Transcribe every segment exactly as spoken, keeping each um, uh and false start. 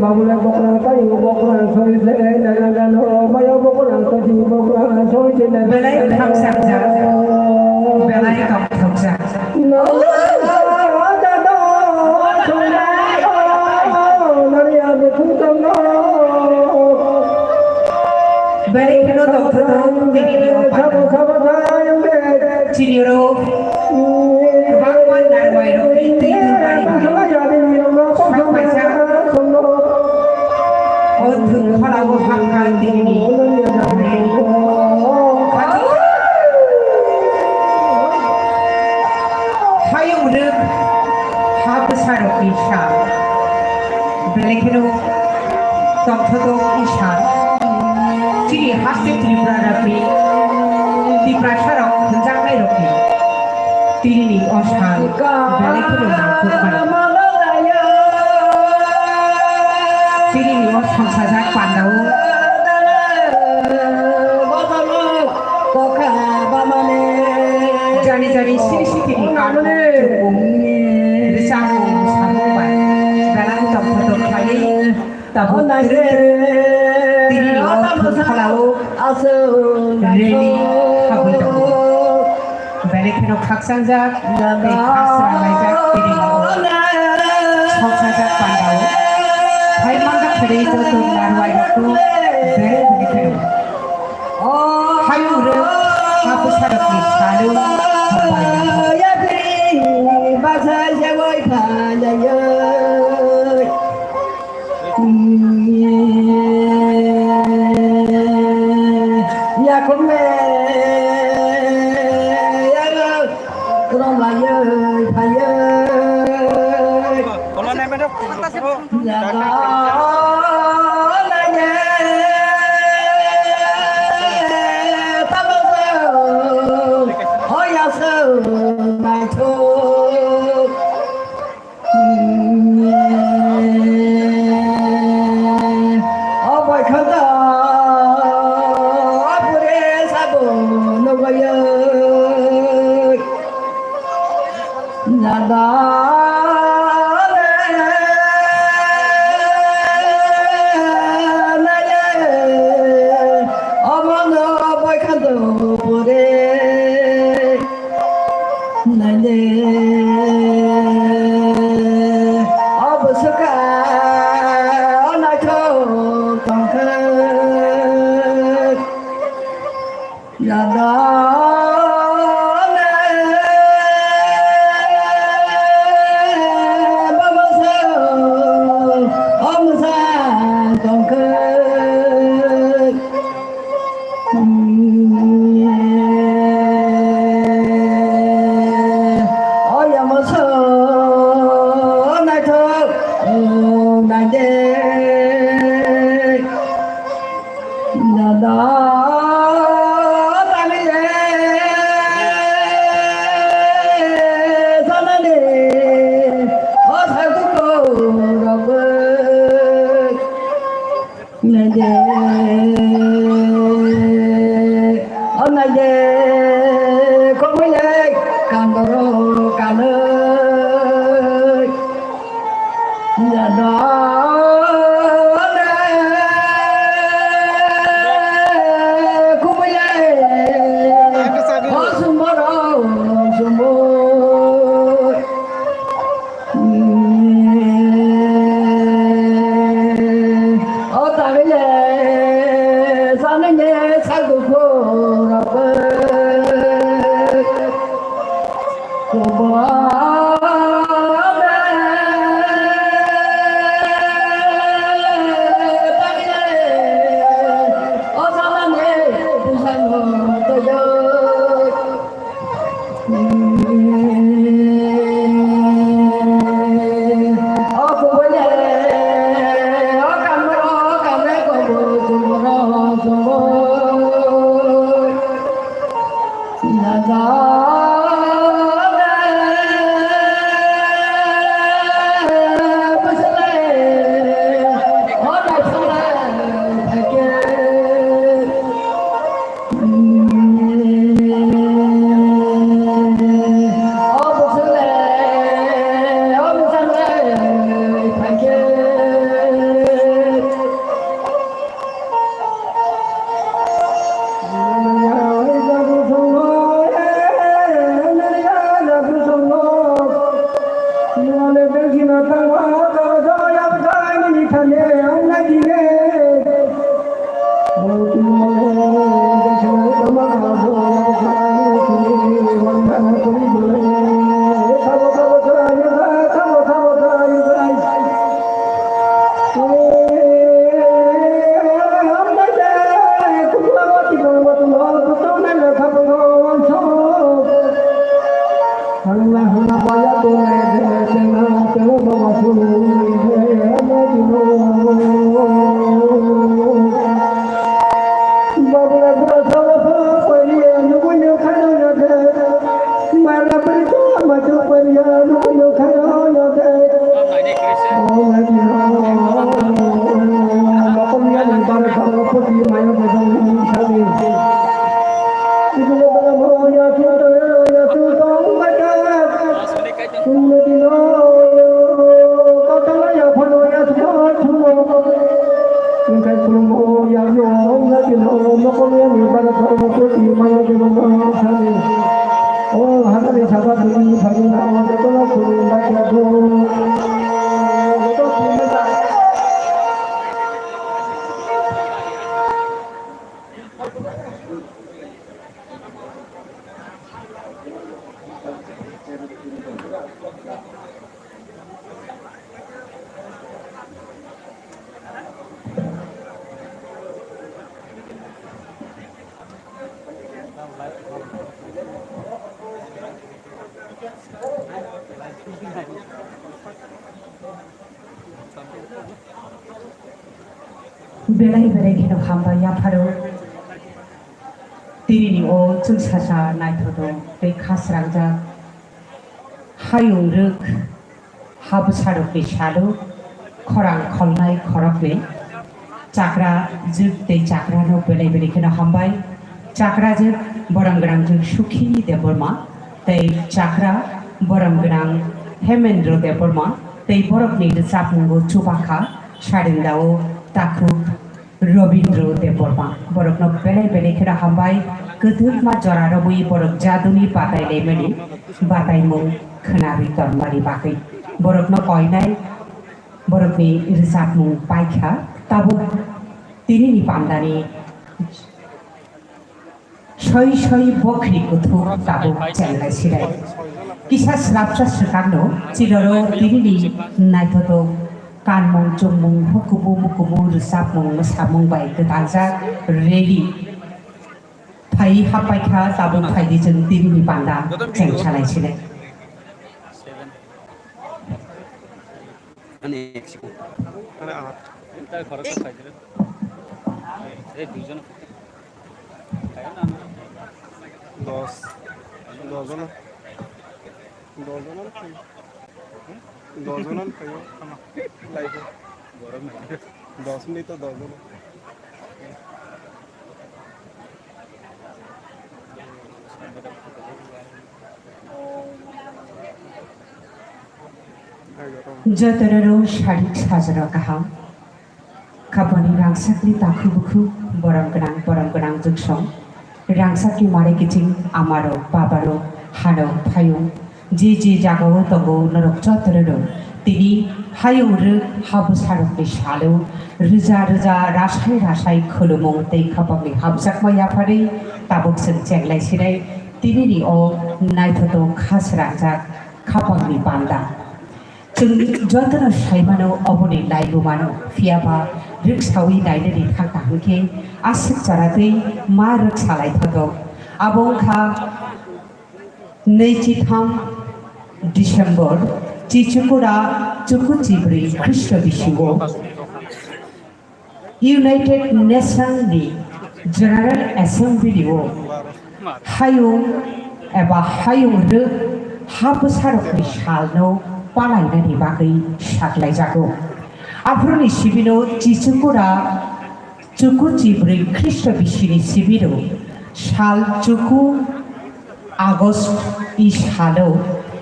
Babula bokra tayo bokra soi se nana nano mayo bokra soi bokra soi se nana. Belai kham sakjak, belai tong thokjak. Belai kheno tongthok tong tini ni o panda. Chini rok kwbangma narwai rok ni twi twi bari bari. Sak paisa o thwng khorao hapkha tini ni. Hayung rwk ha bwsarokni sal. Belai kheno tongthotok wngsa chini haste Tripura rokni, Tiprasa rok hwnjaknai rokni tini ni o sal belai kheno nangkukmani. Tini ni o songsajak pandao jani jani siri sitini kangkung chukung rwchapung samung bai belai tongthotok khlaiwi. Tabuk twrwk twrwk tini ni o thwng phalao rally habwi tongo. Belai kheno khakchangjak tei khasrang laijak tini ni o songsajak pandao. Hai manjak khe joto narwai rokno belai belai kheno hayung rwk ha bwsarokni salwng hambai. Yakhumne yaro romlayoi phayoi. Yago nanye tamoso hoyaso naithok. O boikhonto o pure sabo nugwiyoi. Nada naya omono boikhonto pure. Naide o bwswka o naithok tongkha. Yadona bamasa o mwsa tongkha. Oya moso naithok naide dada tangye sanani o sarduko rokwe. Naide o naide komoilai kandoro kanoi. Yado Belai belai kheno hambai yapharo. Tinini o chwngsasa naithotok tei khasrangjak hayung rwk ha bwsarokni salo khorang kholnai khoroknwi chakra jwk tei chakrano belai belai kheno hambai. Chakra jwk borom gwnang jwk Sukhini Debbarma tei chakra borom gwnang Hemendra Debbarma tei borokni rwchapmungo chubakha, sarendao takhuk Robindra Debbarma. Borokno belai belai kheno hambai, kwthwkma jora romwi borok jaduni batai laimani bataimung khwnarwi tongmani bagwi. Borokno koinai borokni rwchapmung paikha, tabuk tinini pandani soi soi bokhri kuthuk tabuk chenglai sirai. Kisa swrapsa swkangno chiroro tinini naithotok kanmung chumung hukumu mukumu rwchapmung mwsamung bai kwtaljak ready phai happaikha, tabuk phaidi chwng tinini panda chengsalai sirai. Ani ek second. Ani aat. Dos. Dos jon. Dos jon. Dos jon. Live. Dos minute to dos jon. Jotono rw sarik sajagao kaham. Khapani rangsakni takhu bukhu, borom gwnang, borom gwnang jugsong. Rangsakni mare kiching amarok, babarok, hanok, phayung, je je jagao tongo norok jotono rw. Tini hayung rwk ha bwsarokni salo rwja rwja rasai rasai khulumung tei khapangni hamjakma yapharwi tabuk chwng chenglai sinai tinini o naithotok kha srangjak khapangni panda. Chwng jotono saimano oboni laibumano, phiyaba rwksawi nainani thangkha hwnkhe aswk chara tei ma rwksa laithotok. Abo wngkha nwichitham December, chichukura chuku chibrwi Khristo bisingo United Nations ni General Assembly o hayung eba hayung rwk ha bwsarokni salno palainani bagwi saklaijago. Aphuruni sibino chichukura chuku chibrwi Khristo bisini sibiro sal chuku August i salo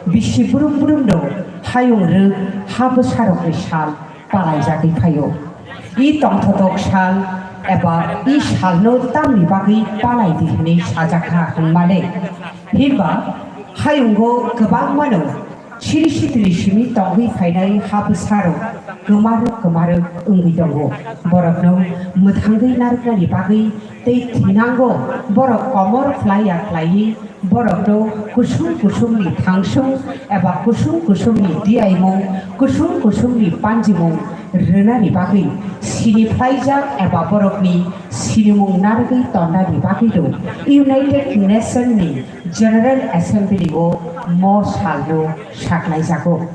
bisi brum brumno hayung rwk ha bwsarokni sal palaijagwi phaio. I tongthotok sal eba i salno tamni bagwi palai di hwnwi sajakha hwnmale. Himba hayungo kwbangmano siri sitini simi tongwi phainai ha bwsarok kwmarok kwmarwk wngwi tongo. Borokno mwthangwi narwknani bagwi tei thinango borok komor phlaiya khlaiwi borokno kusung kusungni thangsung eba kusung kusungni diyaimung, kusung kusungni panjimung rwnani bagwi sini phlaijak eba borokni sinimung narwgwi tonnani bagwino United Nation ni General Assembly o mo salno saklaijago.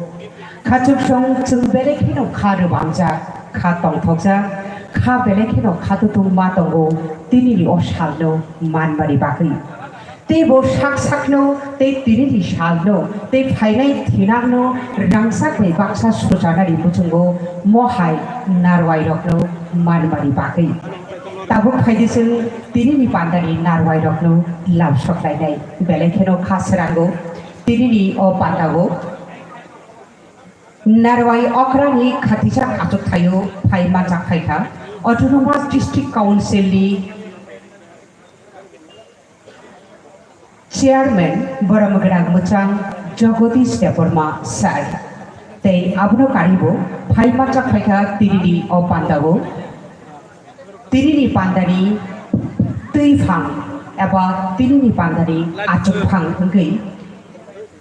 Khachuksong chwng belai kheno kha rwbangjak, kha tongthokjak, kha belai kheno kha tutung ma tongo tinini o salno manmani bagwi. Tei bo sak sakno tei tinini salno tei phainai thinangno rangchak bai baksa suchanani muchungo mohai narwai rokno manmani bagwi. Tabuk phaidi chwng tinini pandani narwai rokno lamsok lainai belai kheno kha srango tinini o pandao. Narwai okrani khatijak achuk thaio phai manjak phaikha Autonomous District Council ni Chairman borom gwnang mwchang Jagodish Debbarma sir. Tei abono karibo phai manjak phaikha tinini o pandao. Tinini pandani twi phang eba tinini pandani achuk phang wngwi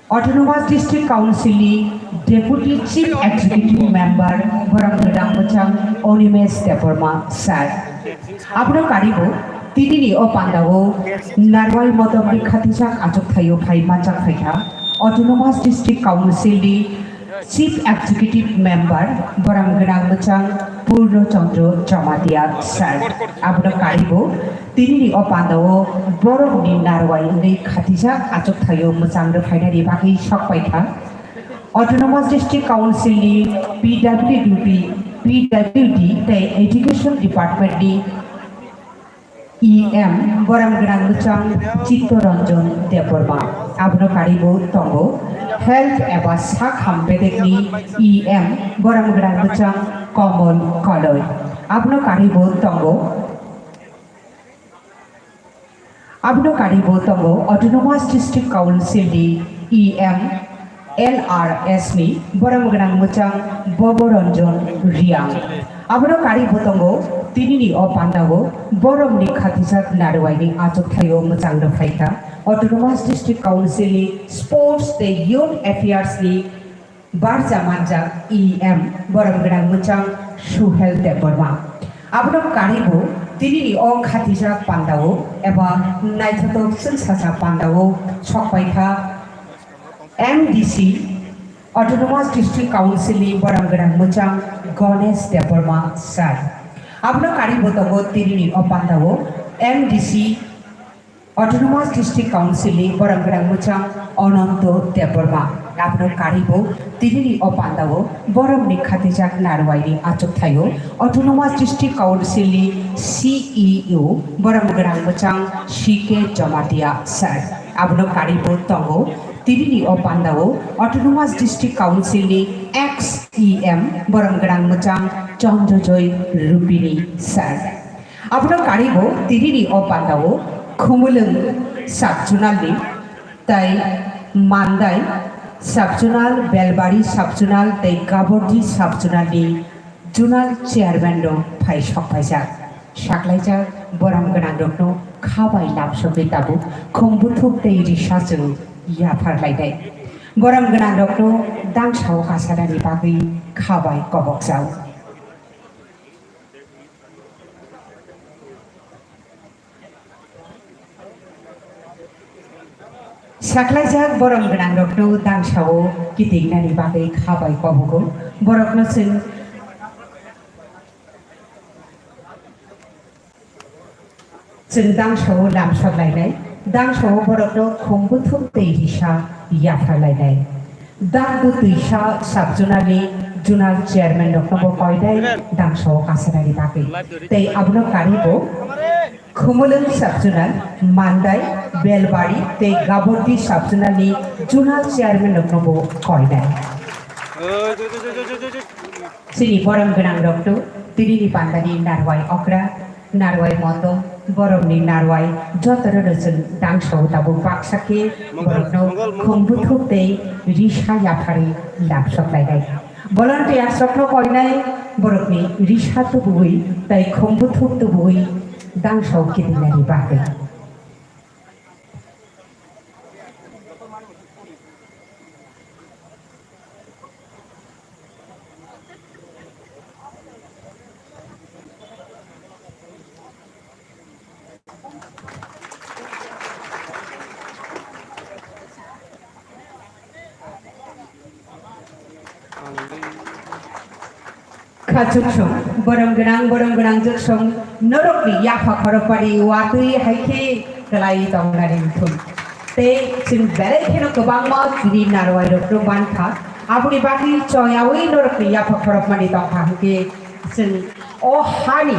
Autonomous District Council ni Deputy Chief Executive Member borom gwnang mwchang Animesh Debbarma sir. Abono karibo tinini o pandao Narwai motom ni khatijak achuk thaio phai manjak phaikha Autonomous District Council ni Chief Executive Member borom gwnang mwchang Purno Chandra Jamatia sir. Abono karibo tinini o pandao borok ni narwai wngwi khatijak achuk thaio mwchang rwphainani bagwi sok paikha. Autonomous District Council ni P W D P, P W D tei Education Department ni E M borom gwnang mwchang Chittaranjan Debbarma. Abono karibo tongo Health eba Sak Ham Bedekni E M borom gwnang mwchang Komol Koloi. Abono karibo tongo. Abono karibo tongo Autonomous District Council ni E M L R S ni borom gwnang mwchang Bobo Ranjan Riang. Abono karibo tongo tinini o pandao boromni khatijak narwai ni achuk thaio mwchang rwphaikha Autonomous District Council ni Sports tei Youth Affairs ni barja manjak E M borom gwnang mwchang Suhel Debbarma. Abono karibo tinini o khatijak pandao eba naithotok chwngsacha pandao sokpaikha M D C Autonomous District Council ni borom gwnang mwchang Ganesh Debbarma sir. Abono karibo tongo tinini o pandao M D C Autonomous District Council ni borom gwnang mwchang Ananto Debbarma. Abono karibo tinini o pandao boromni khatijak narwai ni achuk thaio Autonomous District Council ni C E O borom gwnang mwchang C K Jamatia sir. Abono karibo tongo tinini o pandao Autonomous District Council ni ex E M borom gwnang mwchang Chandrajoy Rupini sir. Abono karibo tinini o pandao Khumulwng sub-zonal ni tei Mandai sub-zonal, Belbari sub-zonal tei Gabordi sub-zonal ni zonal chairman rok phai sokphaijak. Saklaijak borom gwnang rokno kha bai lamsogwi tabuk khum buthuk tei risa chwng yaphar lainai. Borom gwnang rokno dangsao kasanani bagwi kha bai kobokjao. Saklaijak borom gwnang rokno dangsao kitingnani bagwi kha bai kobogo. Borokno chwng, chwng dangsao lamsok lainai, dangsao borokno khum buthuk tei risa yaphar lainai. Dangbu twisa sub-zonal ni zonal chairman rokno bo koinai dangsao kasanani bagwi. Tei abono karibo Khumulwng sub-zonal, Mandai, Belbari tei Gabordi sub-zonal ni zonal chairman rokno bo koinai. Chini borom gwnang rokno tinini pandani narwai okra, narwai motom, boromni narwai jotono no chwng dangsao tabuk baksa khe borokno khum buthuk tei risa yapharwi lamsok lainai. Volunteers rokno koinai borokni risa tubuwi tei khumbuthuk tubuwi dangsao kidinani bagwi. Kha chuksong, borom gwnang, borom gwnang chuksong, norokni yapha khorokpani watwi hai khe kwlai tongnani wngthun. Tei chwng belai kheno kwbangma chini narwai rokno mankha, aboni bagwi choyaui norokni yapha khorokmani tongkha hwnkhe chwng o hani,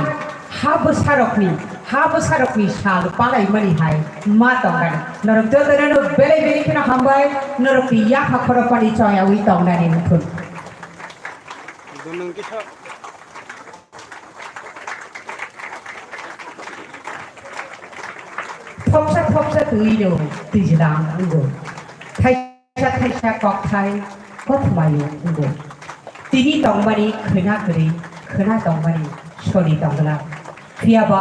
ha bwsarokni, ha bwsarokni sal palaimani hai ma tongkha. Norok jotono belai belai kheno hambai, norokni yapha khorokmani choyaui tongnani wngthun. Thopsa thopsa twi no twijlang wngo. Thaisa thaisa kokthai kothmayo wngo. Tini tongmani khwna kwrwi, khwna tongmani soni tongla. Phiyaba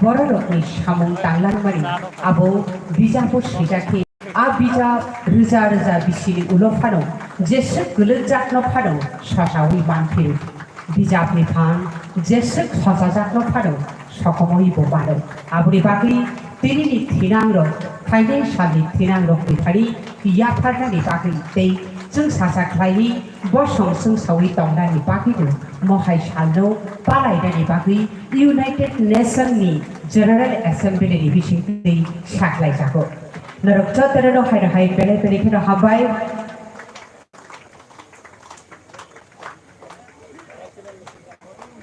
bororokni samung tanglangmani abo bijabo swijak khe. A bijap rwja rwja bisini ulo phano jeswk kwlwkjakno phano sasaui manphiro. Bijapni phan jeswk sasajakno phano sokomoi bo mano. Aboni bagwi tinini thinangrok, phainai salni thinangrokni thani yapharnani bagwi tei chwng sacha khlaiwi bosong chwngsaui tongnani bagwino mohai salno palainani bagwi United Nations ni General Assembly ni bisingtwi saklaijago. Norok jotono no hai no hai belai belai kheno hambai.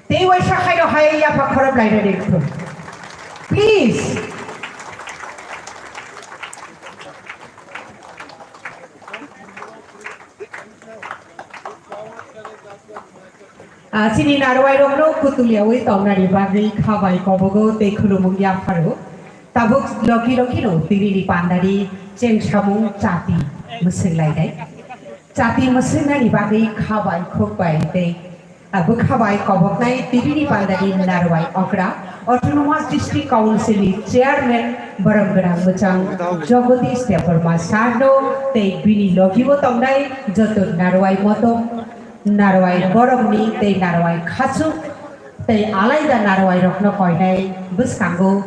Tei waisa hai no hai yapha khorop lai rwdi. Please. Ah, chini narwai rokno kutuliaui tongnani bagwi kha bai kobogo tei khulumung yapharo. Tabuk loki loki no tini ni pandani chengsamung chati mwswk lainai. Chati mwswknani bagwi kha bai khuk bai tei, ah, bwkha bai koboknai tini ni pandani narwai okra Autonomous District Council ni Chairman borom gwnang mwchang Jagadish Debbarma sir no tei bini logi o tongnai joto narwai motom, narwai boromni tei narwai khachuk tei alaida narwai rokno koinai bwskango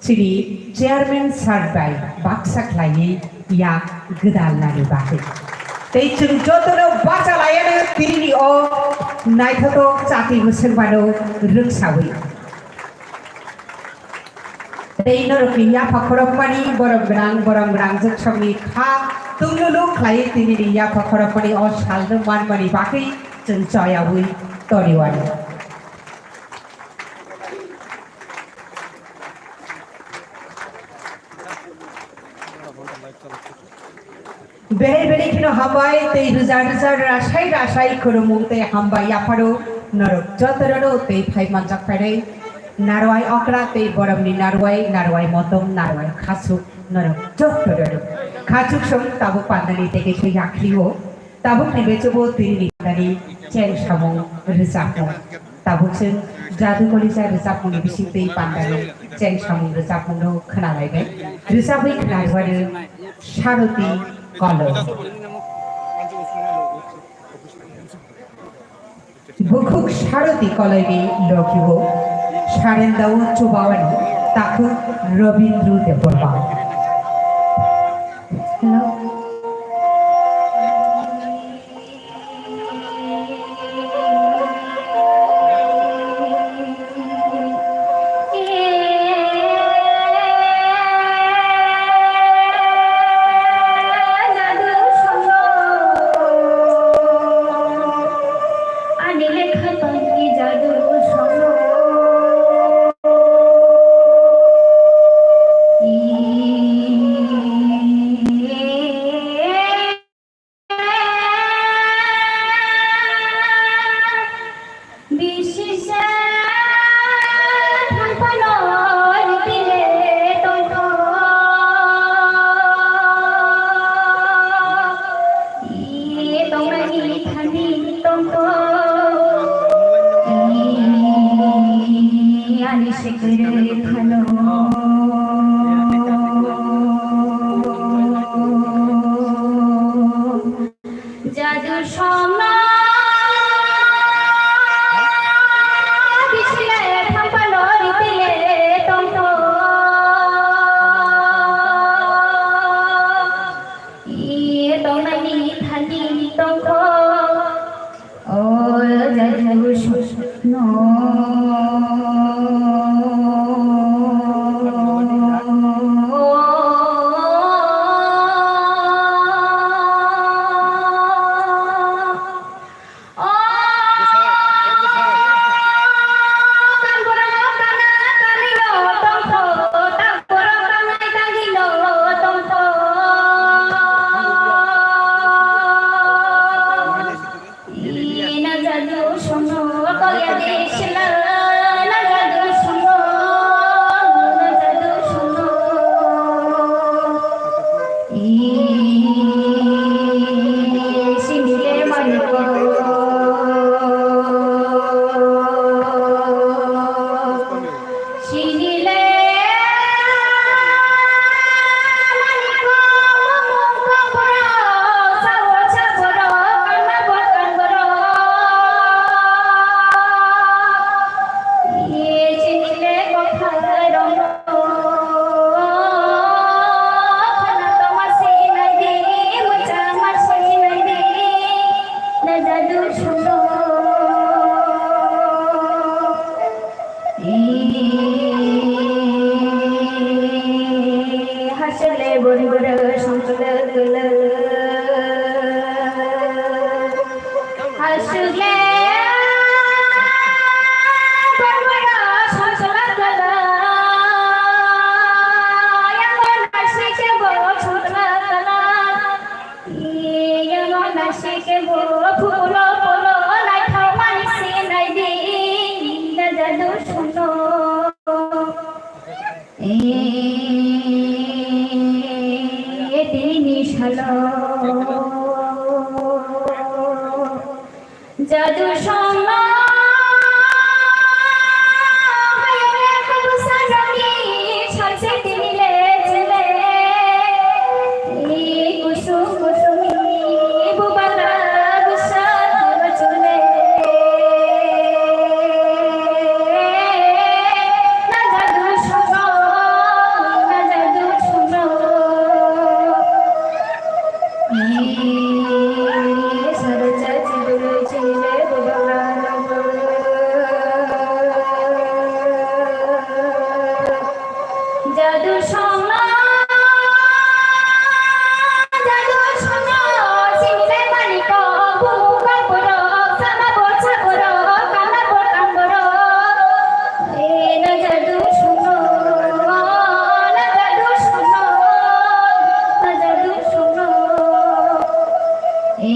chini chairman sir bai baksa khlaiwi yak gwdalnani bagwi. Tei chwng jotono bacha laiano tinini o naithotok chati mwswngmano rwngsawi. Tei norokni yapha khorokmani borom gwnang, borom gwnang jwksongni kha tunglulu khlaiwi tinini yapha khorokmani o salno manmani bagwi chwng choyaui toniwani. Belai belai kheno hambai tei rwja rwja rasai rasai khulumung tei hambai yapharo norok jotono tei phai manjak phainai narwai okra tei boromni narwai, narwai motom, narwai khachuk norok jotono. Khachuk song tabuk pandani tei kaisa yakhli o tabukni bechugo tini ni pandani cheng samung rwchapmung. Tabuk chwng Jadu Kolisa rwchapmungni bisingtwi pandani cheng samung rwchapmungno khwnalaibai. Rwchapwi khwnarwano Saroti Koloi. Bukhuk Saroti Koloini logi o sarendao chubawani takhuk Rabindra Debbarma. Hello. Sikiri phano. Jadu songno bisile thampano ritile tongtho. Iye tongnani thani tongtho. O jadu songno. Hasle bori bori songkle kle. Hasle bori bori songkle kle. Yang bori nasi ke bo songkle kle. Yang bori nasi ke bo phulo phulo nai thau mani si nai di. Na jadu songno. Tini salo jadu songno hayale kubusa nami salse tini le chile. Kusum kusum ni bubala gusa chule. Jadu songno, jadu songno, sini le mani ko, bumu ko boro, sama bo sa boro, kama bo kam boro. E na jadu songno, na jadu songno, na jadu songno. E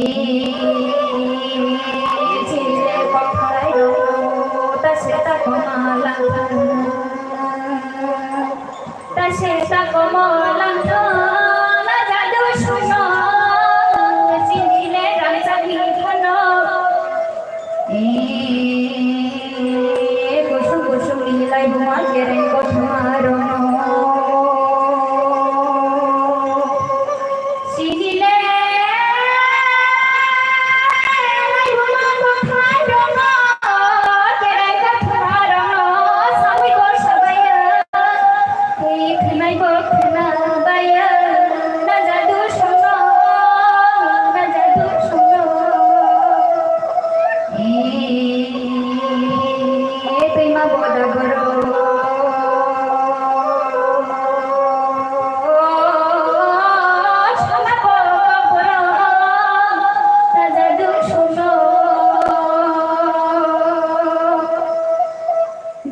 chile ko phai ro, ta se ta ko ma la. Ta se ta komo langtho, na jadu songno, chini le rang chakni phano. E, kusum kusum ni lai buma kereng kothoma rono. Sinile, nai buma kothai rono, kerai kothoma rono, sawi ko sabaya, e khnai bo khna baya, na jadu songno, na jadu songno. Twima boda borok, sona borok borok, jadu songno,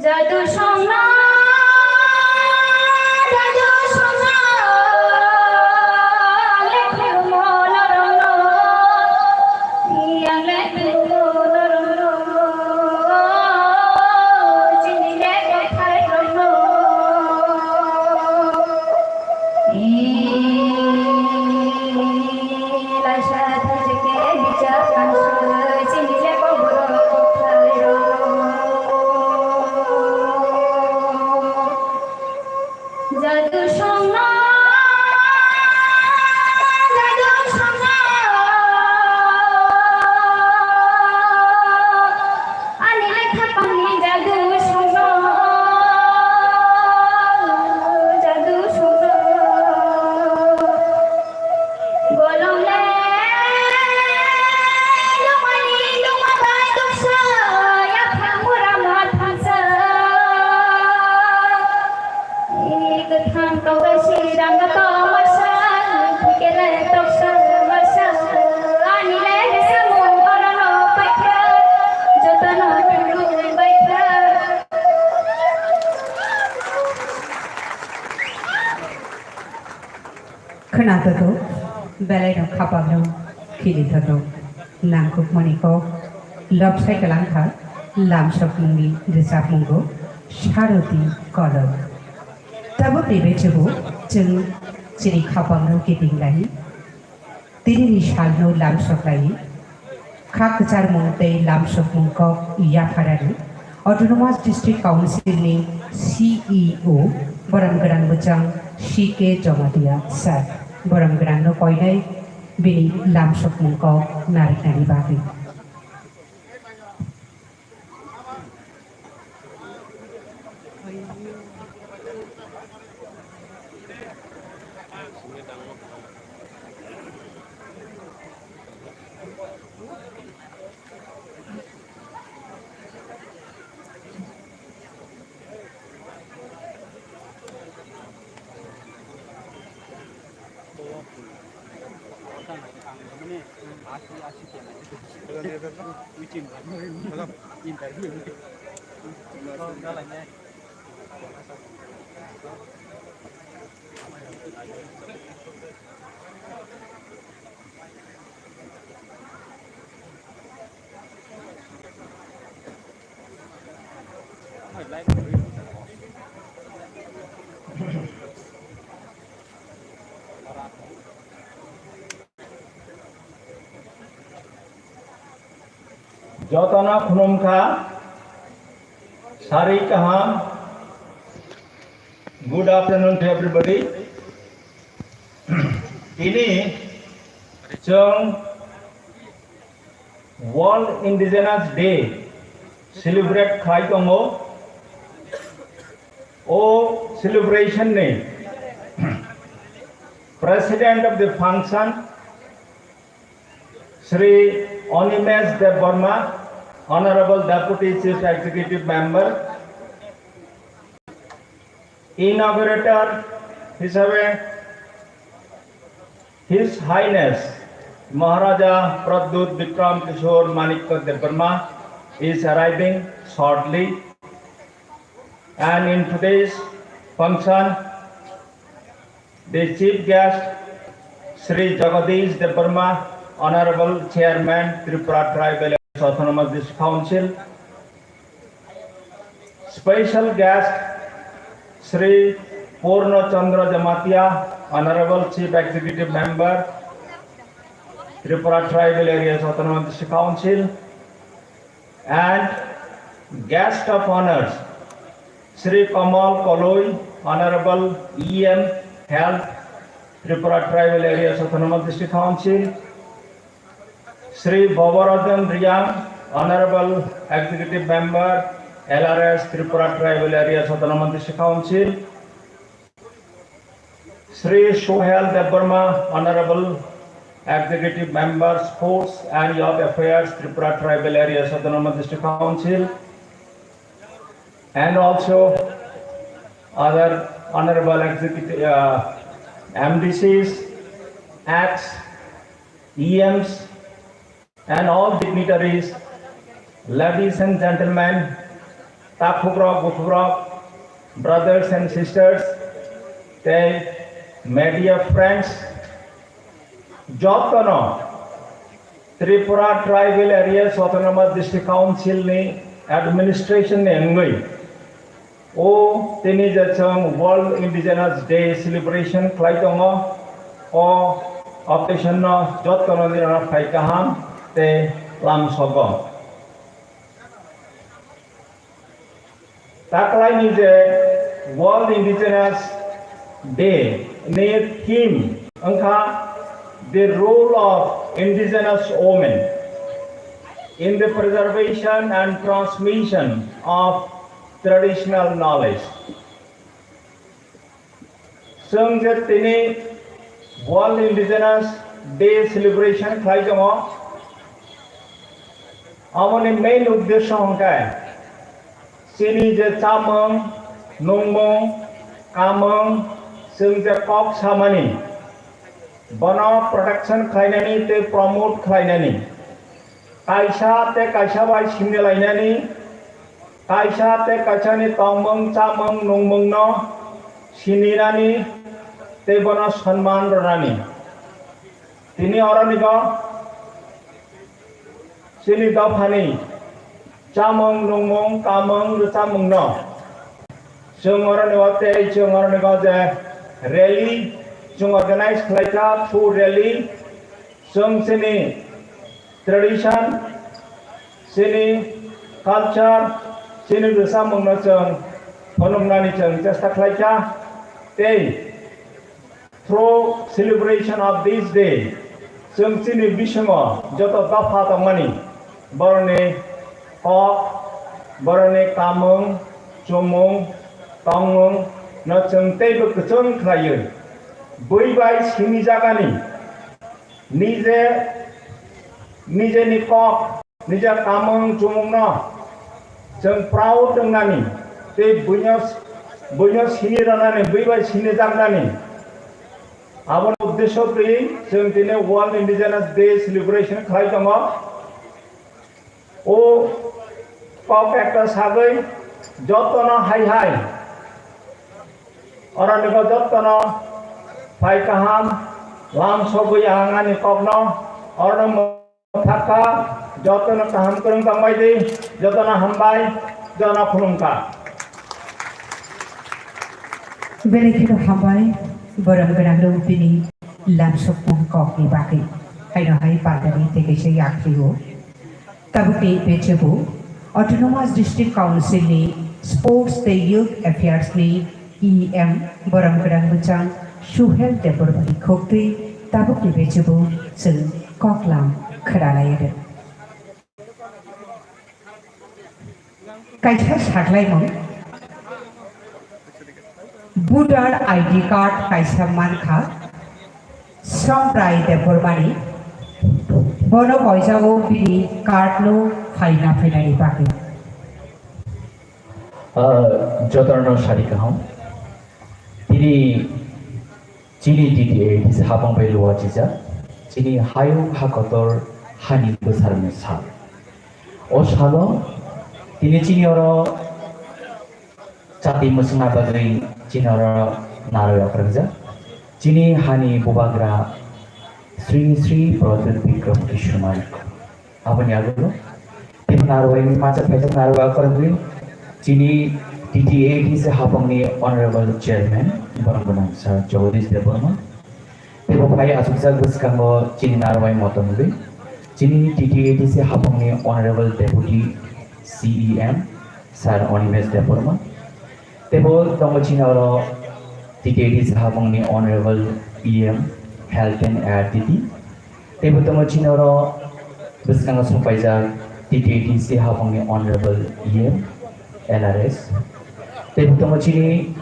jadu songno, jadu songno, ang le khulumo norokno, ang le khulumo norokno, chini le kothai rokno. Laisa thajike bichar kansoi, chini le kobor kothai rokno. Khwnathoto, belaino khapangno khilithoto, nangkukmani kok lobsai kwlangkha, lamsokmungni rwchapmungo Saroti kolok. Tabukni bechebo chwng chini khapangno kitinglai, tinini salno lamsoklai, kha kwcharmung tei lamsokmung kok yapharani Autonomous District Council ni C E O borom gwnang bwchang C K Jamatia sir, borom gwnang no koinai bini lamsokmung kok nariknani bagwi. Jotono khulumkha, sari kaham. Good afternoon to everybody. Tini chwng World Indigenous Day celebrate khlai tongo. O celebration ni President of the function, Shri Animesh Debbarma, Honorable Deputy Chief Executive Member, inaugurator hisabe His Highness Maharaja Pradyut Bikram Kishore Manikya Debbarma is arriving shortly, and in today's function, the chief guest, Shri Jagadish Debbarma, Honorable Chairman, Tripura Tribal Autonomous District Council, special guest, Shri Purna Chandra Jamatia, Honorable Chief Executive Member, Tripura Tribal Areas Autonomous District Council, and guest of honors, Shri Kamal Koloi, Honorable E M Health, Tripura Tribal Areas Autonomous District Council, Shri Bhabarajan Reang, Honorable Executive Member, L R S, Tripura Tribal Areas Autonomous District Council, Shri Sohel Debbarma, Honorable Executive Member, Sports and Youth Affairs, Tripura Tribal Areas Autonomous District Council, and also other Honorable Executive, uh, M D Cs, Acts, E Ms, and all dignitaries, ladies and gentlemen, takhukrok, bukhukrok, brothers and sisters, tei media friends, jotono Tripura Tribal Areas Autonomous District Council ni administration ni wngwi o tini je chwng World Indigenous Day celebration khlai tongo, o occasion no jotono nirok phai kaham tei lamsogo. Taklaini je World Indigenous Day ni theme wngkha the role of indigenous women in the preservation and transmission of traditional knowledge. Chwng je tini World Indigenous Day celebration khlai tongo, aboni main uddesho hwnkhe chini je chamung, nungmung, kamung, chwng je kok samani, bono protection khlainani tei promote khlainani. Kaisa tei kaisa bai sini lainani, kaisa tei kaisani tongmung, chamung, nungmungno sininani, tei bono sonman rwnani. Tini oronigo chini dophani chamung, nungmung, kamung, rwchapmungno chwng oronigo tei chwng oronigo je rally chwng organize khlaikha, through rally chwng chini tradition, chini culture, chini rwchapmungno chwng phunuknani chwng chesta khlaikha. Tei through celebration of this day, chwng chini bisingo joto dopha tongmani, boroni kok, boroni kamung, chumung, tongmung no chwng teibo kwchwng khlaiwi, bui bai sini jagani nije, nijeni kok, nije kamung chumungno chwng proud wngnani tei buino, buino sini rwnani, bui bai sini jaknani, abono uddesho twiwi chwng tini World Indigenous Day celebration khlai tongo. O kok ekta sagwi jotono hai hai, oronigo jotono phai kaham lam sogwi ang ani kokno, orono thakha, jotono kaham kwrwng tongbai di, jotono hambai, jotono khulumkha. Belai kheno hambai, borom gwnang rok bini lamsokmung kokni bagwi. Haino hai pandani tei kaisa yakri o. Tabukni bechebo Autonomous District Council ni Sports tei Youth Affairs ni E M borom gwnang bwchang Suhel Debbarmani khoktwi tabukni bechebo chwng koklam khwnalaiya. Kaisa saklaimung, voter I D card kaisa mankha, Somprai Debbarmani, bono koijago bini card no phaina phainani bagwi. Ah, jotono sari kaham. Tini chini D T A D C hapang bai luwa chijak, chini hayung ha kotor hani bwsarni sal. O salo tini chini oro chati mwswkna bagwi chini oro narwi okrangjak. Chini hani bubagra Sri Sri Pradyut Bikram Kishore Nayak. Aboni agulo tini narwi masa phaijak narwi okrangjak chini T T A D C hapangni Honorable Chairman borok gwnang Sir Jagadish Debbarma. Teibo phai achukjak bwskango chini narwai motom wngwi chini T T A D C hapangni Honorable Deputy C E M Sir Animesh Debbarma. Teibo tongo chini oro T T A D C hapangni Honorable E M Health and R D D. Teibo tongo chini oro bwskango sokpaijak T T A D C hapangni Honorable E M L R S. Teibo tongo chini,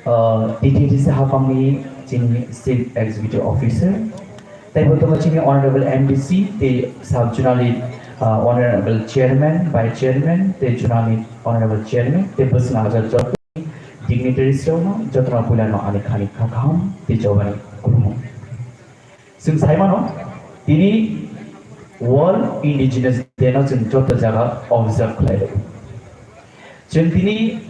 ah, T T A D C hapangni chini Chief Executive Officer. Teibo tongo chini Honorable M D C tei Sub Zonal ni, ah, Honorable Chairman, Vice Chairman tei Zonal ni Honorable Chairman tei bwskango joto dignitaries rokno jotono puilano ani khani kha kaham tei jobani khulumung. Chwng sai mano, tini World Indigenous Day no chwng joto jaga observe khlai rw. Chwng tini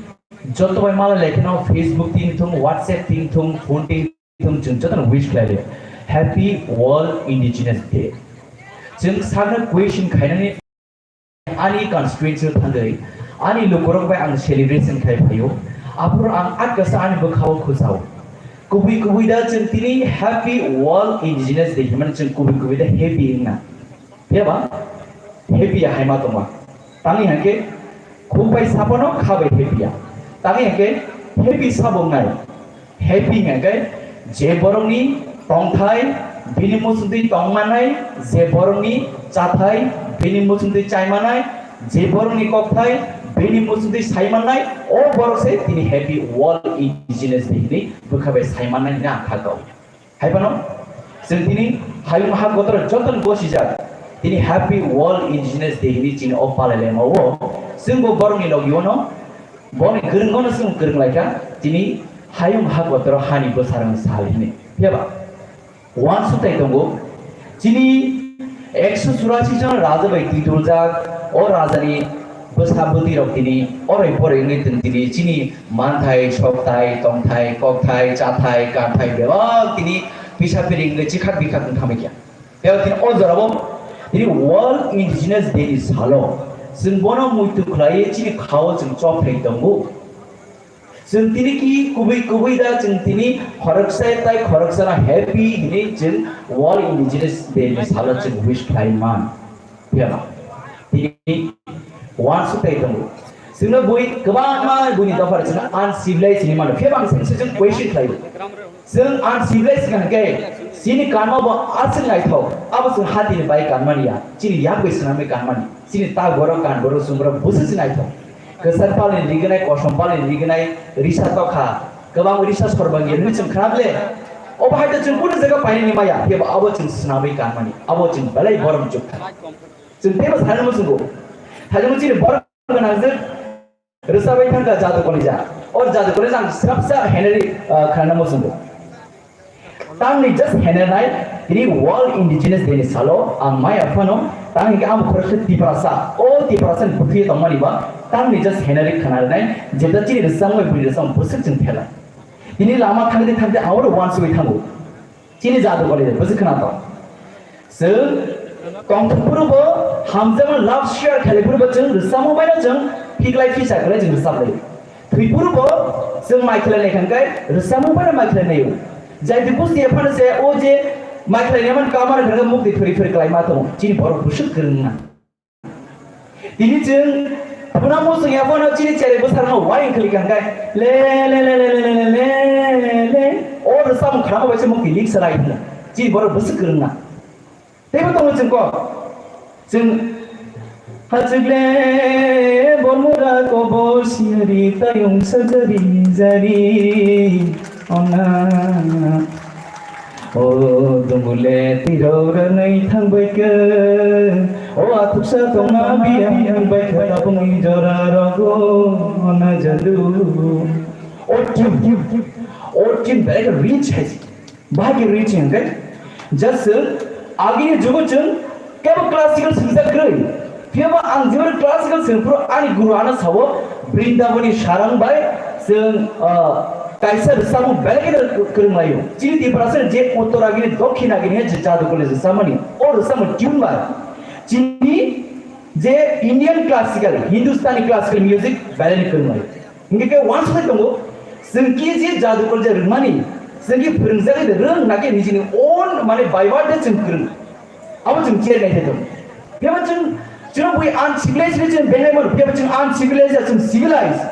joto bai mala lai kheno Facebook tin thung, WhatsApp tin thung, phone tin thung, chwng jotono wish khlai rw. Happy World Indigenous Day. Chwng sakno question khainani ani constituency o thangwi ani lukurok bai ang celebration khai phaio. Aphuru ang atkasa ani bwkhao khujao. Kubui kubui da chwng tini Happy World Indigenous Day himani chwng kubui kubui da happy wngna. Phiya ba? Happy ya hai ma tongma. Tangwi hwnkhe khuk bai sabono kha bai happy ya. Tangwi hwnkhe happy sabo wngnai. Happy hwnkhe je borokni tongthai bini muchungtwi tongmanai, je borokni chathai bini muchungtwi chaimanai, je borokni kokthai bini muchungtwi saimanai, o borok se tini Happy World Indigenous Day hinwi bwkha bai saimanai hinwi ang kha kau. Hai phano chwng tini hayung ha kotor jotono gosijak, tini Happy World Indigenous Day hinwi chini o palai laima o, chwngbo borokni logi ono, boni kwrwng ono chwng kwrwng lai kha, tini hayung ha kotor hani bwsarang sal hinwi. Phiya ba? Uansuk tai tongo, chini ekso churasi jon raja bai twi tuljak, o rajani bwsa bwtwi rok tini oroi poroi wngwi tong tini chini manthai, sokthai, tongthai, kokthai, chathai, kanthai bebak tini pisa piri wngwi chikhak bikhak wng thamwi kha. Bebak tini o jorao tini World Indigenous Day ni salo chwng bono muitu khlaiwi chini khao chwng chophlai tongo. Chwng tini ki kubui kubui da chwng tini khoroksa tai khoroksa no happy hinwi chwng World Indigenous Day ni salo chwng wish khlai man. Phiya ba? Tini wansuk tai tongo. Chwngno bui kwbangma buini dophar chwngno uncivilized hinwi mano. Phiya ba ang chwng se chwng question khlaio. Chwng uncivilized hwnkha hwnkhe chini kanma bo aswk naithok. Abo chwng hatini bai kanmani ya. Chini yak bai swnamwi kanmani. Chini ta borok kan borok chwng borok bwswk se naithok. Kwchar palni rignai, kosom palni rignai, risa tokha, kwbang risa sorbang ya hinwi chwng khna ble. Obo hai to chwng kunu jaga painani maya, phiya bo abo chwng swnamwi kanmani, abo chwng belai borom chukha. Chwng teibo sanani muchungo. Thani chini borok gwnang jwk rwchapwi thangkha Jadu Kolija. O Jadu Kolija ang swrapsa henari, ah, khna muchungo. Tamni just henenai tini World Indigenous Day ni salo ang maya phano tang hingke ang khoroksa Tiprasa, o Tiprasa ni bwkhwi tongmani ba tamni just henari khna rinai jeta chini rwchapmung bai bwrwi rwchapmung bwswk chwng thela. Tini lama thangdi thangdi ang oro wansugwi thango. Chini Jadu Kolija bwswk khna to. Chwng tongthok phuru bo hamjakma love share khailai phuru bo chwng rwchapmung bai no chwng phiklai phisa khlai chwng rwchaplai. Thwi phuru bo chwng mai khlai nai khan kai rwchapmung bai no mai khlai nai o. Jai di busti ya phano se o je mai khlai nai man kamar khan mukti thuri thuri khlai ma tongo. Chini borok bwswk kwrwng na. Tini chwng phuna muchung ya phano chini cherai bwsarno wai khli khan kai le le le le le le le le le. O rwchapmung khna bai se mukti lik sarai phano. Chini borok bwswk kwrwng na. Teibo tongo chwng kok. Chwng hachwkle bormura kobor siyari tayung sajari jari ona. O dungule tirok ranai thangbai khe. O athuksa tongma biyang bai khe tabung jora rogo ona jadu. O tune, o tune belai khe rich hai. Bahai khe rich hingkhe, just agini jugo chwng kebo classical swngjak kwrwi. Phiyaba ang jiboni classical swngphuru ani guru ano sao Brindaboni sarang bai chwng, ah, kaisa rwchapmung belai khe kwrwng laio. Chini Tiprasa je uttor agini dokhin agini he je Jadu Kolija rwchapmani o rwchapmung tune bai chini je Indian classical, Hindustani classical music belai kwrwng laio. Hingke khe wansugwi tongo, chwng ki je Jadu Kolija rwngmani, chwng ki phwrwngjagwi de rwng, nake nijini own, mane, by word de chwng kwrwng. Abo chwng chair nai thai tongo. Phiyaba chwng, chwng bui uncivilized ni chwng bengnai mano, phiyaba chwng uncivilized ya chwng civilized.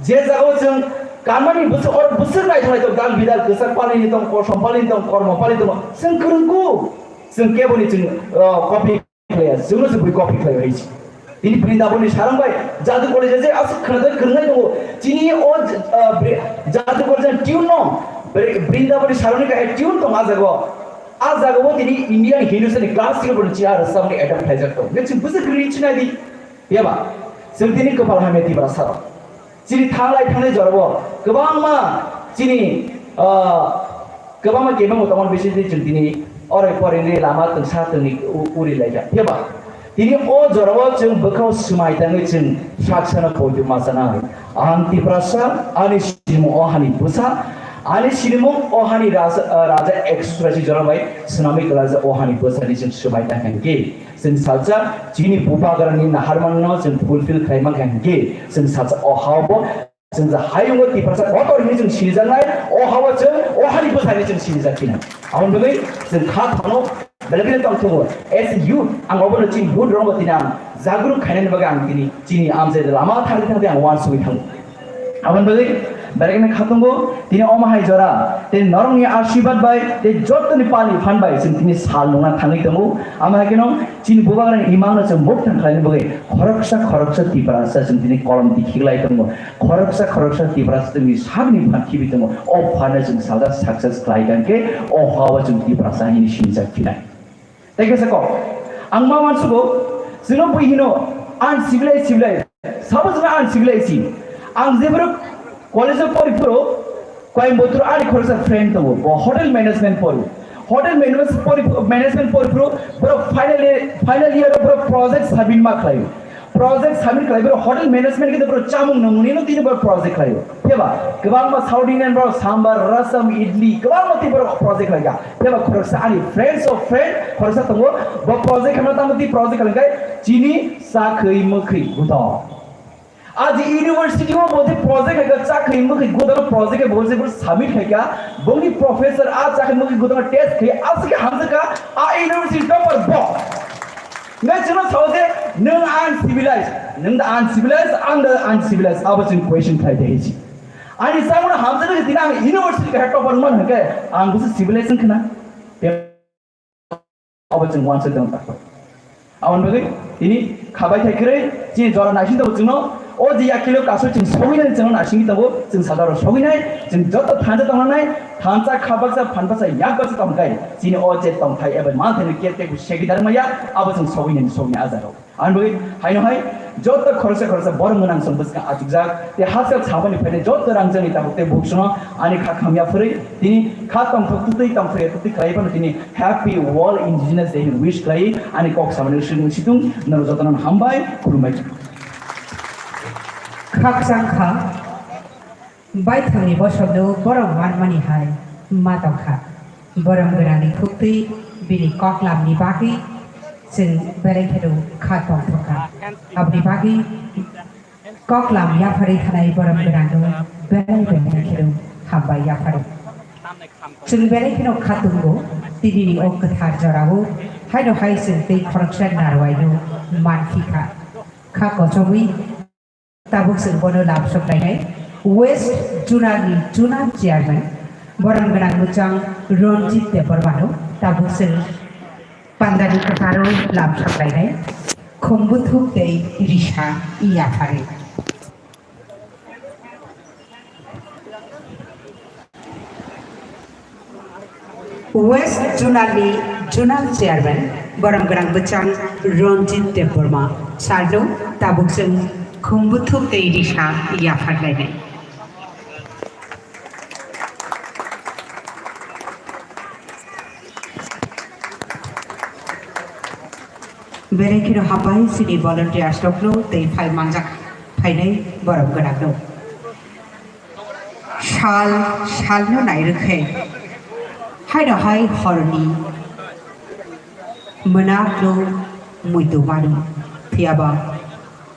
Je jagao chwng kanmani bwswk, or bwswk naithok naithok dal bidal kwchak palini tong, kosom palini tong, kormo palini tong, chwng kwrwngkuk. Chwng keboni chwng, uh, copy khlaiya, chwngno se bui copy khlaiwi hai se. Tini Brindaboni sarang bai Jadu Kolija je aswk khwnajak kwrwngnai tongo. Chini o, ah, Bri-, Jadu Kolija tune no, Bri-, Brindaboni sarangni kahai tune tongo a jaga o. A jaga o tini Indian Hindustani classical bo chini a rwchapmani adapt khlaijak tongo. Nang chwng bwswk kwrwi chinai di. Phiyaba chwng tini kwpal hamya Tiprasa rok. Chini thanglai thanglai jorabo kwbangma chini, ah, kwbangma kebengbo tongmani bisingtwi chwng tini oroi porini lama twngsa twngni u-, uri laikha. Phiyaba tini o jorao chwng bwkhao swmai tangwi chwng saksano poito ma chanai. Ang Tiprasa, ani sinimung o hani bwsa, ani sinimung o hani raja, ah, raja ekso churashi jora bai swnamwi kwlaijak o hani bwsani chwng swmai tangkha hinkhe chwng salsa chini bubagrani naharmano chwng fulfill khlai mankha hinkhe chwng salsa o hao bo chwng je hayungo Tiprasa kotor hinwi chwng sinijaknai, o hao chwng o hani bwsani chwng sinijak phinai. Aboni bagwi chwng kha thangno belai kheno tongthokgo. As a youth, ang obono chini youth rokno tini ang jagruk khainani bagwi ang tini chini amchai lama thangwi thangwi ang uansugwi thango. Aboni bagwi belai kheno kha tongo, tini omo hai jora, tei norokni asirwad bai, tei jottoni pal ni phan bai chwng tini sal nungna thangwi tongo. Amo hai kheno chini bubagrani imangno chwng mukthang khlaina bagwi khoroksa khoroksa Tiprasa chwng tini kolom dikhiklai tongo. Khoroksa khoroksa Tiprasa chwngni sakni phan khibi tongo. O phanno chwng salsa success khlai kha hinkhe o hao chwng Tiprasa hinwi sinijak phinai. Tei kaisa kok, ang ma uansugo, chwngno bui hino uncivilized civilized. Sabo chwngno uncivilized si. Ang jephuru college-o pori phuru Coimbatore ani khoroksa friend tongo, bo hotel management pori. Hotel management pori, management pori phuru borok final year, final year-o borok project submit ma khlaio. Project submit khlai boro hotel management khe boro chamung nangmani no tini boro project khlai. Pheba kwbangma South Indian boro sambar, rasam, idli kwbangma tini boro project khlai kha. Pheba khoroksa ani friends of friend khoroksa tongo, bo project khlai tamo tini project khlai kha chini chakhwi mwkhwi gudo. Aji university o bo tini project khlai kha chakhwi mwkhwi gudo project bo je submit khai kha, bongni professor a chakhwi mwkhwi gudo test khai aswk hamjak kha a university topper bo. Ngai chwngno sao je, nwng uncivilized, nwng da uncivilized, ang da uncivilized, abo chwng question khlai de hiji. Ani samung hamjak tini ang university ka topper man hwnkhe, ang busi civilized wngkha na? Abo chwng uansuk tong tak. Aboni bagwi tini khabai thai kwrwi chini jora naising tongo chwngno, o je yakilo kasu chwng sogwi nai chwngno naisingwi tongo, chwng sajaro sogwi nai, chwng joto thansa tong nai, thansa kha baksa phan baksa yak baksa tong kai, chini o je tongthai eba manthai ni kete ku segi dar maya, abo chwng sogwi nai sogwi nai ajaro. Ang bagwi haino hai joto khoroksa khoroksa borok mwnang song bwskang achukjak, tei hakchal sabani phainai joto rangjani tabuk tei buksongno ani kha khamya phwrwi tini kha tongthok twtwi tongthok twtwi khlai phano tini Happy World Indigenous Day hwnwi wish khlai ani kok samani situng situng norok jotono hambai khulumbai. Khakchang kha. Baithangni bosongno borok manmani hai ma tongkha. Borom gwnangni khuktwi bini koklamni bagwi chwng belai kheno kha tongthokha. Aboni bagwi koklam yapharwi thanai borom gwnangno belai belai kheno hambai yapharo. Chwng belai kheno kha tongo tinini o kwthar jorao, haino hai chwng tei khoroksa narwaino manphi kha. Kha kochomwi Tabuk chwng bono lamsok lainai. West Zonal ni Zonal Chairman, borom gwnang mwchang Ranjit Debbarmano tabuk chwng pandani kwcharo lamsok lainai. Khumbuthuk tei risa yaphari. West Zonal ni Zonal Chairman, borom gwnang bwchang Ranjit Debbarma, sarno tabuk chwng khumbuthuk tei risa yapharlainai. Belai kheno hambai chini volunteers rokno tei phai manjak phainai borom gwnangno. Sal, salno nairwkhe, haino hai horni mwnakno muitu mano, phiyaba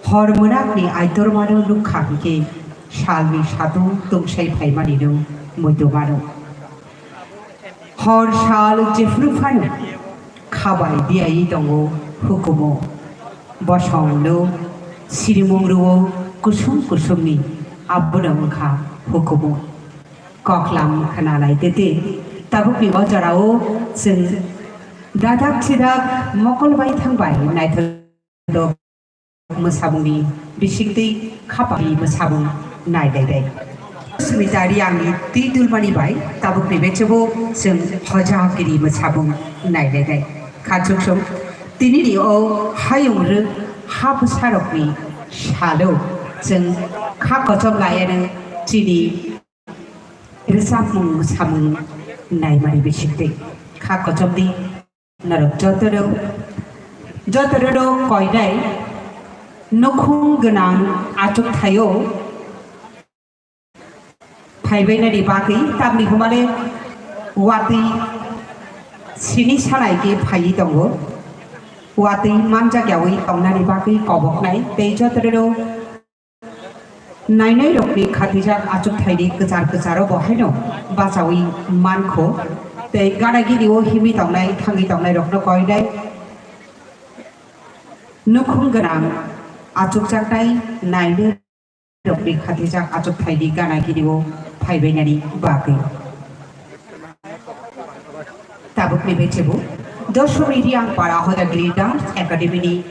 hor mwnakni aitor mano nukha hinkhe salni satung tungsai phaimanino muitu mano. Hor sal jephru phano khabai diyaui tongo hukumu. Bosongno sirimung rwo kusum kusumni, abono wngkha hukumu. Koklam khwnalai tete, tabukni o jorao chwng dadak chidak mokol bai thangbai naithok mwsamungni bisingtwi khapari mwsamung nailaidai. Smita Reangni twi dulmani bai tabukni bechebo chwng hoja kiri mwsamung nailaidai. Khachukchung tinini o hayung rwk ha bwsarokni salo chwng kha kochom laiano chini rwchapmung mwsamung naimani bisingtwi kha kochomni norok jotono, jotono koinai nukhung gwnang achukthaio phaibainani bagwi tamni hwnmale watwi sini salai khe phaiwi tongo. Watwi manjak yaui tongnani bagwi koboknai tei jotono nainai rokni khatijak achukthaini kwchar kwcharo bo haino bachaui mankho tei gana gini o himwi tongnai thangwi tongnai rokno koinai nukhung gwnang achukjaknai nainai rokni khatijak achukthaini gana gini o phaibainani bagwi. Tabukni bechebo Doshori Riang Para Hodagiri Dance Academy ni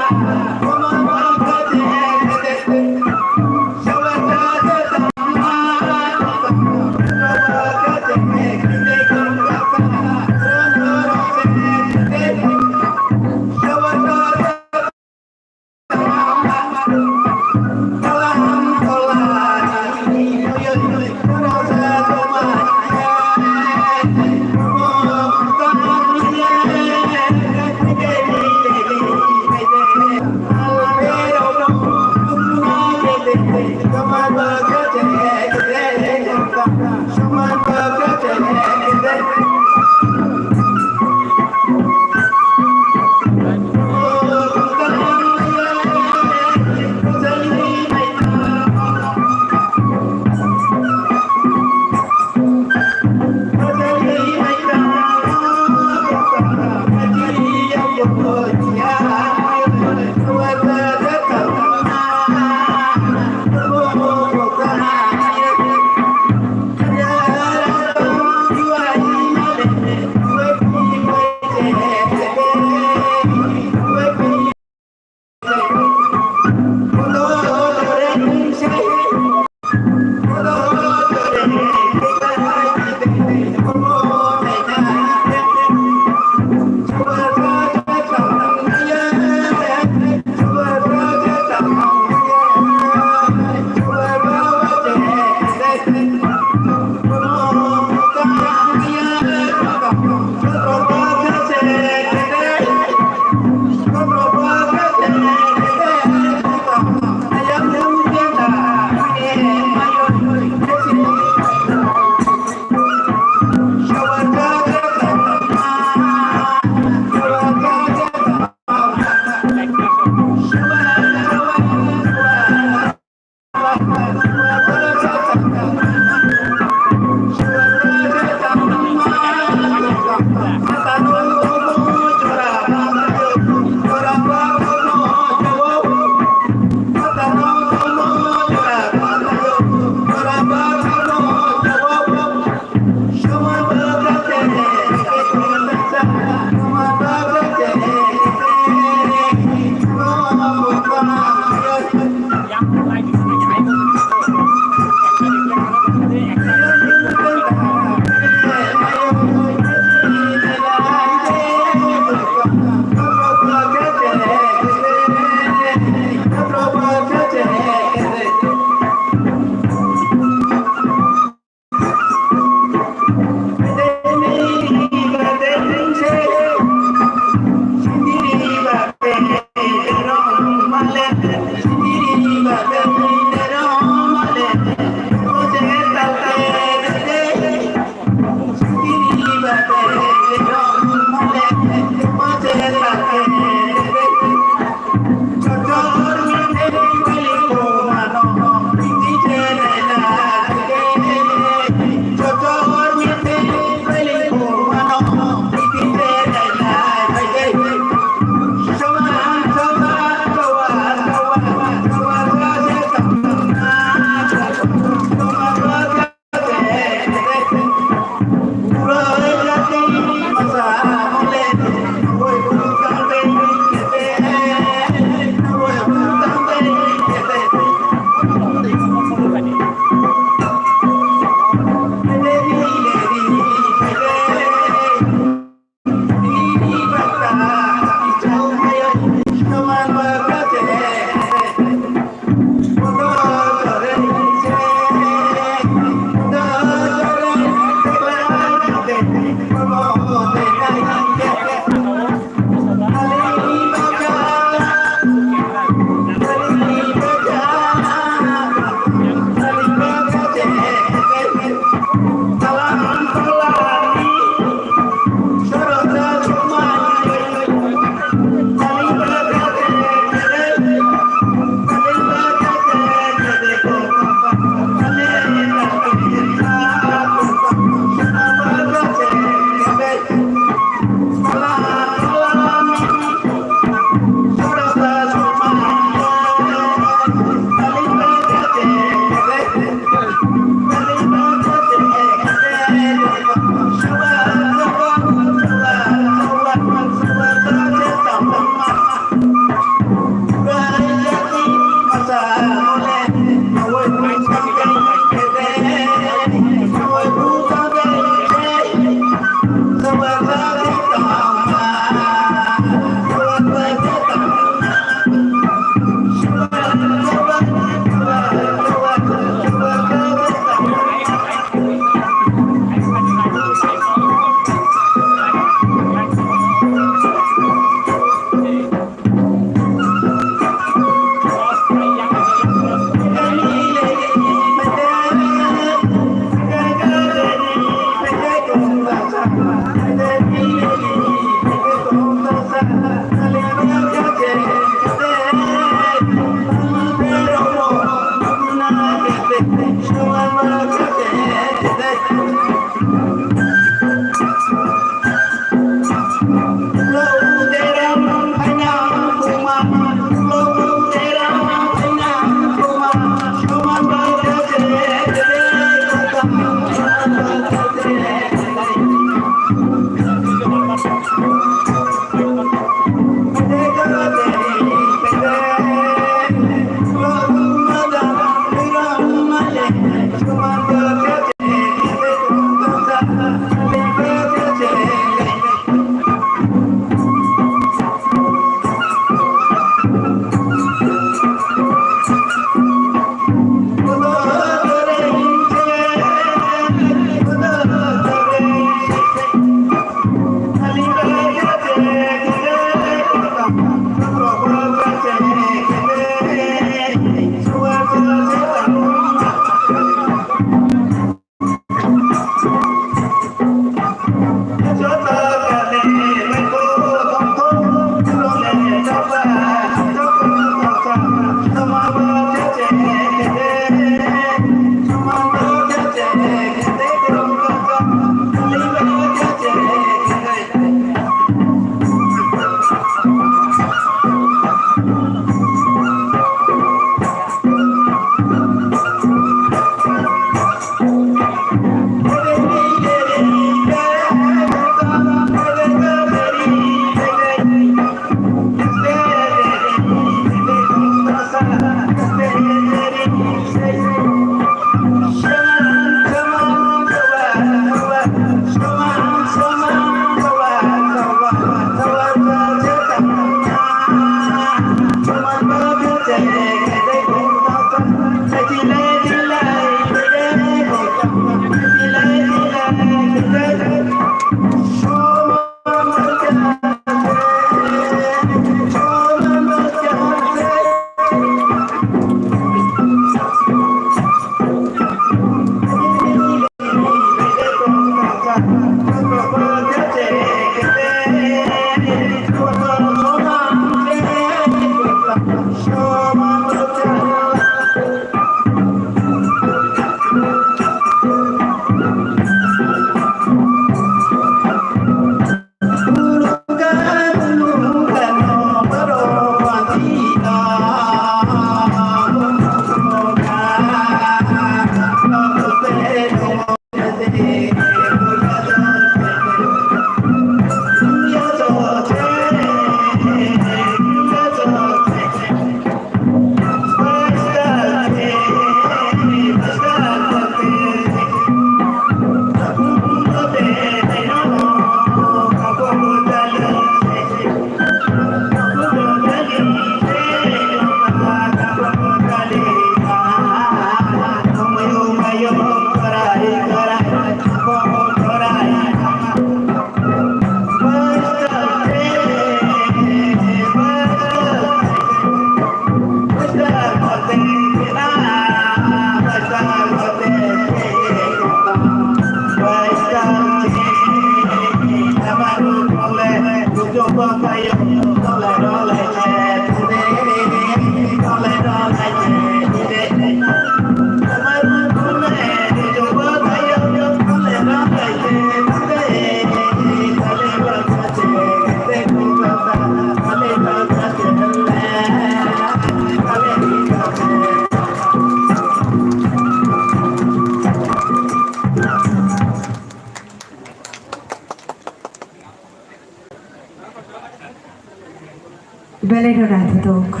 Belai no naithothok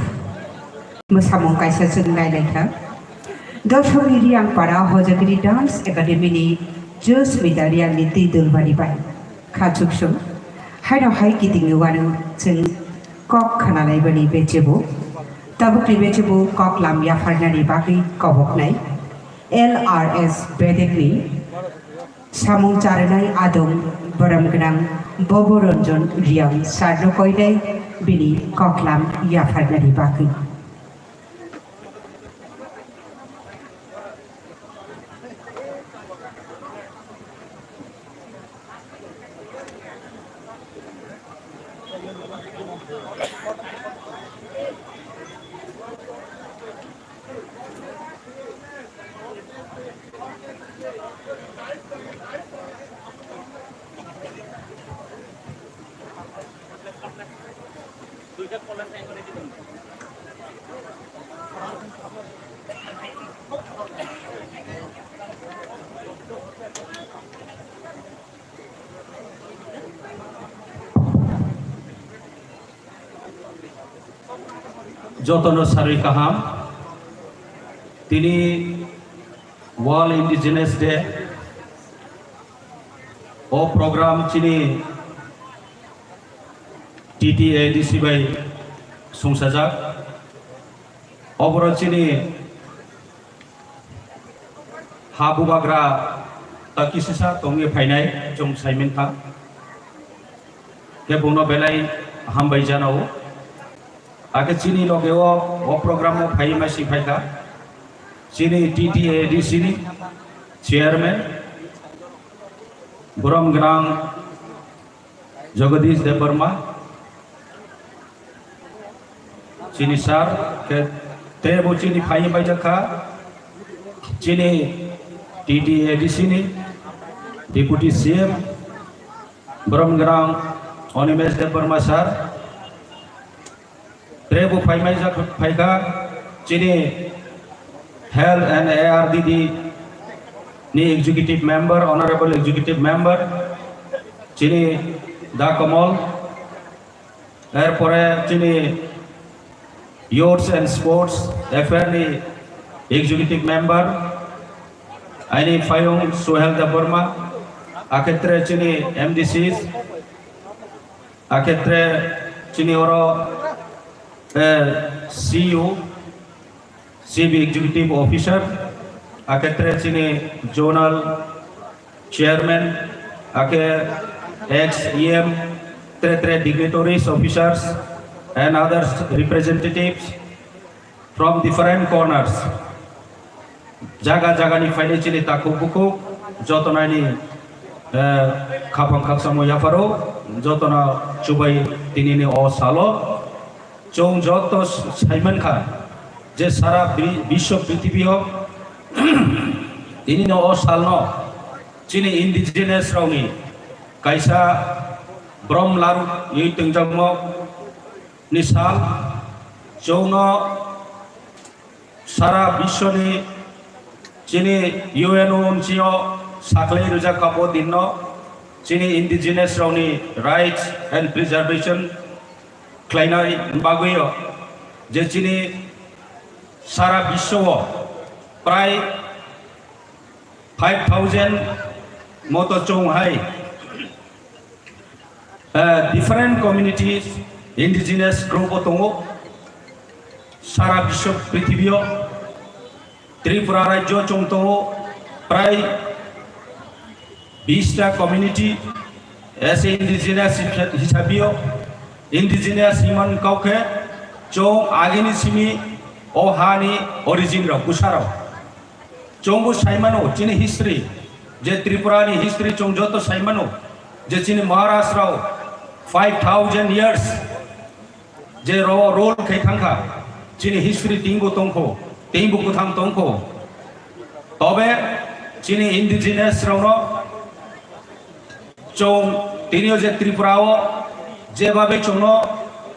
mwsamung kaisa chwng nailaikha. Dosokni Riyangpara Hojagiri Dance Academy ni Josmita Riyang ni twi dulbari bai kha chuksong. Haino hai kitingni uanw chwng kok khwnalaibani bechebo. Tabukni bechebo koklam yapharnani bagwi koboknai L R S Bedekni samung charwnai adong borom gwnang Bobo Ranjan Riyang sarno koinai bini koklam yapharnani bagwi. Jotono sarwi kaham. Tini World Indigenous Day. O program chini T T A D C bai sungsajak. Oboro chini ha bubagra ta kisisa tongwi phainai chwng saimankha. Khe bono belai hambai janao. Akhe chini loge o, o program o phai ma si phaikha. Chini T T A D C ni chairman, borom gwnang Jagadish Debbarma, chini sir, khe tebo chini phai bai jakha, chini T T A D C ni Deputy C M, borom gwnang Animesh Debbarma sir, Tebo phaimai jak phaikha chini Health and A R D D ni executive member, honorable executive member, chini Da Kamal, erpore chini Youths and Sports Affair ni executive member, aini phaiyung Suhel Debbarma, akhetre chini M D Cs, akhetre chini oro, eh, C E O, Chief Executive Officer, akhetre chini Zonal Chairman, akhe ex E M, tre tre dignitaries, officers, and others representatives from different corners. Jaga jaga ni phainai chini takhuk bukhuk joto naini, eh, khapang khakchangmo yapharo jotono chubai tinini o salo chwng joto saimankha je sara bi-, biswo prithibio tinini o salno chini indigenous rokni kaisa brom larwi tongjakmo ni sal chwngno sara biswni chini U N O ni sio saklai rwjak kha bo dinno chini indigenous rokni rights and preservation khlainai bagwio je chini sara biswo prai five thousand moto chwng hai Eh, different communities, indigenous group o tongo, sara biswo prithibio, Tripura rajyo chwng tongo, prai bista community, as a indigenous hisabio, indigenous himan kaukhe, chwng agini simi o hani origin rok, bwsarok. Chwngbo saimano chini history, je Tripura ni history chwng joto saimano, je chini Maharaj rao five thousand years je ro-, rule khai thangkha, chini history tingbo tongkho, tingbo kwthang tongkho. Tobe chini indigenous rokno chwng tinio je Tripura o jebabe chwngno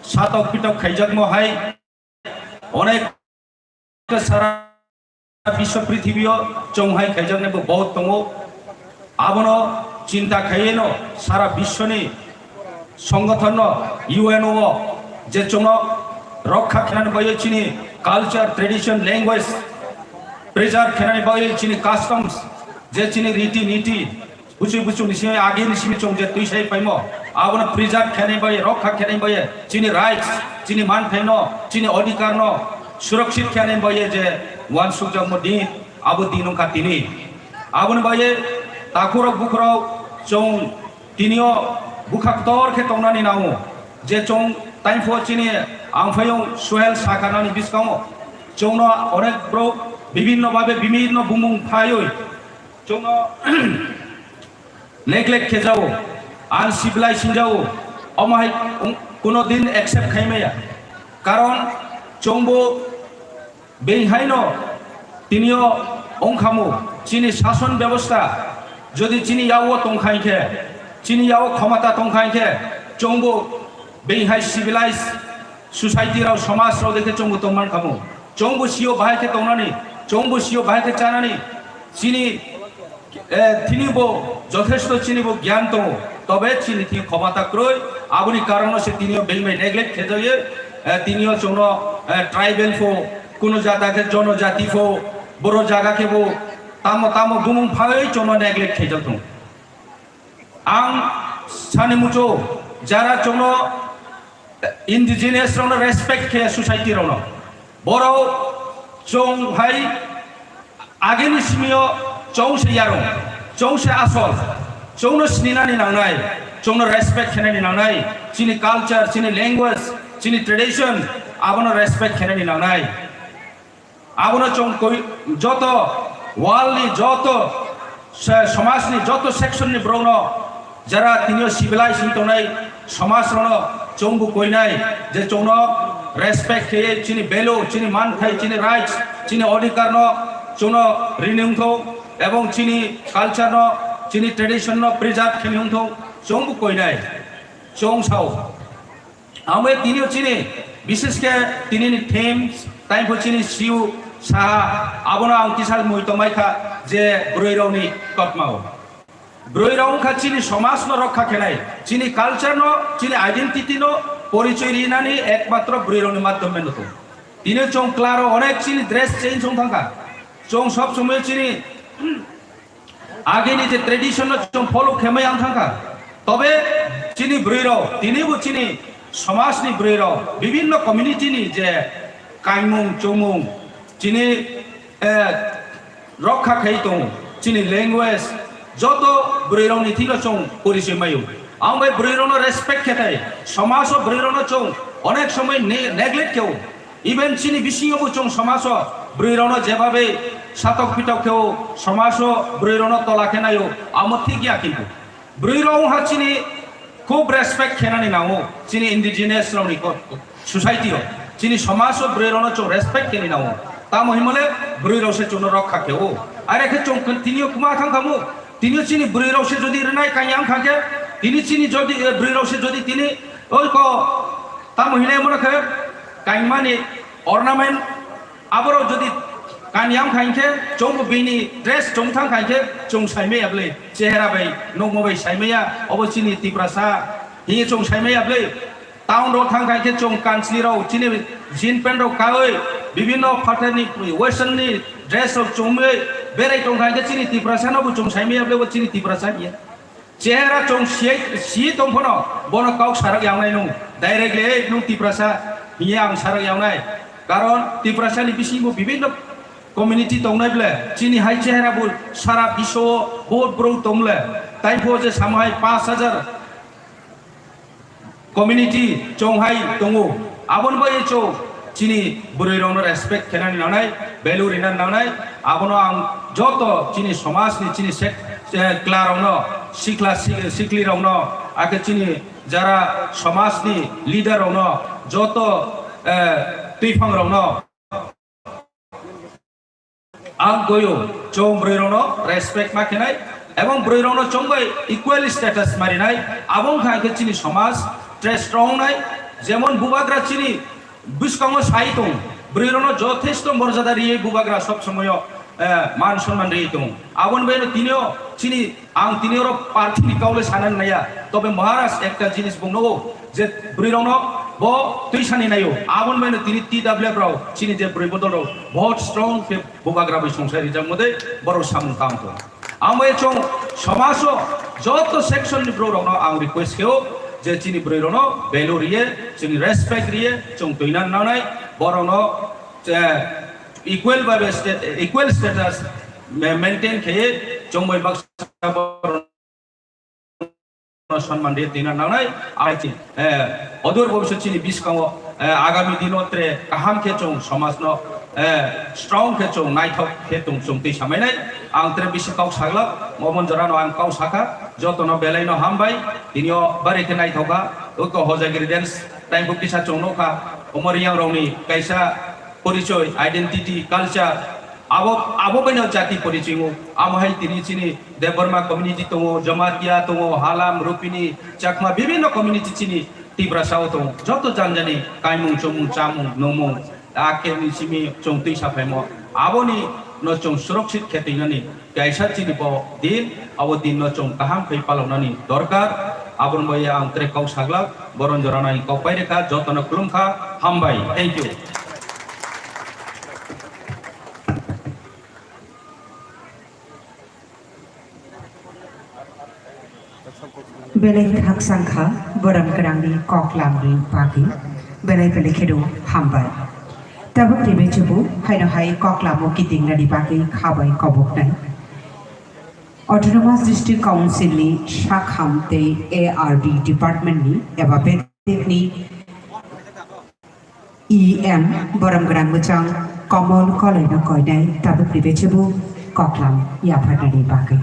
satok pitok khaijakmo hai onek sara biswo prithibio chwng hai khaijaknai bo bahut tongo. Abono chinta khaiwino sara biswni songgothonno U N O o je chwngno rokha khenani bagwi chini culture, tradition, language preserve khenani bagwi chini customs je chini riti niti Buchuk buchuk ni simi agi ni simi chwng je twi sai paimo, abono preserve khenai bai, rokha khenai bai, chini rights, chini manthai no, chini odhikar no surakshit khenai bai je uansukjakmo din, abo din wngkha tini. Aboni bai takhurok bukhurok chwng tinio bwkha ktor khe tongnani nango, je chwng taipho chini angphayung Suhel sakha nani bwskango chwngno onek borok bibinno babe bibinno bumung phaiwi chwngno neglect khe jao, uncivilized hinjao, omo hai kuno din accept khai maya. Karon chwngbo being haino tinio ongkhamu chini sason bebosta jodi chini yao tongkha hinkhe, chini yao khomota tongkha hinkhe, chwngbo being hai civilized society rao, somaj rao dekhe chwngbo tongman khamu. Chwngbo sio bahai khe tongnani, chwngbo sio bahai khe chanani, chini, eh, tini bo jothesto chini bo gyan tongo, tobe chini thini khomota kwrwi, aboni karono se tinio being bai neglect khe jaye, eh, tinio chwngno eh, tribal pho, kuno jata khe jonojati pho, boro jaga khe bo tamo tamo bumung phai chwngno neglect khaijak thung. Ang sani muchung, jara chwngno indigenous rokno respect khe society rokno, borok chwng hai agini simio chwng se yarung, chwng se asol, chwngno sininani nangnai, chwngno respect khenani nangnai, chini culture, chini language, chini tradition, abono respect khenani nangnai. Abono chwng koi-, joto world ni joto se-, somaj ni joto section ni borok no jara tinio civilized wng tongnai somaj rok no chwng bo koinai je chwng no respect khe chini value, chini manthai, chini rights, chini odhikar no chwng no rini wng thung ebong chini culture no, chini tradition no preserve khe wng thung chwng bo koinai chwng sao. Amo tinio chini, bishesh khe tinini themes, taipho chini siu saha, abono ang kisa mui tongmai kha je bwrwi rokni totmao. Bwrwi rok wngkha chini somaj no rokha khenai, chini culture no, chini identity no porichoi rinani ekmatro bwrwi rokni madhyome no tong. Tini chwng klaro onek chini dress change wng thangkha. Chwng sob somoi chini agini je tradition no chwng follow khemai ang thangkha. Tobe chini bwrwi rok, tini bo chini somaj ni bwrwi rok, bibinno community ni je kaimung chumung, chini, eh, rokha khai tongo, chini language, joto bwrwi rok ni thino chwng porichoi maio. Ang bai bwrwi rok no respect khe thai, somaj o bwrwi rok no chwng onek somoi ne-, neglect khe o. Even chini bisingo bo chwng somajo bwrwi rokno jebabe satok pitok kheo, somajo bwrwi rokno tola khe naio, amo thik ya kintu. Bwrwi rok wngkha chini khub respect khenani nango, chini indigenous rokni ko-, society o, chini somajo bwrwi rokno chwng respect khenani nango. Tamo hinmale bwrwi rok se chwngno rokha kheo. Are khe chwng tini o kwma thang khamu, tini chini bwrwi rok se jodi rwnai kanya wngkha khe, tini chini jodi, eh, bwrwi rok se jodi tini oi ko Tamo hinwi mano khe kaimani ornament aborok jodi kanyang khain khe chwngbo bini dress chwng thang khain khe chwng saimaya bwlwi chehera bai nukmo bai saimaya obo chini Tiprasa hinwi chwng saimaya bwlwi town rok thang khain khe chwng kanchli rok chini jean pant rok kawi bibinno phatharni western ni dress rok chumwi berai tong khain khe chini Tiprasa no bo chwng saimaya bwlwi bo chini Tiprasa hiya. Chehera chwng siyai, siyi tong phano, bono kok sarak yawnai nung. Directly, "Ei, nung Tiprasa," hiya ang sarak yawnai. Karon Tiprasa ni bisingo bibinno community tongnai ble. Chini hai chehera bo sara biso bohot bwrwi tong ble. Tai pho je samo hai panch hajar community chwng hai tongo. Aboni bagwi chwng chini bwrwi rokno respect khenani nangnai, value rinani nangnai. Abono ang joto chini somajni chini sek-, eh, chwla rokno, sikla si-, sikli rokno, akhe chini jara somajni leader rokno, joto, eh, twiphang rokno Ang goyo, chwng bwrwi rokno respect ma khenai, ebong bwrwi rokno chwng bai equal status ma rinai, abo wngkha khe chini somaj tre strong nai, jemon bubagra chini bwskango sai tong, bwrwi rokno jothesto morjada riwi bubagra sob somoyo, eh, man sonman riwi tong, aboni bai no tinio chini Ang tini oro party ni kau le sana naiya, tobe Maharaj ekta jinis bung nogo je bwrwi rokno bo twi sani naio, aboni bai no tini T W F rok chini je bwrwi bodol rok bahut strong khe bubagra bai songsai rijak mode borok samung tang tong. Ang bai chong somaj o joto section ni borok rokno ang request kheo je chini bwrwi rokno value riye, chini respect riye, chong twi nan nanai borok no je equal by sta-, equal status ma-, maintain khaiye chongbai baksa borok no sonman de tina nangnai. Ai chi, eh, odur bobisot chini biskango, eh, agami dino tre kaham khe chong somaj no, eh, strong khe chong naithok khe tong chong twi samainai. Ang tre bisi kok saglak, momon jora no ang kok sakha, joto no belai no hambai, tini o bari khe naithok kha, oko Hojagiri dance time bo kisa chong nokha, omo riyang rok ni kaisa porichoi, identity, culture, abo, abo baino jati porichoi o. Amo hai tini chini Debbarma community tongo, Jamatia tongo, Halam, Rupini, Chakma, bibinno community chini Tiprasa o tongo. Joto janjani kaimung, chomung, chamung, nungmung, a khe ni simi chong twi saphaimo. Aboni no chong surakshit khe twinani kaisa chini bo din, abo din no chong kaham khe paloknani dorkar. Aboni bai ang tre kok saglak, boron jorano ang kok pai rikha, jotono khulumkha, hambai. Thank you. Belai khakchang kha borom gwnangni koklamni bagwi, belai belai kheno hambai. Tabuk ni bechebo haino hai koklamo kitingnani bagwi khabai koboknai. Autonomous District Council ni sakham tei A R D department ni eba bedekni E M borom gwnang mwchang Komol Koloino koinai tabuk ni bechebo koklam yapharnani bagwi.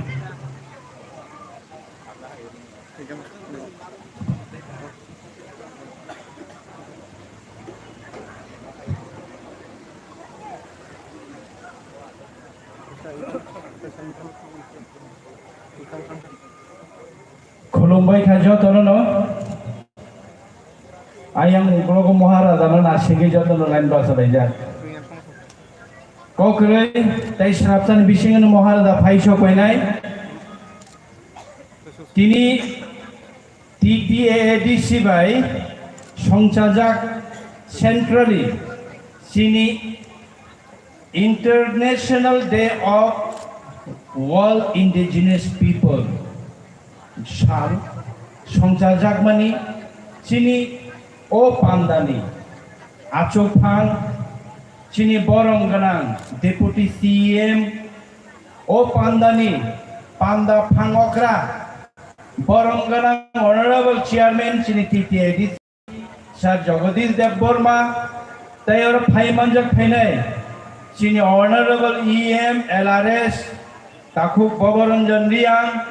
Khulumbai kha jotono no. Ayang uklogo Maharaja no nasingwi jotono line basa laijak. Kokrwi tei srapsani bisingo no Maharaja phai sok painai. Tini T T A A D C bai songchajak centrally chini International Day of World Indigenous People sal songchajakmani chini o pandani achukphang chini borom gwnang Deputy C E M o pandani panda phangokra borom gwnang Honorable Chairman chini T T A D C Sir Jagadish Debbarma, tei oro phai manjak phainai chini Honorable E M, L R S, Takhuk Bhabaranjan Reang,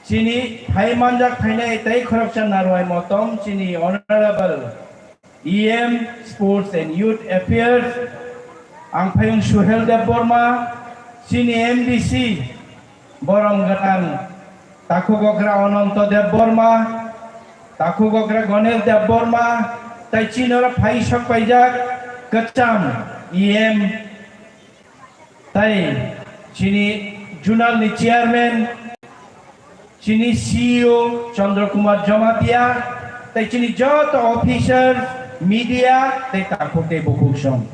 chini phai manjak phainai tei khoroksa narwai motom chini Honorable E M, Sports and Youth Affairs, ang phayung Suhel Debbarma, chini M D C, Borom gwnang Takhuk Okra Ononto Debbarma, Takhuk Okra Ganesh Debbarma, tei chini oro phai sok paijak kwcham E M, tei chini Zonal ni Chairman, chini C E O Chandra Kumar Jamatia, tei chini joto officer, media, tei takhuk tei bukhuk song.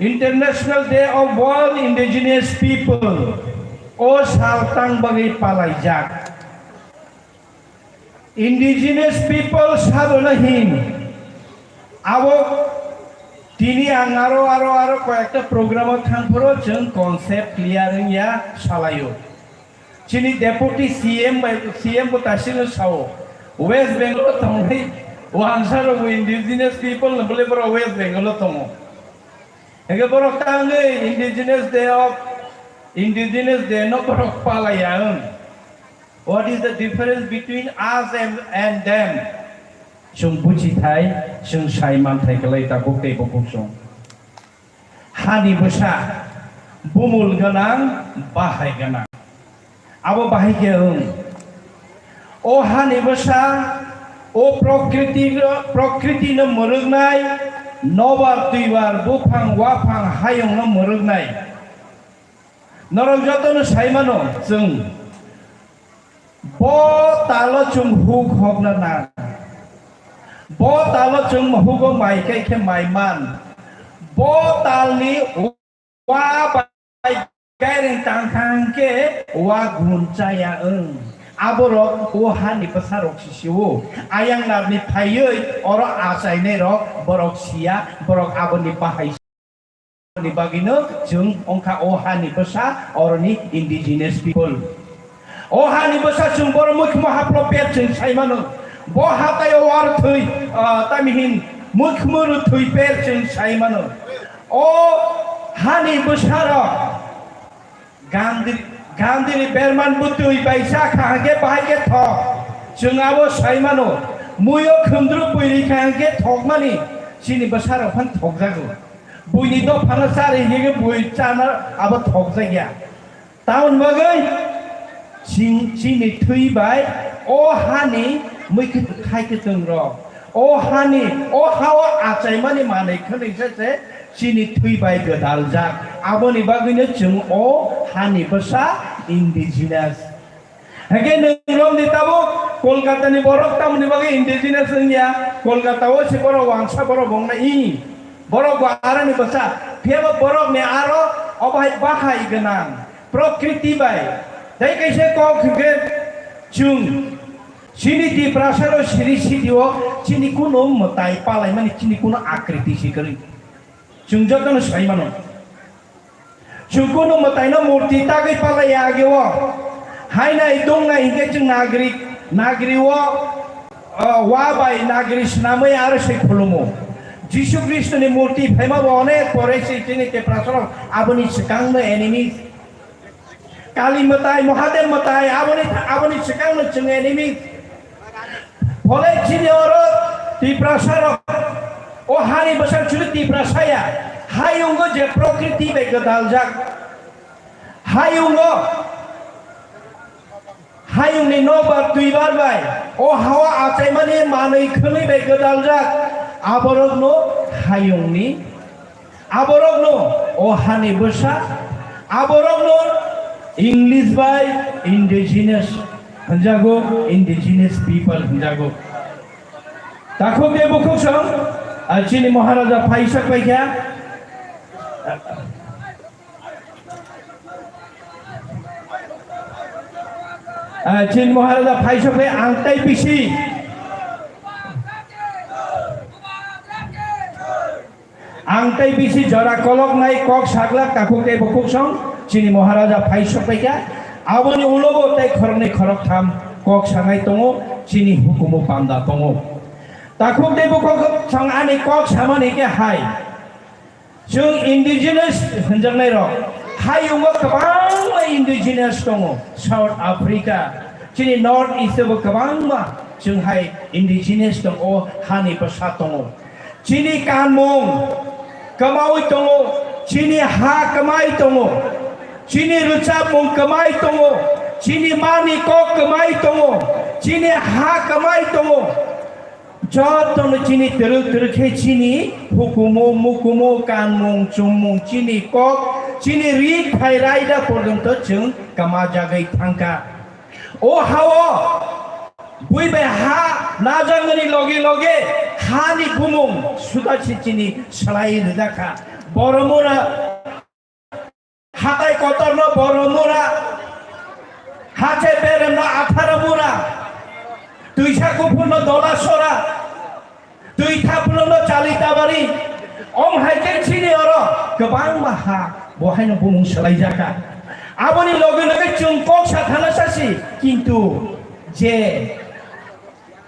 International Day of World Indigenous People o sal tang bagwi palaijak. Indigenous people sabono hin abo tini ang aro, aro, aro koyekta program o thangphuru chwng concept clear wngya salaio. Chini Deputy C M bai, C M bo tasino sao, West Bengal o tongwi wangsa rok bo indigenous people no bole borok West Bengal o tongo. Hingke borok tangwi Indigenous Day of, Indigenous Day no borok palaya wng. What is the difference between us and, and them? Chwng buchithai, chwng sai manthai kwlai tabuk tei bukhuk song. Hani bwsa bumul gwnang, bahai gwnang. Abo bahai khe wng. O hani bwsa, o prokriti, prokriti no mwrwknai, nobar twibar, buphang waphang, hayung no mwrwknai. Norok joto no sai mano chwng. Bo talo chwng huk hokna nang. Bo talo chwng hugo mai kai khe mai man. Bo talni wa bai gairing tang thang khe wa gun chaya wng. Aborok o hani bwsarok sisio. Ayang narni phaiwi oro achainairok borok siya, borok aboni bahai ni bagwino chwng wngkha o hani bwsa, oroni indigenous people. O hani bwsa chwng borok mukhimo haplo per chwng sai mano. Bo hataio war thwi, ah, tami hin mukhimo rw thwi per chwng sai mano. O hani bwsarok Gandhi, Gandhini berman bwtwi bai cha kha hwnkhe bahai khe thok. Chwng abo sai mano, muiyo khumdru pui ri kha hwnkhe thokmani chini bwsarok phano thokjago. Buini dophano chari hige bui chana abo thokjakya. Tamoni bagwi chini thwi bai o hani muikhwtwng khaikhwtwng rok, o hani, o hao achaimani manwi khwnwi se chini thwi bai gwdaljak. Aboni bagwino chwng o hani bwsa indigenous. Hake nwng romni tabuk Kolkata ni borok tamoni bagwi indigenous wngya, Kolkata o se borok wangsa borok wngna i, borok bo aroni bwsa, phiyaba borok ni aro obo hai bahai gwnang, prokriti bai. Tei kaisa kok hwnkhe Chwng chini Tiprasarok siri sitio chini kunu mwtai palaimani chini kunu akriti si kwrwi. Chwng jotono sai mano. Chwng kunu mwtaino murti tagwi palaiya ageo. Hainai tongnai hinkhe chwng nagri, nagrio, ah, wa bai nagri swnamwi aro se khulumo. Jisu Khristoni murti phaima bo onek pore se chini Tiprasarok aboni swkangno enemy. Kali mwtai, Mahadev mwtai, aboni, aboni swkangno chwng enemy. Phole chini oro Tiprasarok, o hani bwsang chwng Tiprasa ya, hayungo je prokriti bai gwdaljak, hayungo, hayungni nokbar twibar bai, o hao achaimani manwi khwnwi bai gwdaljak, aborokno hayungni Aborokno o hani bwsa, aborokno English bai indigenous hwnjago, indigenous people hwnjago. Takhuk de bukhuk song, ah, chini Maharaja phaisak paikha. Ah, chini Maharaja phaisak pai ang tai bisi. Ang tei bisi jora koloknai kok saglak takhuk tei bukhuk song chini Maharaja phai sokpaikha. Aboni ulo bo tei khoroknwi khoroktham kok sanai tongo, chini hukumu panda tongo. Takhuk tei bukhuk song ani kok samani khe hai. Chwng indigenous hwnjaknai rok hayungo kwbangma indigenous tongo, South Africa, chini North East bo kwbangma chwng hai indigenous tongo, hani bwsa tongo. Chini kanmung kwmaui tongo, chini ha kwmai tongo, chini rwchapmung kwmai tongo, chini mani kok kwmai tongo, chini ha kwmai tongo. Jotono chini twrwk twrwk khe chini hukumu, mukumu, kanmung, chumung, chini kok, chini ri khai raida porjonto chwng kwmajagwi thangkha. O hao bui bai ha najagmani loge loge hani bumung suda si chini salai rijak kha. Boromura hatai kotorno boromura, hache beremno atharo mura, twisa kuphurno dola sora, twi thaplono chali tabari. Om hai khe chini oro kwbangma ha bo haino bumung swlaijakha. Aboni loge loge chwng kok sa thana sasi, kintu je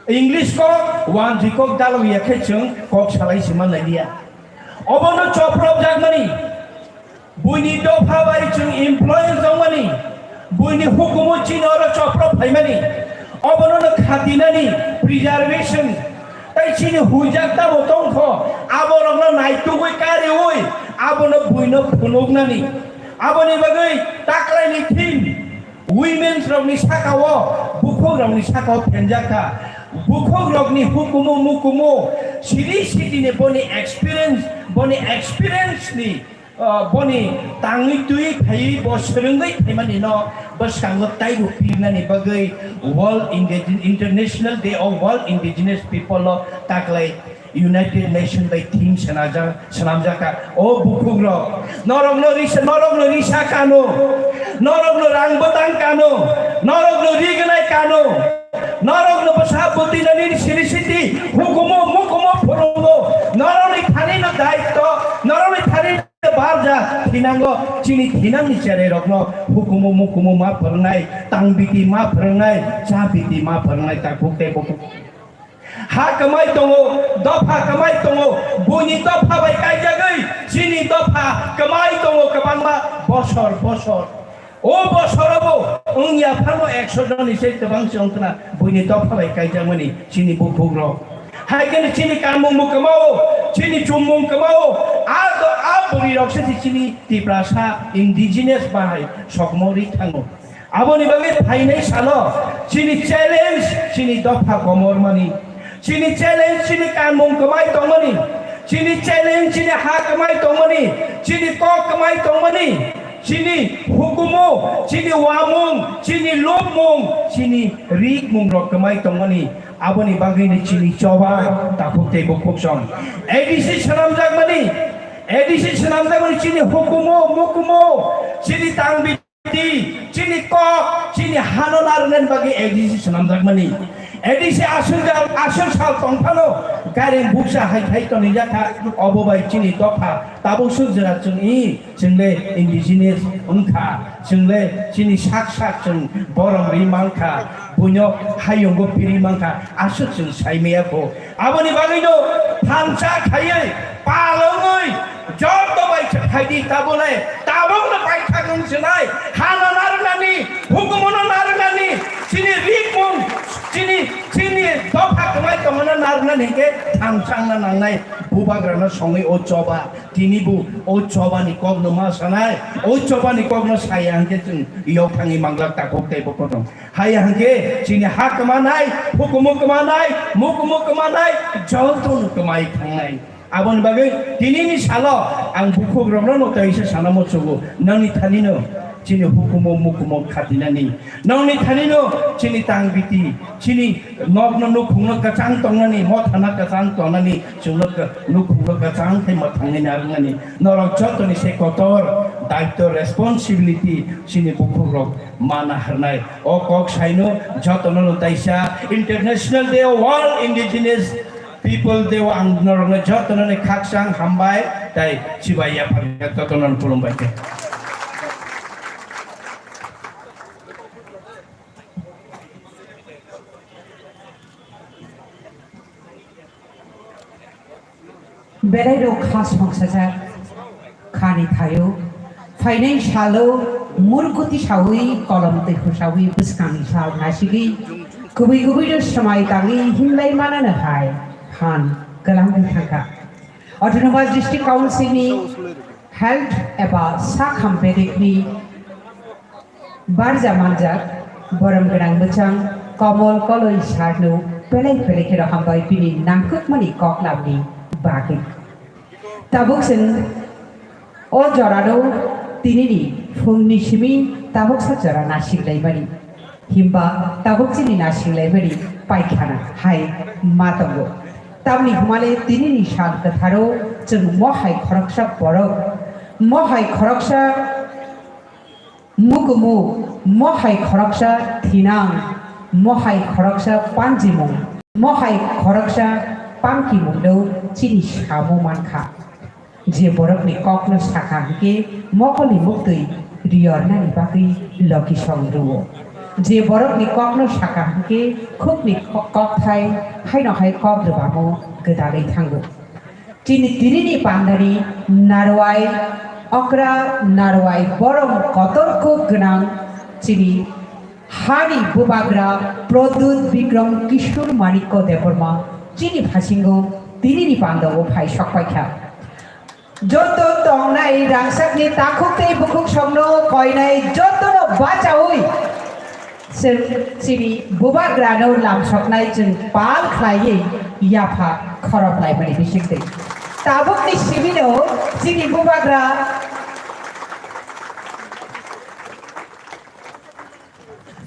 English kok, wanjwi kok dalogya khe chwng kok salai se manlai liya. Obono choprok jakmani, buini dopha bai chwng influence wngmani, buini hukumu chini oro choprok phaimani, obono no khatinani, preservation, tei chini huijak tamo tongkho, aborokno naitugwi kariui, abono buino phunuknani. Aboni bagwi taklaini theme, Women's rokni sakao, bukhuk rokni sakao phenjak kha. Bukhuk rokni hukumu mukumu siri sitini boni experience, boni experience ni, ah, boni tangwi twi phaiwi bo swrwngwi phaimani no bwskango taibo pirnani bagwi World Indige-, International Day of World Indigenous People o taklai United Nation bai theme swnajak, swnamjak kha. O bukhukrok, norokno risa, norokno risa kano, norokno rang bwtang kano, norokno rignai kano, norokno bwsa bwtwinani siri siti hukumu mukumu phurungo, norokni thanino daitto, norokni thanino barja thinango, chini thinangni cherairokno hukumu mukumu ma phwrwngnai, tangbiti ma phwrwngnai, chabiti ma phwrwngnai, takhuk tei bukhuk. Ha kwmai tongo, dopha kwmai tongo, buini dopha bai kaijagwi chini dopha kwmai tongo kwbangma bosor bosor. O bosorobo wngya phano ekso jonni se kwbang se wngkha buini dopha bai kaijakmani chini bukhukrok. Hai kheno chini kanmungbo kwmao, chini chummung kwmao, a do-, a bwrwirok se chini Tiprasa indigenous bahai sokmo ri thango. Aboni bagwi phainai salo chini challenge chini dopha komormani, chini challenge chini kanmung kwmai tongmani, chini challenge chini ha kwmai tongmani, chini kok kwmai tongmani, chini hukumu, chini uamung, chini lubmung, chini rikmung rok kwmai tongmani. Aboni bagwino chini choba takhuk tei bukhuk song A D C swnamjakmani, A D C swnamjakmani chini hukumu, mukumu, chini tangbi Di, chini kok, chini hano narwknani bagwi A D C swnamjakmani. A D C aswk jal, aswk sal tongphano, gaireng buksa hai khai tonijak kha, obo bai chini dopha tabuk swk jora chwng i, chwng le indigenous wngkha, chwng le chini sak sak chwng borom ri mankha, buino hayungo piri mankha, aswk chwng saimaya kho. Aboni bagwino thansa khaiwi, pal wngwi, joto bai se phaidi tabole, tabukno paithak wng sinai, hano narwknani, hukumono narwknani, chini rikmung, chini, chini dopha kwmai tongmano narwknani hinkhe thansa wngna nangnai, bubagrano songwi o choba, tini bo o chobani kokno ma sanai, o chobani kokno saya hinkhe chwng yok thangwi manglak takhuk tei bokhorok. Haya hwnkhe chini ha kwmanai, hukumu kwmanai, mukumu kwmanai, jotono kwmai thangnai. Aboni bagwi tinini salo ang bukhukrokno no kaisa sana muchungo, nangni thanino chini hukumu mukumu khatinani, nangni thanino chini tangbiti, chini nokno nukhungno kwchang tongnani, mothano kwchang tongnani, chwngno nukhungno kwchang khe mwthangwi narwknani. Norok jotoni se kotor daityo, responsibility chini bukhukrok mana hwrnai. O kok saino jotono no taisa International Day of All Indigenous People Day o ang norokno jotono ni khakchang hambai tai chibai yaphar jotono no khulumbai khe. Belai rok kha songchajak khani thaio. Phainai salo murkuti sawi kolom twi husawi bwskangni sal nasigwi kubui kubui no swmai tangwi himlai manano hai phan kwlangwi thangkha. Autonomous District Council ni health eba sakham bedekni barja manjak, borom gwnang bwchang Komol Koloi Sarno belai belai kheno hambai bini nangkukmani koklamni bagwi. Tabuk chwng o jorano tinini phungni simi tabuksa jora nasiglaimani. Himba tabuk chini nasiglaimani paikhana hai ma tongo. Tamni hwnmale tinini sal kwtharo chwng mohai khoroksa borok, mohai khoroksa mukumu, mohai khoroksa thinang, mohai khoroksa panjimung, mohai khoroksa pangkimungno chini samo mankha. Je borokni kokno sakha hwnkhe mokolni muktwi riyornani bagwi logisong rwo. Je borokni kokno sakha hwnkhe khukni ko-, kokthai haino hai kok rwbamo gwdalwi thango. Chini tinini pandani narwai, okra narwai borom kotor kok gwnang chini hani bubagra Pradyut Bikram Kishore Manikya Debbarma chini phasingo tinini pandao phai sokpaikha. Joto tongnai rangchakni takhuk tei bukhuk songno koinai jotono bachaui chwng chini bubagrano lamsoknai chwng pal khlaiwi yapha khorop laimani bisingtwi. Tabukni simino chini bubagra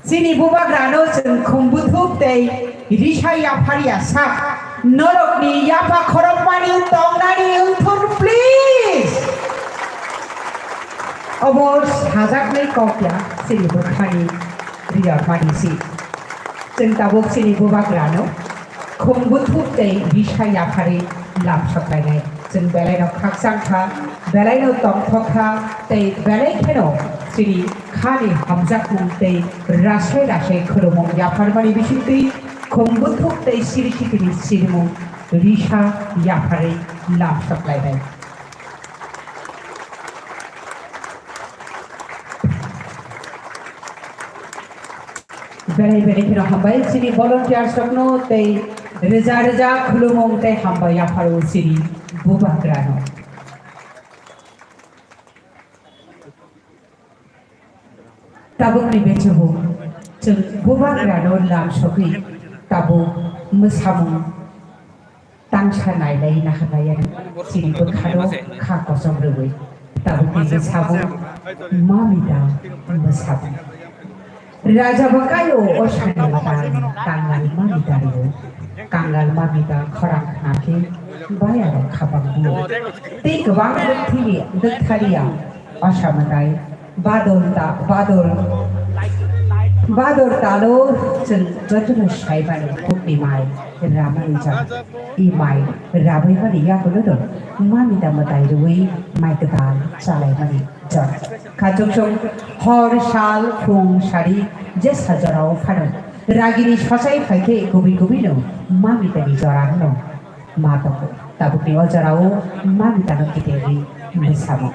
Chini bubagrano chwng khum buthuk tei risa yapharya sak, norokni yapha khorokmani tongnani wngthun, please. Obo sajaknai kok ya chini bwkhani riyarmani si. Chwng tabuk chini bubagrano khum buthuk tei risa yapharwi lamsok lainai. Chwng belaino khakchang kha, belaino tongthok kha, tei belai kheno chini khani hamjakmung tei rasai rasai khulumung yapharmani bisingtwi khum buthuk tei siri sikini sirimung risa yapharwi lamsok lainai. Belai belai kheno hambai chini volunteers rokno tei rwja rwja khulumung tei hambai yapharo chini bubagrano. Tabukni bechugo chwng bubagrano lamsogwi tabuk mwsamung tangsa nailai naharlaiya chini bwkhano kha kosom rwui tabukni bwsabo mamida bwsabo. Raja bwkaio o sani tang tangnani mamida rwo. Kangal mamida khorang khnakhe bayaro khabangbo. Tei kwbang bwkthili bwkthaliya osa mwtai Bador ta, bador, bador talo chwng jotono saimani kukni mai ramani jora. I mai rabaimani yakulono mamita mwtai rwui mai kwtal chalaimani jora. Khachuksong hor sal phung sari jesa jorao phano ragini sochai phaikhe kubui kubuino mamitani jora hwno ma tongo. Tabukni o jorao mamitano kitingwi bwsamo.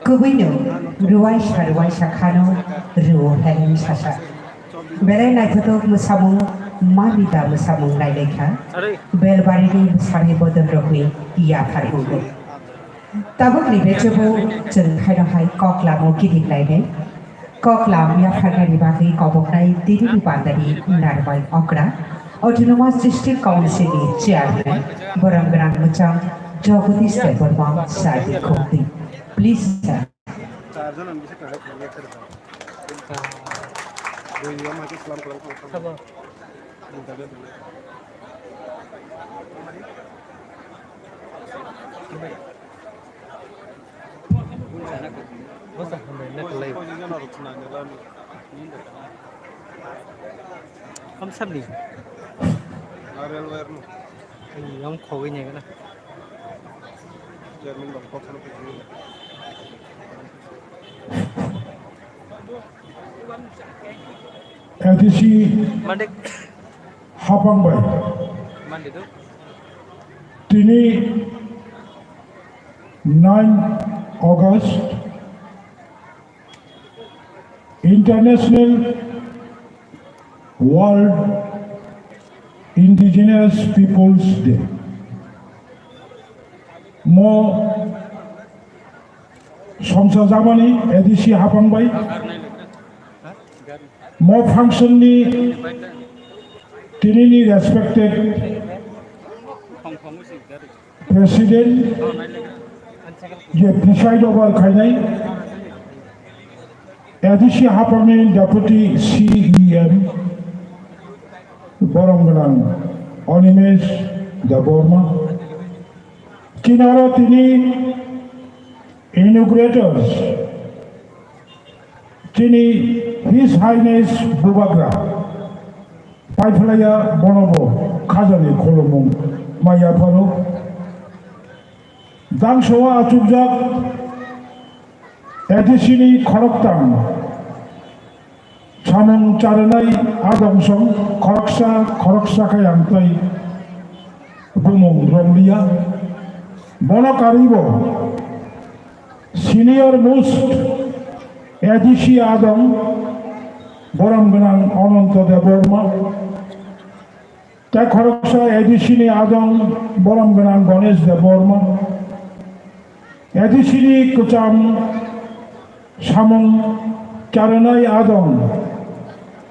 Kwbwino rwai sa rwai sa khano rwo heleng sasa. Belai naithothok mwsamung, mani da mwsamung nailaikha. Belbarini bwsani bodol rokni yaphar hwngo. Tabukni bechobo chwng haino hai kok lamo kidik lainai. Kok lam yapharnani bagwi koboknai tinini bandani Narwai Okra, Autonomous District Council ni Chairman, borom gwnang mwchang Jagadish Debbarma sir ni khumtwi. Please, sir. Kamsani. Yang khogwi nya gana. A D C Monday. Hapang bai. Monday tu. Tini nine August, International World Indigenous Peoples Day. Mo somsa jamani A D C hapang bai. Mo function ni tinini respected President je preside over khainai, A D C hapangni Deputy C E M borom gwnang Animesh Debbarma, kinaro tini inaugurators, chini His Highness Bubagra paiphlaiya, bonobo khajani khulumung maya pharo. Dangso achukjak A D C ni khoroktham samung charwnai adong song khoroksa khoroksa khe ang tei bumung romliya. Bono karwibo senior most A D C adong borom gwnang Ananto Debbarma. Tei khoroksa A D C ni adong borom gwnang Ganesh Debbarma, A D C ni kwcham samung charwnai adong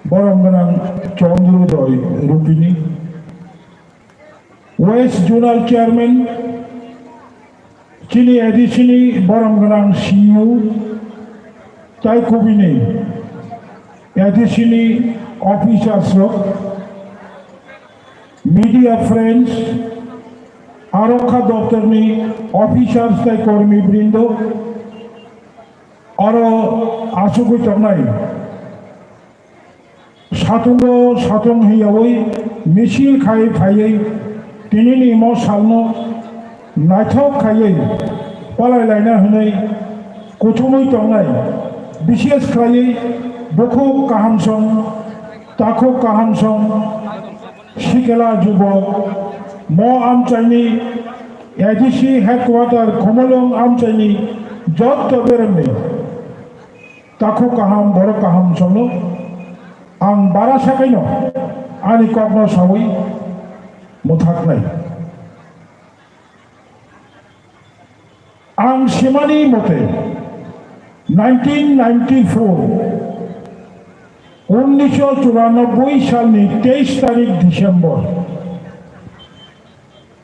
borom gwnang Chandrodoi Rupini, West Zonal Chairman, chini A D C ni borom gwnang C E O tai kubini A D C ni officers rok, media friends, arokha doptor ni officers tei kormi brindo, aro achugwi tongnai. Satungo satung hiyawi misil khai phaiwi tinini mo salno naithok khaiwi palai laina hwnwi kuthumwi tongnai, bises khlaiwi bukhuk kaham song, takhuk kaham song, sikela jubok, mo amchaini A D C headquarter Khumulwng amchaini jotto beremni. Takhuk kaham, borok kaham songno ang bara sakaino ani kokno sawi mwthaknai. Ang simani mote nineteen ninety-four, unnisho churanobboi salni teis tarik December,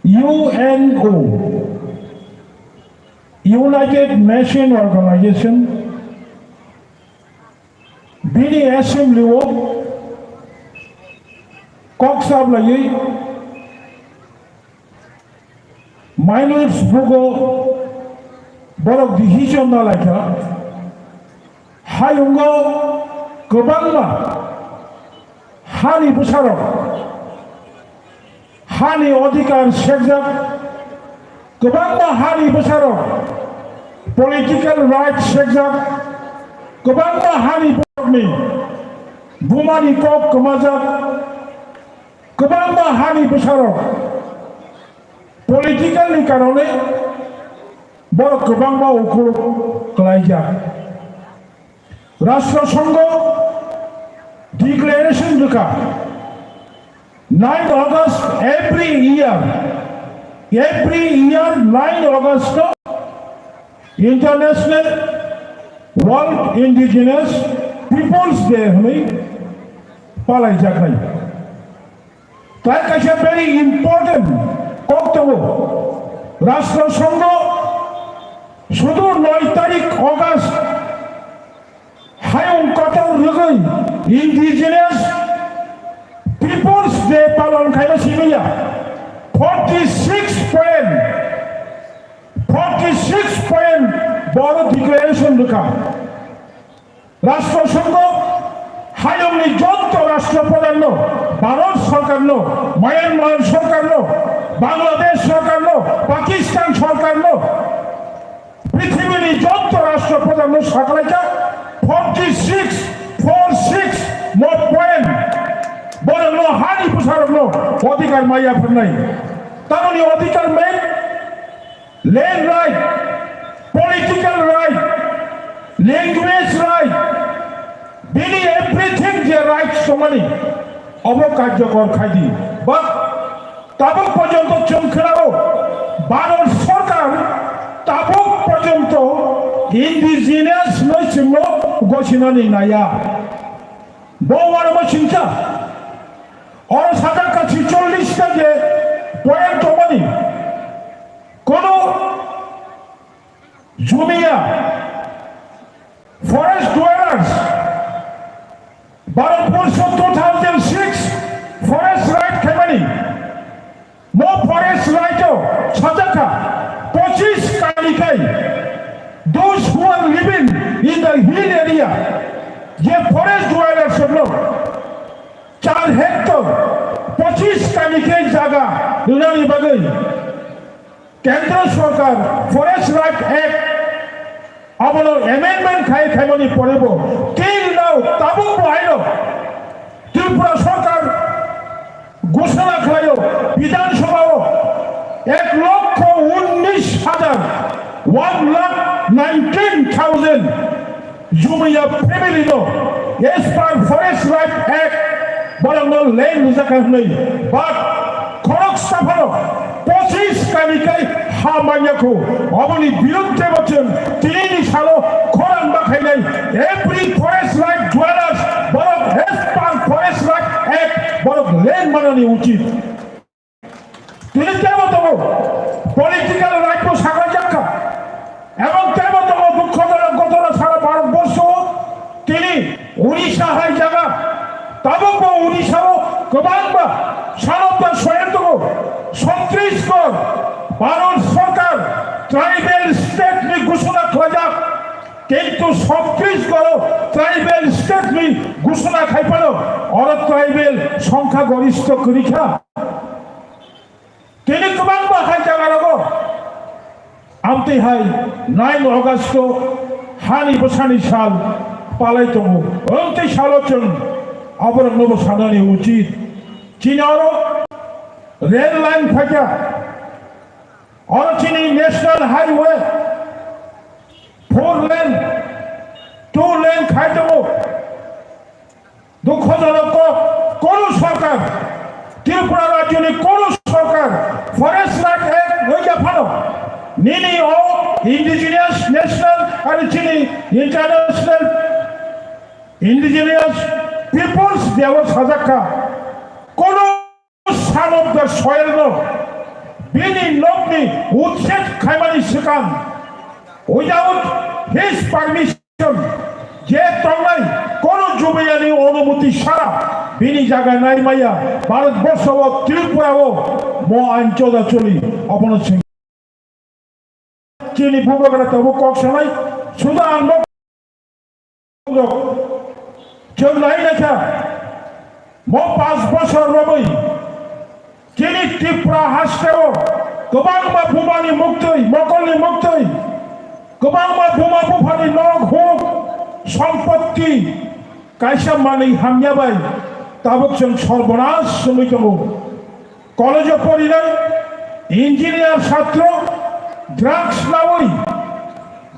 U N O, United Nation Organization, bini assembly o kok sablaiwi minutes bugo borok decision na laikha. Hayungo kwbangma hani bwsarok hani odhikar sekjak, kwbangma hani bwsarok political rights sekjak, kwbangma hani borokni bumani kok kwmajak, kwbangma hani bwsarok political ni karone borok kwbangma ukhur klaijak. Rashtra Sangha declaration rwkha, nine August every year, every year nine August no International World Indigenous Peoples Day hwnwi palaijaknai. Tai kaisa very important kok tongo. Rashtra Sangha sudu noi tarik August hayung kotor rwgwi Indigenous Peoples Day palon khaima simiya forty six point, forty six point boro declaration rwkha. Rashtra Sangha hayungni jotto Rashtra Pradhanno, Bharat Sarkarno, Myanmar Sarkarno, Bangladesh Sarkarno, Pakistan Sarkarno, prithibini jotto Rashtra Pradhanno sakalaikha forty six, four six mo point borokno hani bwsarokno odhikar maya phirnai. Tamoni odhikar main land right, political right, language right, bini everything je rights tongmani, obo karjokor khaidi. But tabuk porjonto chwng khwnao, Bharat Sarkar tabuk porjonto indigenous noi chwngno gosinani naya. Bo uanama singcha, oro sajak kachi chollish ta je point tongmani, kono Jumia, forest dwellers, Bharatborsho two thousand six forest right khaimani, mo forest right o sajakha pochis kalikai, those who are living in the hill area, je forest dwellers rok char hectare pochis kalikai jaga rwnani bagwi Kendra Sorkar Forest Right Act abono amendment khai khaimani porebo till now tabuk bo haino Tripura Sorkar ghoshona khlaio Bidhan Sabha o ek lokho unnish hajar, one lakh nineteen thousand Jumia family no as per Forest Right Act borok no land rijak kha hwnwi, but khoroksa phano pochis kani kai ha manya kho, oboni birudde bo chwng tini ni salo khorang ba khainai every forest right dwellers borok as per Forest Right Act borok land manani uchit. Tini tebo tongo, political right bo saklai jak kha. Ebong tebo tongo, dukhojonok ghotona sara Bharatborsho, tini Odisha hai jak Odisha o kwbangma sanokta soyang tongo. Chhattisgarh Bharat Sarkar tribal state ni ghosona khlaijak. Kintu Chhattisgarh o tribal state ni ghosona khai phano oro tribal songkha goristho kwrwi kha. Tini kwbangma hai jagarago amtwi hai nine August o hani bwsani sal palai tongo. Amtwi salo chwng aborokno bo sanani uchit. Chini oro rail line phaikha, oro chini national highway four lane, two lane khai tongo. Dukhojonok kok, kono sorkar, Tripura rajyoni kono sorkar Forest Right Act wngya phano nini o indigenous national ani chini international indigenous peoples day o sajak kha. Kono son of the soil no bini nokni utset khaimani swkang without his permission je tongnai kono jumiyani onumoti sara bini jaga naimaya Bharat borsho o Tripura o mo ain choda choli obono sing. Chini bubagra tabuk kok sanai, suda ang nok. Chwng nai naikha, mo panch bosor romwi chini Tripura hasteo kwbangma bumani muktwi, mokolni muktwi, kwbangma buma buphani nok huk, sompotti, kaisa manwi hamya bai tabuk chwng sorbonas wngwi tongo. College o porinai, engineer satro, drugs lawi,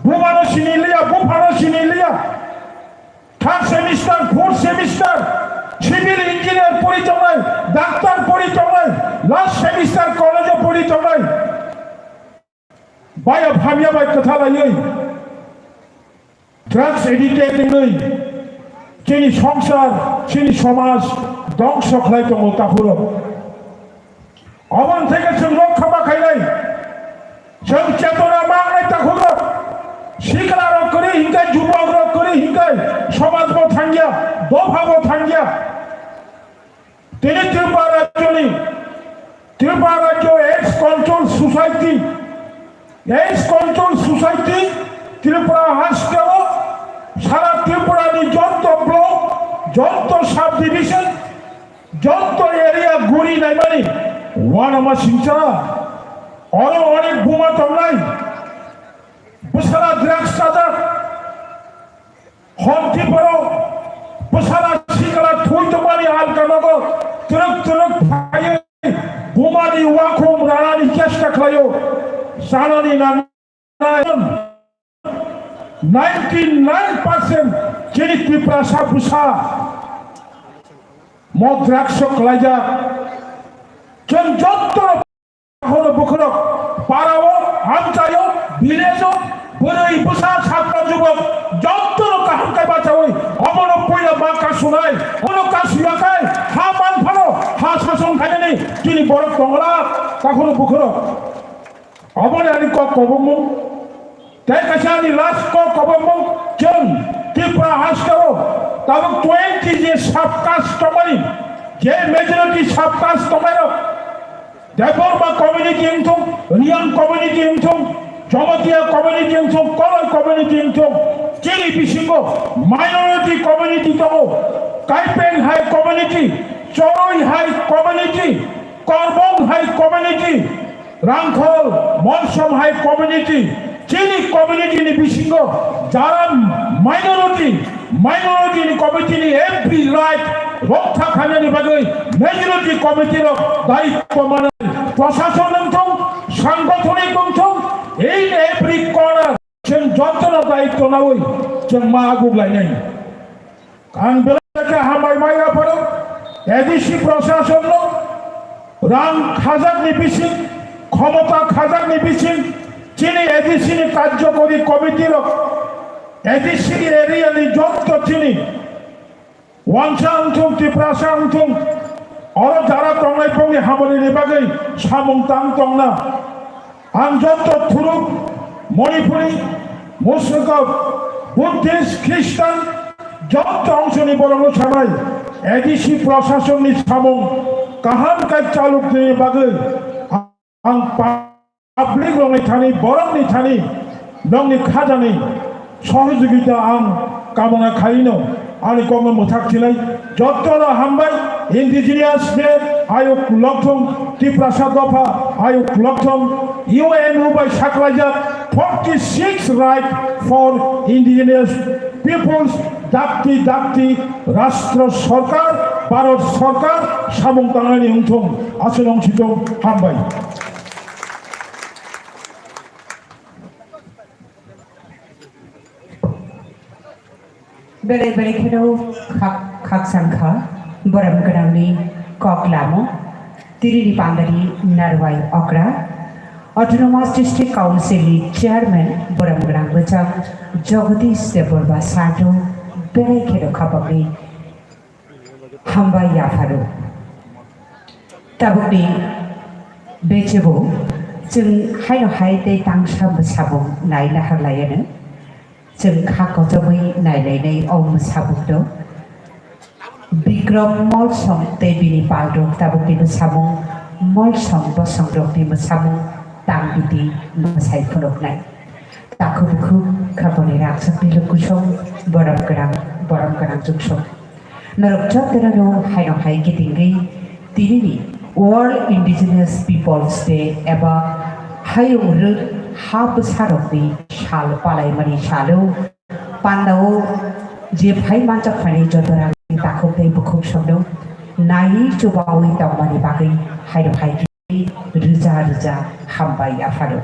bumano sini liya, buphano sini liya. Third semester, fourth semester, civil engineer pori tongnai, doctor pori tongnai, last semester college o pori tongnai. Baya phamya bai kwtha laiwi. Drugs addicted wngwi chini songsar, chini somaj dongso khlai tongo takhurok. Oboni theke chwng rokha ma khainai, chwng chetona ma wngnai takhurok. Siklarok kwrwi hinkhai, jubokrok kwrwi hinkhai, somaj bo thangya, dopha bo thangya. Tini Tripura rajyoni, Tripura rajyo AIDS control society, AIDS control society Tripura hasteo sara Tripura ni joto block, joto sub division, joto area guri naimani wanama singcha. Oro onek buma tongnai, bwsala drugs chajak. Hon tiporo bwsala sikla thwi tongmani alkanogo twrwk twrwk phaiwi bumani wakhum ranani chesta khlaio. Chanani nangnai ninety nine percent chini Tiprasa bwsa mo drugs o klaijak. Chwng jotto Hono bukhurok parao, amchaio, village-o, bwrwi, bwsa, sakra, jubok, jotono kaham khe bachaui, obono puila ma kasunai, obono kasuyakhai, ha manphano, ha sason khainani, chini borok tongla, takhoro bukhurok. Oboni ani kok kobongmung. Tei kaisa ani last kok kobongmung chwng Tripura hasteo tabuk twenty je sub-caste tongmani, je majority sub-caste tongnairok, Debbarma community wngthung, Reang community wngthung, Jamatia community wngthung, Koloi community wngthung, chini bisingo minority community tongo, Kaipeng hai community, Choroi hai community, Korbong hai community, Rangkhol, Molsom hai community, chini community ni bisingo jara minority, minority ni committee ni every right rokha khainani bagwi majority committee rok daitwo manai, prosason wngthung, sangothonik wngthung, in every corner chwng jotono daitwo naui chwng ma aguklainai. Ang belai khe hambai mai aphano A D C prosason no rang khajakni bising, khomota khajakni bising, chini A D C ni karjokori committee rok, A D C area ni jotto chini Wansa wngthung, Tiprasa wngthung, oro jara tongnai bongni hamoni ni bagwi samung tang tongna. Ang joto Thuruk, Manipuri, Muslim, Buddhist, Christian, joto ongsoni borokno sanai. A D C prasasonni samung kaham khe chalukni bagwi ang public rokni thani, borokni thani, nokni khajani sohojogita ang kamona khaino ani kokno mwthak chinai. Jottono hambai, Indigenous Day ayuk lokthung, Tiprasa dopha ayuk lokthung, U N O bai saklaijak forty six right for Indigenous Peoples, dakti dakti rashtra sarkar, Bharat sarkar samung tangnani wngthung, aswk wng situng, hambai. Belai belai kheno khak-, khakchang kha, borom gwnangni kok lamo, tini ni pandari Narwai Okra, Autonomous District Council ni Chairman borom gwnang bwchang Jagadish Debbarma Sadu, belai kheno khapangni hambai yapharo. Tabukni bechebo chwng haino hai tei tangsa mwsabung nai naharlaiano. Chwng kha kochomwi nailainai o mwsabukno. Bikrom Molsom tei bini palrok tabukni mwsamung Molsom bosongrokni mwsamung tangbiti mwsai phunuknai. Takhuk bukhuk khaboni rangchakni lukusong borom gwnang, borom gwnang chuksom. Norok jotono haino hai kitingwi tinini World Indigenous Peoples Day eba hayung rwk ha bwsarokni sal palaimani salo pandao je phai manchak phainai joto rangni takhuk tei bukhuk somno naiwi chubawi tongmani bagwi haino hai kitingwi rwja rwja hambai yapharo.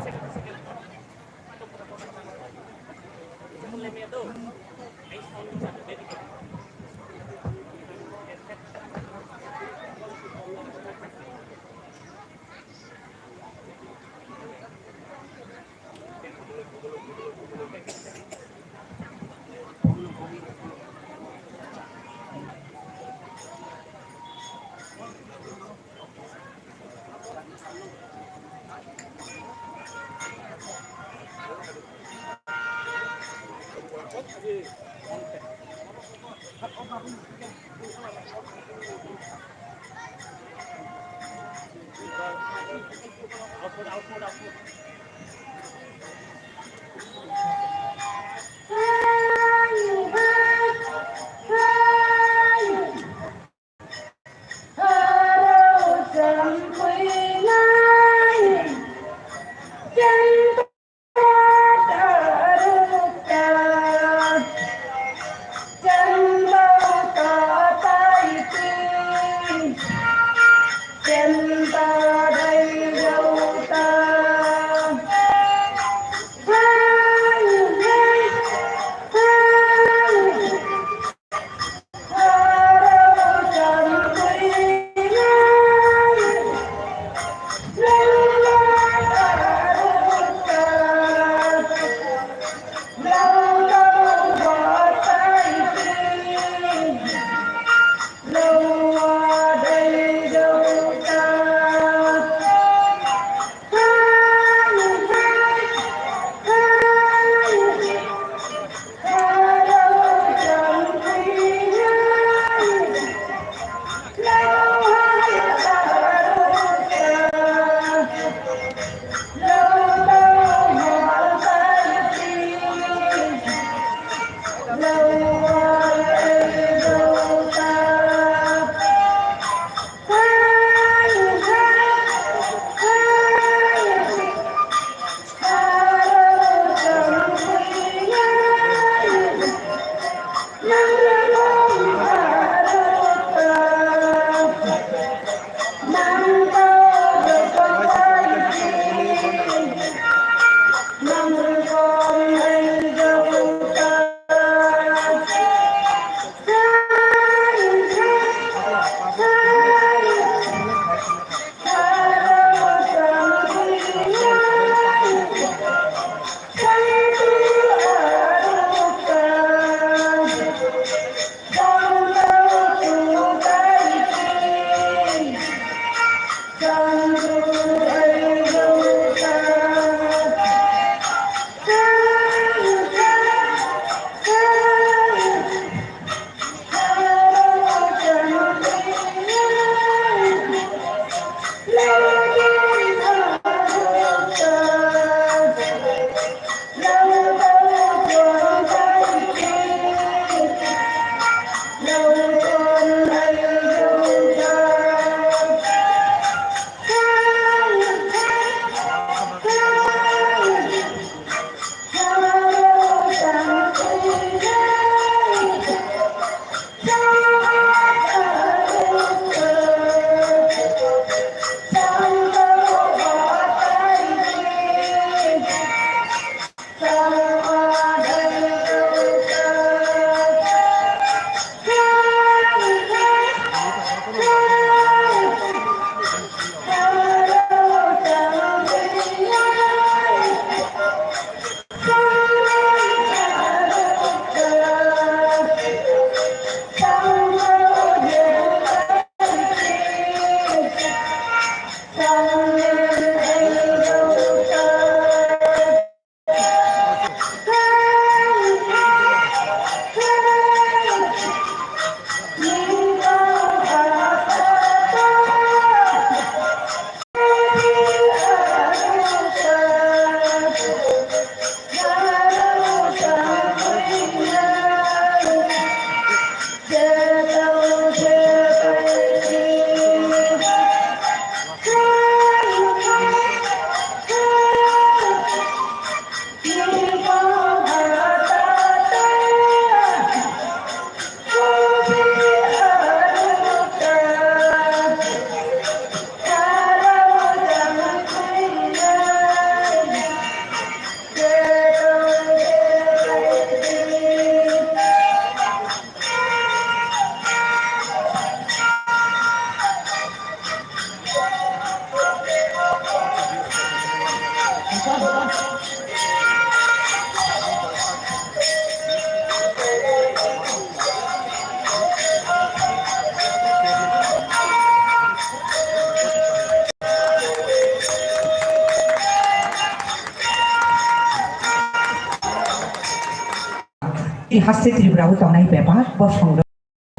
Chini haste Tripura o tongnai bebak bosong rok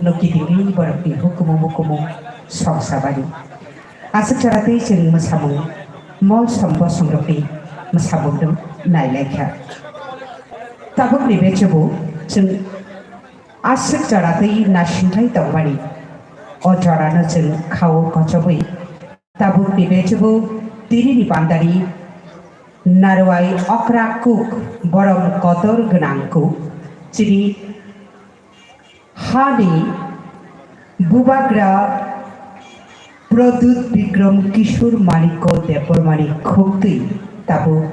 no kitingwi borok ni hukumu mukumu song sabari. Aswk chara tei chwng mwsamung mol som bosong rok ni mwsamung no nai lai kha. Tabuk ni beche bo chwng aswk chara tei naisingthai tongmani o chara no chwng khao kochobwi tabuk ni beche bo tini ni pandari narwai okra kuk borom kotor gwnang kuk chini Hani bubagra Pradyut Bikram Kishore Manikya Debbarmani khuktwi tabuk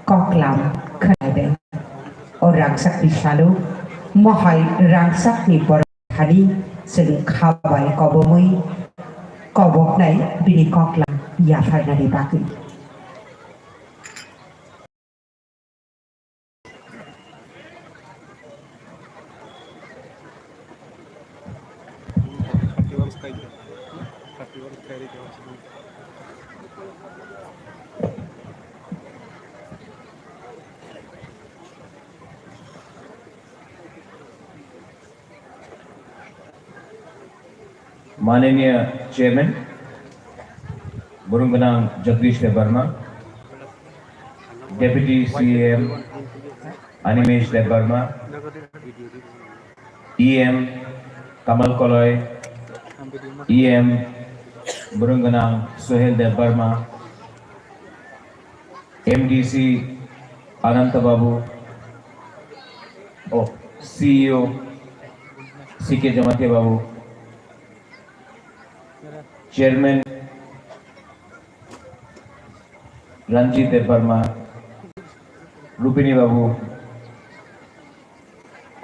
koklam khwnai bai. O rangchakni salo mohai rangchakni borok thani chwng khabai kobomwi koboknai bini koklam yapharnani bagwi. Mananiya Chairman, Burung Gwnang Jagdish Debbarma, Deputy C E M Animesh Debbarma, E M Kamal Koloi, E M Burung Gwnang Sohel Debbarma, M D C Ananta Babu, oh, C E O C K Jamatia Babu, Chairman Ranjit Debbarma, Rupini Babu,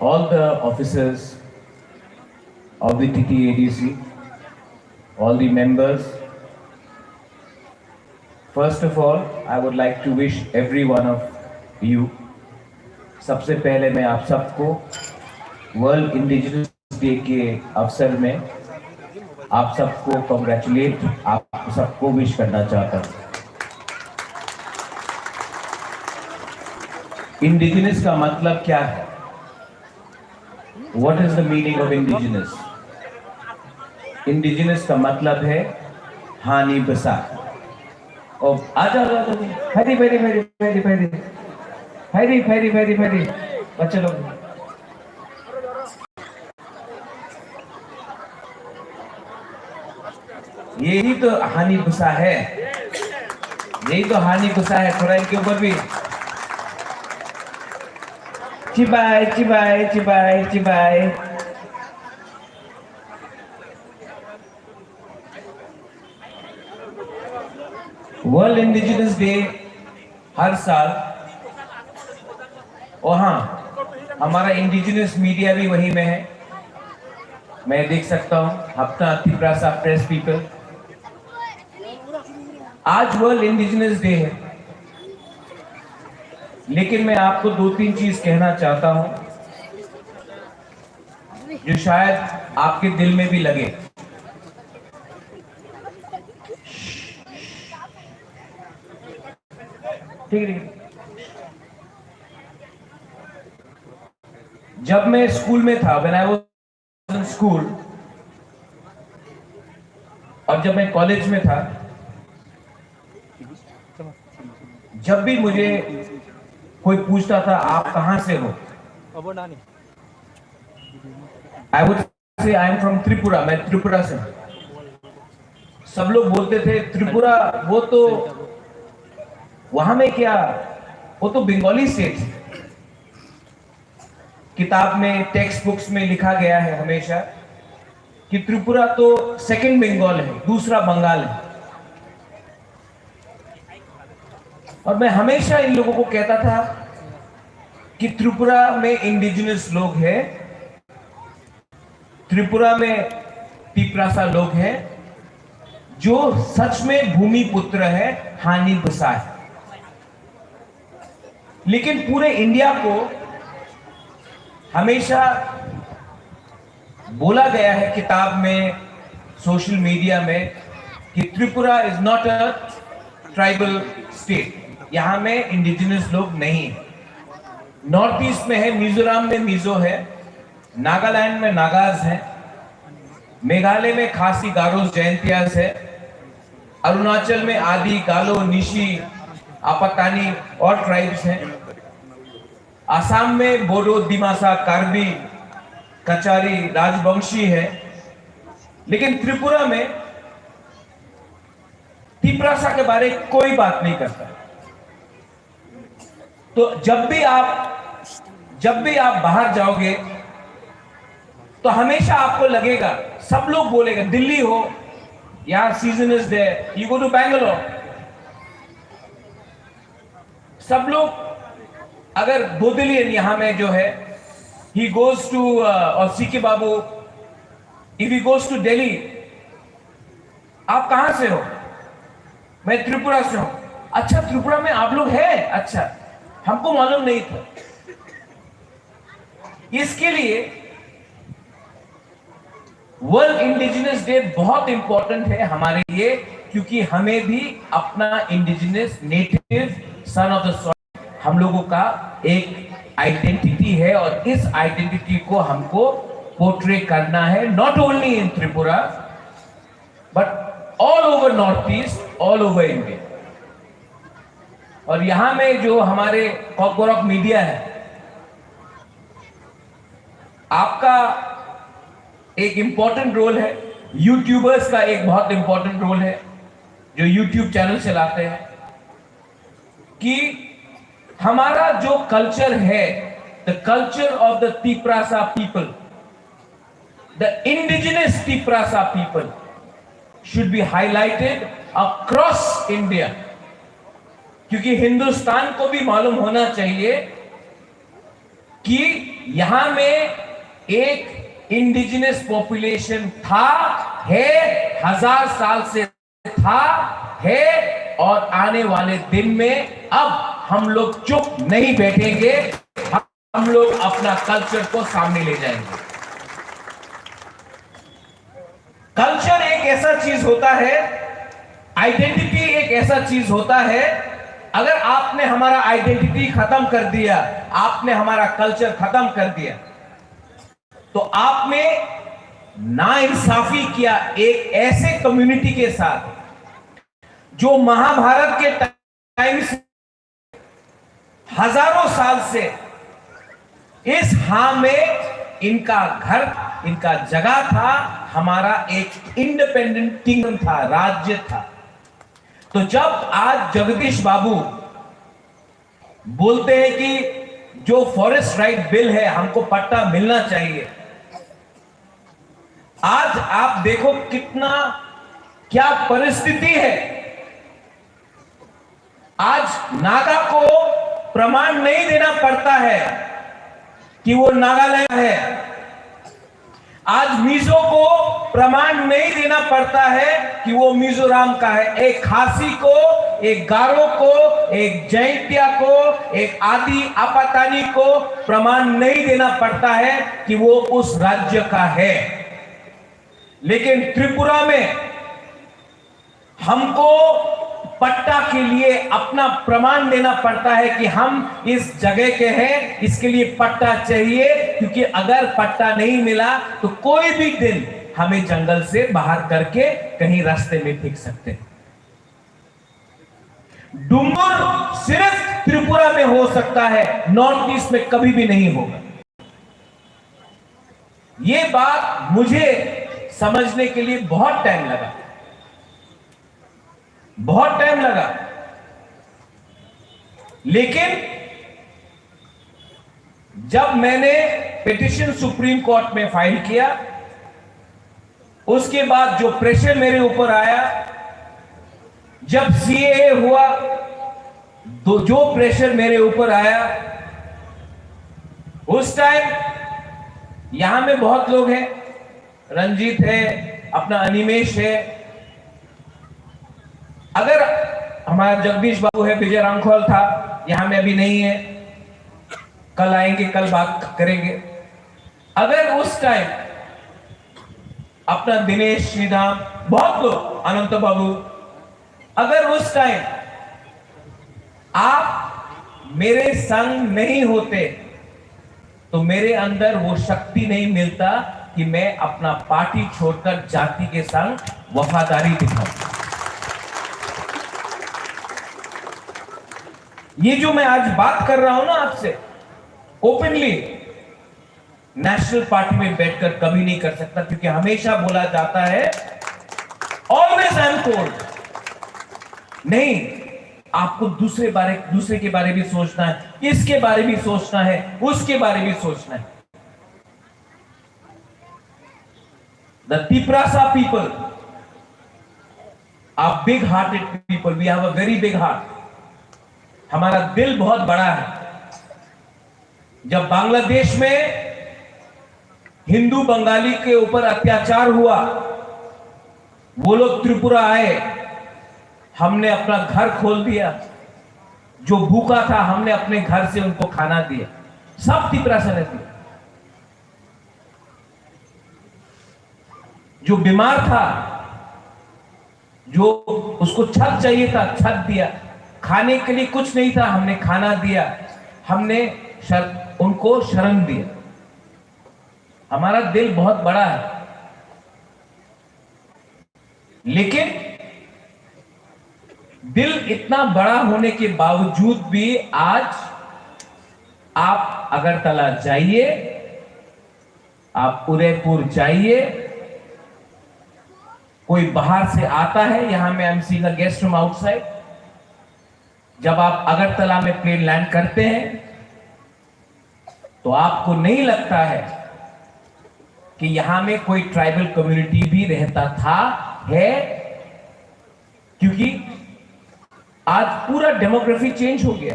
all the officers of the T T A D C, all the members, first of all, I would like to wish every one of you, सबसे पहले मैं आप सबको world indigenous day के अवसर में आप सबको कॉन्ग्रेचुलेट, आप सबको विश करना चाहता हूँ। इंडिजिनस का मतलब क्या है? What is the meaning of indigenous? Indigenous का मतलब है हानि बसा। ओ, आजा, आजा, आजा। Ferry, ferry, ferry, ferry, ferry. Ferry, ferry, ferry, ferry. बच्चे लोग। यही तो हानि गुस्सा है, यही तो हानि गुस्सा है। थोड़ा इनके ऊपर भी चिबाई, चिबाई, चिबाई, चिबाई। वर्ल्ड इंडिजिनस डे हर साल, और हाँ, हमारा इंडिजिनस मीडिया भी वहीं में है, मैं देख सकता हूँ, हप्ता तिपरासा प्रेस पीपल। आज वर्ल्ड इंडिजिनस डे है, लेकिन मैं आपको दो तीन चीज कहना चाहता हूँ जो शायद आपके दिल में भी लगे। ठीक है, ठीक है। जब मैं स्कूल में था, when I was in school, और जब मैं कॉलेज में था, जब भी मुझे कोई पूछता था, "आप कहाँ से हो?" I would से, "I am from Tripura, मैं त्रिपुरा से हूँ।" सब लोग बोलते थे, "त्रिपुरा, वो तो, वहां में क्या, वो तो बंगाली स्टेट है।" किताब में, टेक्स्ट बुक्स में लिखा गया है हमेशा कि त्रिपुरा तो सेकंड बंगाल है, दूसरा बंगाल है। और मैं हमेशा इन लोगों को कहता था कि त्रिपुरा में इंडिजिनस लोग हैं, त्रिपुरा में तिपरासा लोग हैं, जो सच में भूमिपुत्र है, हानि बसा है। लेकिन पूरे इंडिया को हमेशा बोला गया है किताब में, सोशल मीडिया में कि Tripura is not a tribal state, यहाँ में इंडिजिनस लोग नहीं हैं। नॉर्थ ईस्ट में है, मिजोरम में मिजो है, नागालैंड में नागाज है, मेघालय में खासी, गारो, जैंतियास है, अरुणाचल में आदि, गालो, निशी, आपातानी और ट्राइब्स हैं। आसाम में बोडो, दिमासा, कार्बी, कचारी, राजवंशी है। लेकिन त्रिपुरा में तिपरासा के बारे कोई बात नहीं करता। तो जब भी आप जब भी आप बाहर जाओगे तो हमेशा आपको लगेगा, सब लोग बोलेगा, दिल्ली हो, यहाँ season is there, you go to Bangalore. सब लोग, अगर बोदिलियन यहाँ में जो है, ही गोज टू, और CK Babu, if he goes to Delhi, आप कहाँ से हो? मैं त्रिपुरा से हूँ। अच्छा, त्रिपुरा में आप लोग हैं? अच्छा, हमको मालूम नहीं था। इसके लिए वर्ल्ड इंडिजिनस डे बहुत इंपॉर्टेंट है हमारे लिए, क्योंकि हमें भी अपना indigenous, native, son of the soil, हम लोगों का एक आइडेंटिटी है और इस आइडेंटिटी को हमको पोर्ट्रे करना है, not only in Tripura but all over North East, all over India। और यहाँ में जो हमारे कॉकबरक मीडिया है, आपका एक इंपॉर्टेंट रोल है, यूट्यूबर्स का एक बहुत इंपॉर्टेंट रोल है जो यूट्यूब चैनल चलाते हैं, कि हमारा जो कल्चर है, the culture of the Tiprasa people, the indigenous Tiprasa people should be highlighted across India, क्योंकि हिंदुस्तान को भी मालूम होना चाहिए कि यहाँ में एक इंडिजिनस पॉपुलेशन था, है, हजार साल से था, है और आने वाले दिन में अब हम लोग चुप नहीं बैठेंगे, हम लोग अपना कल्चर को सामने ले जाएंगे। कल्चर एक ऐसा चीज होता है, आइडेंटिटी एक ऐसा चीज होता है, अगर आपने हमारा आइडेंटिटी खत्म कर दिया, आपने हमारा कल्चर खत्म कर दिया, तो आपने नाइंसाफी किया एक ऐसे कम्युनिटी के साथ जो महाभारत के टाइम से, हजारों साल से इस हाँ में इनका घर, इनका जगह था, हमारा एक इंडिपेंडेंट किंगडम था, राज्य था। तो जब आज जगदीश बाबू बोलते हैं कि जो फॉरेस्ट राइट बिल है, हमको पट्टा मिलना चाहिए, आज आप देखो कितना, क्या परिस्थिति है। आज नागा को प्रमाण नहीं देना पड़ता है कि वो नागालैंड है। आज मिजो को प्रमाण नहीं देना पड़ता है कि वो मिजोरम का है। एक खासी को, एक गारो को, एक जैंतिया को, एक आदि आपातानी को प्रमाण नहीं देना पड़ता है कि वो उस राज्य का है। लेकिन त्रिपुरा में हमको पट्टा के लिए अपना प्रमाण देना पड़ता है कि हम इस जगह के हैं, इसके लिए पट्टा चाहिए, क्योंकि अगर पट्टा नहीं मिला तो कोई भी दिन हमें जंगल से बाहर करके कहीं रास्ते में फेंक सकते हैं। डुंगुर सिर्फ त्रिपुरा में हो सकता है, नॉर्थ ईस्ट में कभी भी नहीं होगा। ये बात मुझे समझने के लिए बहुत टाइम लगा, बहुत टाइम लगा। लेकिन जब मैंने पिटिशन सुप्रीम कोर्ट में फाइल किया, उसके बाद जो प्रेशर मेरे ऊपर आया, जब सीएए हुआ, तो जो प्रेशर मेरे ऊपर आया, उस टाइम यहाँ में बहुत लोग हैं, रंजीत है, अपना अनिमेश है। अगर हमारा जगदीश बाबू है, विजय रामखोल था, यहाँ में अभी नहीं है, कल आएंगे, कल बात करेंगे। अगर उस टाइम अपना दिनेश श्रीधाम, बहुत लोग, अनंत बाबू, अगर उस टाइम आप मेरे संग नहीं होते तो मेरे अंदर वो शक्ति नहीं मिलता कि मैं अपना पार्टी छोड़कर जाति के संग वफादारी दिखाऊं। ये जो मैं आज बात कर रहा हूं ना आपसे ओपनली, नेशनल पार्टी में बैठकर कभी नहीं कर सकता, क्योंकि हमेशा बोला जाता है, ऑलवेज आई एम टोल्ड, नहीं, आपको दूसरे बारे दूसरे के बारे भी सोचना है, इसके बारे भी सोचना है, उसके बारे भी सोचना है। The Tiprasa people are big hearted people. We have a very big heart. हमारा दिल बहुत बड़ा है। जब बांग्लादेश में हिंदू बंगाली के ऊपर अत्याचार हुआ, वो लोग त्रिपुरा आए, हमने अपना घर खोल दिया। जो भूखा था, हमने अपने घर से उनको खाना दिया। सब तिपरासा ने दिया। जो बीमार था, जो उसको छत चाहिए था, छत दिया। खाने के लिए कुछ नहीं था, हमने खाना दिया। हमने शर, उनको शरण दिया। हमारा दिल बहुत बड़ा है, लेकिन दिल इतना बड़ा होने के बावजूद भी आज आप अगरतला जाइए, आप उदयपुर जाइए, कोई बाहर से आता है, यहाँ में I am seeing a guest from outside. जब आप अगरतला में प्लेन लैंड करते हैं, तो आपको नहीं लगता है कि यहाँ में कोई ट्राइबल कम्युनिटी भी रहता था, है? क्योंकि आज पूरा डेमोग्राफी चेंज हो गया।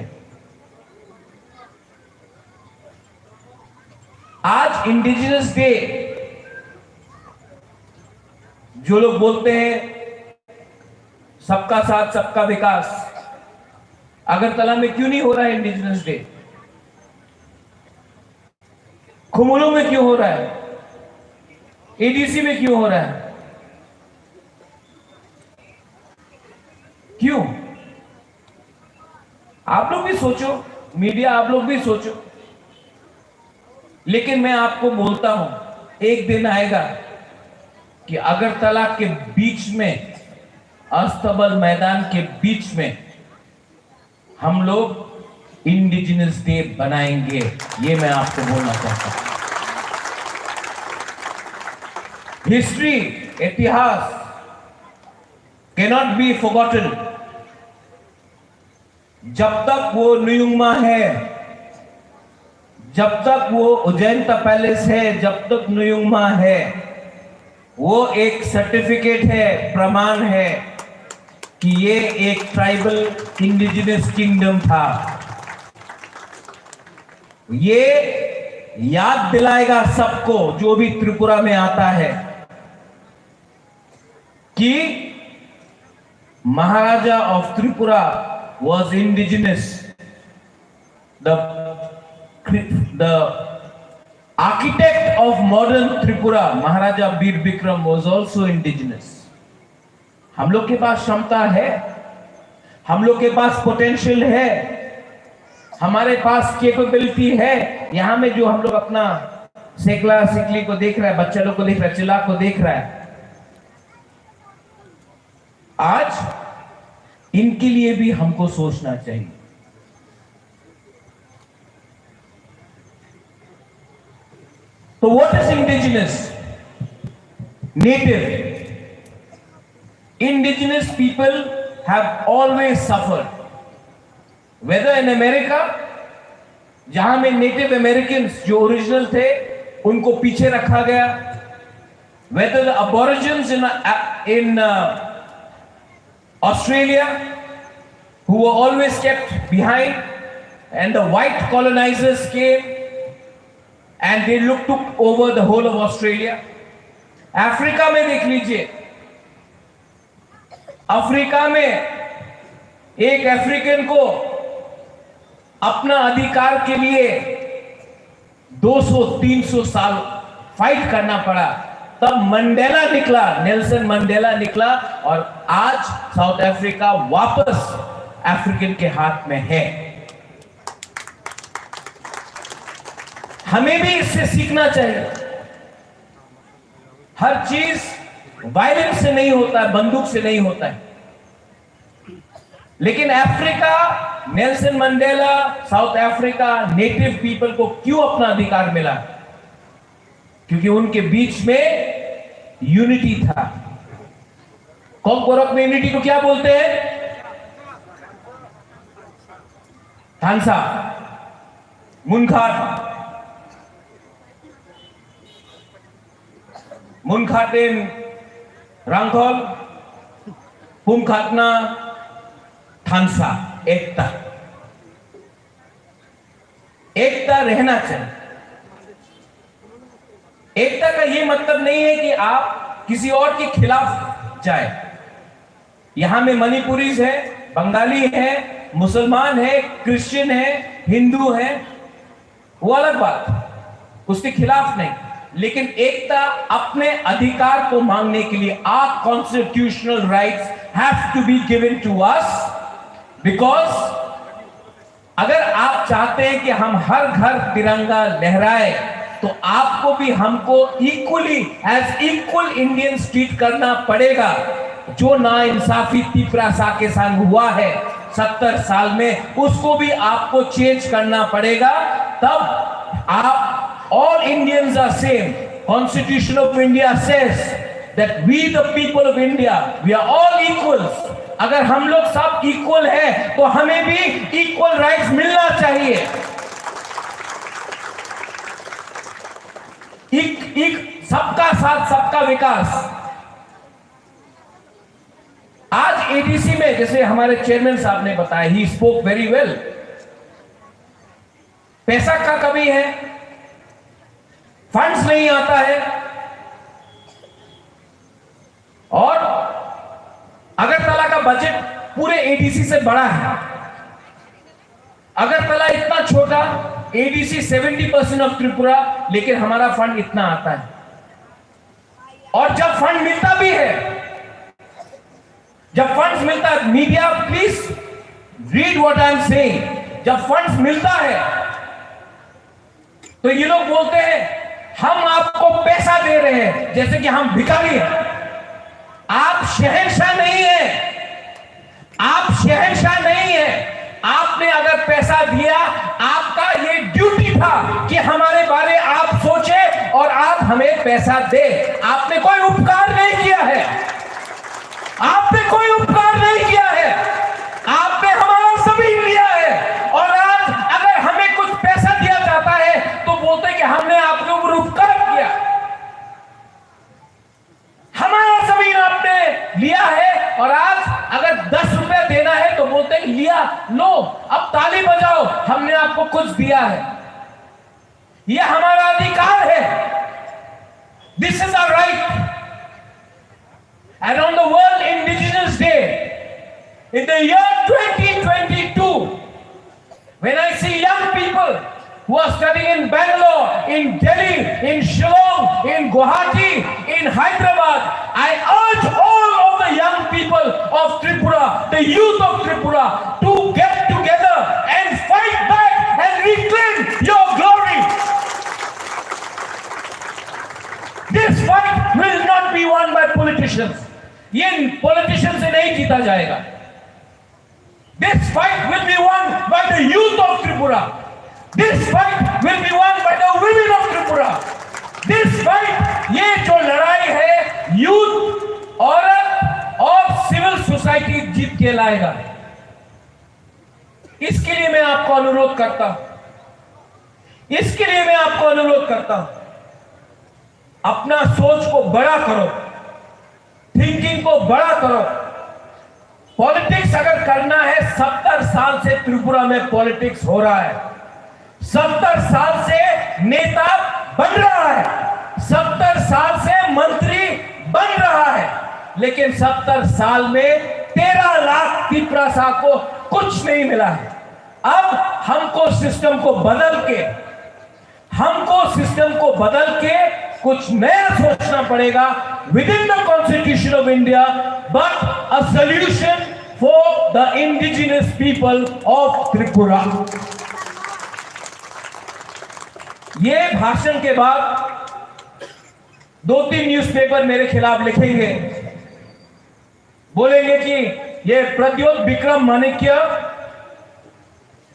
आज इंडिजिनस डे, जो लोग बोलते हैं सबका साथ सबका विकास, अगरतला में क्यों नहीं हो रहा है इंडिजिनस डे? खुमुलुंग में क्यों हो रहा है? एडीसी में क्यों हो रहा है? क्यों? आप लोग भी सोचो, मीडिया आप लोग भी सोचो। लेकिन मैं आपको बोलता हूं, एक दिन आएगा कि अगरतला के बीच में, अस्तबल मैदान के बीच में हम लोग इंडिजिनस डे बनाएंगे। ये मैं आपको बोलना चाहता हूं। हिस्ट्री, इतिहास, कैनॉट बी फॉरगॉटन। जब तक वो नुयुंगमा है, जब तक वो उज्जैन का पैलेस है, जब तक नुयुंगमा है, वो एक सर्टिफिकेट है, प्रमाण है कि ये एक ट्राइबल इंडिजिनस किंगडम था। ये याद दिलाएगा सबको, जो भी त्रिपुरा में आता है, कि Maharaja of Tripura was indigenous. The the architect of modern Tripura, Maharaja Bir Bikram, was also indigenous. हम लोग के पास क्षमता है, हम लोग के पास पोटेंशियल है, हमारे पास कैपेबिलिटी है। यहाँ में जो हम लोग अपना सेकला सिकली को देख रहा है, बच्चा लोग को देख रहा है, चिला को देख रहा है, आज इनके लिए भी हमको सोचना चाहिए। So what is indigenous? Native. Indigenous people have always suffered. Whether in America, जहां में नेटिव अमेरिकन्स जो ओरिजिनल थे, उनको पीछे रखा गया, whether the Aborigines in in Australia, who were always kept behind, and the white colonizers came and they look took over the whole of Australia. Africa में देख लीजिए, अफ्रीका में एक अफ्रीकन को अपना अधिकार के लिए दो सौ तीन सौ साल फाइट करना पड़ा, तब मंडेला निकला, नेल्सन मंडेला निकला और आज साउथ अफ्रीका वापस अफ्रीकन के हाथ में है। हमें भी इससे सीखना चाहिए। हर चीज वायलेंस से नहीं होता है, बंदूक से नहीं होता है। लेकिन Africa, Nelson Mandela, south Africa, native people को क्यों अपना अधिकार मिला? क्योंकि उनके बीच में यूनिटी था। कॉकबोरोक में यूनिटी को क्या बोलते हैं? थांसा, मुनखाट, मुनखाटिन, रांखल, पुंखाटना, थांसा, एकता। एकता रहना चाहिए। एकता का ये मतलब नहीं है कि आप किसी और के खिलाफ जाए। यहाँ में मणिपुरीज है, बंगाली है, मुसलमान है, क्रिश्चियन है, हिंदू है, वो अलग बात, उसके खिलाफ नहीं। लेकिन एकता, अपने अधिकार को मांगने के लिए, our constitutional rights have to be given to us, because अगर आप चाहते हैं कि हम हर घर तिरंगा लहराए, तो आपको भी हमको equally, as equal Indians treat करना पड़ेगा। जो नाइंसाफी तिपरासा के संग हुआ है सत्तर साल में, उसको भी आपको चेंज करना पड़ेगा। तब आप, all Indians are same, Constitution of India says that we the people of India, we are all equals. अगर हम लोग सब इक्वल हैं, तो हमें भी इक्वल राइट्स मिलना चाहिए। एक, एक, सबका साथ, सबका विकास। आज एडीसी में, जैसे हमारे चेयरमैन साहब ने बताया, ही स्पोक वेरी वेल। पैसा का कमी है, फंड्स नहीं आता है, और अगरतला का बजट पूरे एडीसी से बड़ा है। अगरतला इतना छोटा, ADC seventy percent of Tripura, लेकिन हमारा फंड इतना आता है। और जब फंड मिलता भी है, जब फंड्स मिलता है, media, please read what I am saying. जब फंड्स मिलता है, तो ये लोग बोलते हैं, "हम आपको पैसा दे रहे हैं, जैसे कि हम भिखारी हैं।" आप शहंशाह नहीं है, आप शहंशाह नहीं है। आपने अगर पैसा दिया, आपका ये ड्यूटी था कि हमारे बारे आप सोचे और आप हमें पैसा दे। आपने कोई उपकार नहीं किया है, आपने कोई उपकार नहीं किया है। आपने हमारा जमीन लिया है, और आज अगर हमें कुछ पैसा दिया जाता है, तो बोलते हैं कि हमने आपके ऊपर उपकार किया। हमारा जमीन आपने लिया है, और आज अगर दस रुपया देना है, तो बोलते हैं, "लिया, लो, अब ताली बजाओ, हमने आपको कुछ दिया है।" यह हमारा अधिकार है। This is our right. And on the World Indigenous Day, in the year twenty twenty-two, when I see young people who are studying in Bangalore, in Delhi, in Shillong, in Guwahati, in Hyderabad, I urge all of the young people of Tripura, the youth of Tripura, to get together and fight back and reclaim your glory. This fight will not be won by politicians. ये पॉलिटिशियन से नहीं जीता जाएगा। This fight will be won by the youth of Tripura. This fight will be won by the women of Tripura. This fight, ये जो लड़ाई है, यूथ, औरत और सिविल सोसाइटी जीत के लाएगा। इसके लिए मैं आपको अनुरोध करता हूं, इसके लिए मैं आपको अनुरोध करता हूं, अपना सोच को बड़ा करो, थिंकिंग को बड़ा करो। पॉलिटिक्स अगर करना है, सत्तर साल से त्रिपुरा में पॉलिटिक्स हो रहा है, सत्तर साल से नेता बन रहा है, सत्तर साल से मंत्री बन रहा है, लेकिन सत्तर साल में तेरह लाख तिपरासा को कुछ नहीं मिला है। अब हमको सिस्टम को बदल के, हमको सिस्टम को बदल के कुछ नया सोचना पड़ेगा within the Constitution of India, but a solution for the indigenous people of Tripura. ये भाषण के बाद दो तीन न्यूज़पेपर मेरे खिलाफ लिखेंगे, बोलेंगे कि ये प्रद्योत विक्रम माणिक्य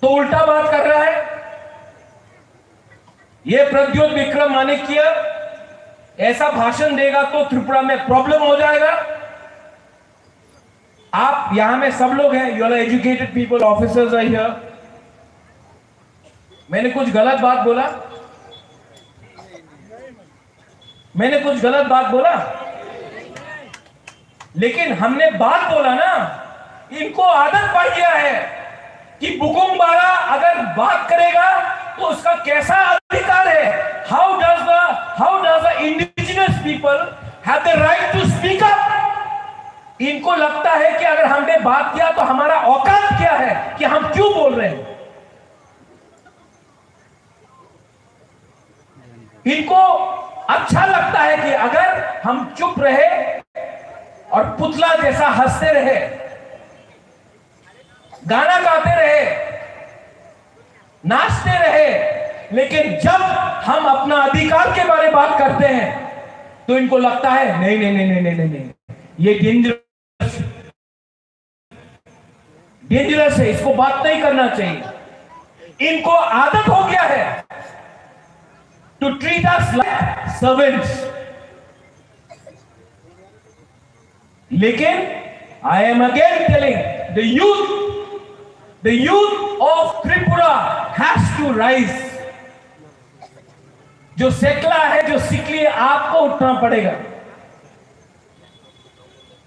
तो उल्टा बात कर रहा है। ये प्रद्योत विक्रम माणिक्य ऐसा भाषण देगा तो त्रिपुरा में प्रॉब्लम हो जाएगा। आप यहाँ में सब लोग हैं, you are educated people, officers are here। मैंने कुछ गलत बात बोला? मैंने कुछ गलत बात बोला? लेकिन हमने बात बोला ना, इनको आदत पड़ गया है कि बुकुंग बारा अगर बात करेगा तो उसका कैसा अधिकार है। How does the how does the indigenous people have the right to speak up? इनको लगता है कि अगर हमने बात किया तो हमारा औकात क्या है कि हम क्यों बोल रहे हैं। इनको अच्छा लगता है कि अगर हम चुप रहे और पुतला जैसा हंसते रहे, गाना गाते रहे, नाचते रहे, लेकिन जब हम अपना अधिकार के बारे में बात करते हैं तो इनको लगता है, नहीं, नहीं, नहीं, नहीं, नहीं, नहीं, नहीं, ये डेंजरस, डेंजरस है, इसको बात नहीं करना चाहिए। इनको आदत हो गया है to treat us like servants। लेकिन I am again telling the youth, the youth of Tripura has to rise। जो सेकला है, जो सिकली है, आपको उठना पड़ेगा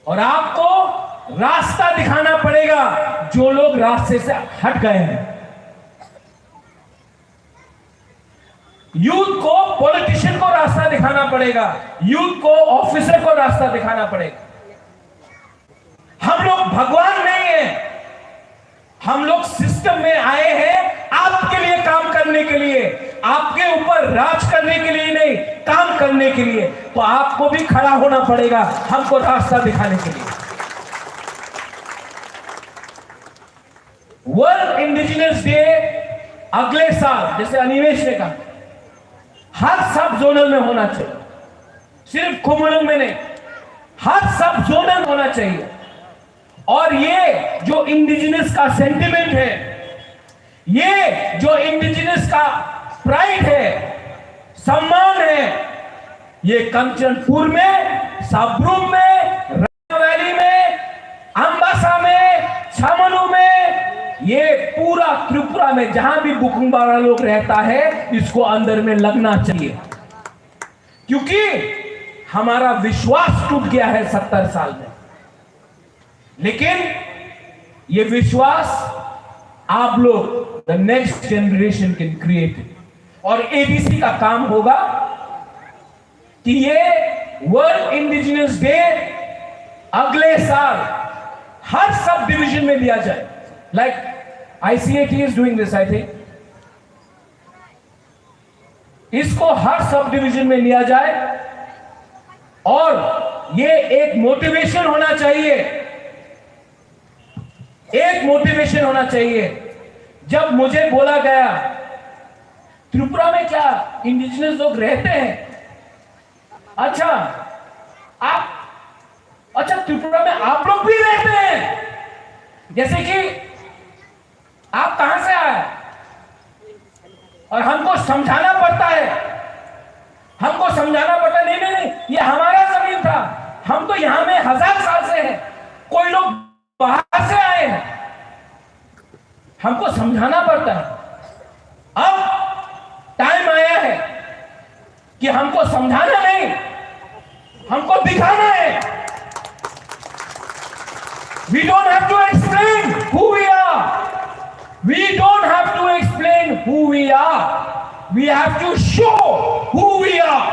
और आपको रास्ता दिखाना पड़ेगा। जो लोग रास्ते से हट गए हैं, यूथ को पॉलिटिशियन को रास्ता दिखाना पड़ेगा, यूथ को ऑफिसर को रास्ता दिखाना पड़ेगा। हम लोग भगवान नहीं है, हम लोग सिस्टम में आए हैं आपके लिए काम करने के लिए, आपके ऊपर राज करने के लिए नहीं, काम करने के लिए। तो आपको भी खड़ा होना पड़ेगा हमको रास्ता दिखाने के लिए। वर्ल्ड इंडिजिनस डे अगले साल, जैसे अनिमेश ने कहा, हर सब जोनल में होना चाहिए, सिर्फ खुमलुंग में नहीं, हर सब जोनल होना चाहिए। और ये जो इंडिजिनस का सेंटिमेंट है, ये जो इंडिजिनस का प्राइड है, सम्मान है, ये कंचनपुर में, साब्रुम में, वैली में, अम्बासा में, छामलू में, ये पूरा त्रिपुरा में जहां भी बुकुंग बारा लोग रहता है, इसको अंदर में लगना चाहिए, क्योंकि हमारा विश्वास टूट गया है सत्तर साल में। लेकिन ये विश्वास आप लोग, the next generation can create it। और एडीसी का काम होगा कि ये वर्ल्ड इंडिजिनस डे अगले साल हर सब डिवीजन में लिया जाए। Like, I C A T is doing this, I think। इसको हर सब डिवीजन में लिया जाए और ये एक मोटिवेशन होना चाहिए, एक मोटिवेशन होना चाहिए। जब मुझे बोला गया, त्रिपुरा में क्या इंडिजिनस लोग रहते हैं? अच्छा, आप, अच्छा, त्रिपुरा में आप लोग भी रहते हैं, जैसे कि आप कहां से आए? और हमको समझाना पड़ता है, हमको समझाना पड़ता है, "नहीं, नहीं, नहीं, ये हमारा जमीन था, हम तो यहाँ में हजार साल से हैं।" कोई लोग बाहर से आए हैं, हमको समझाना पड़ता है। अब टाइम आया है कि हमको समझाना नहीं, हमको दिखाना है। We don't have to explain who we are. We don't have to explain who we are. We have to show who we are.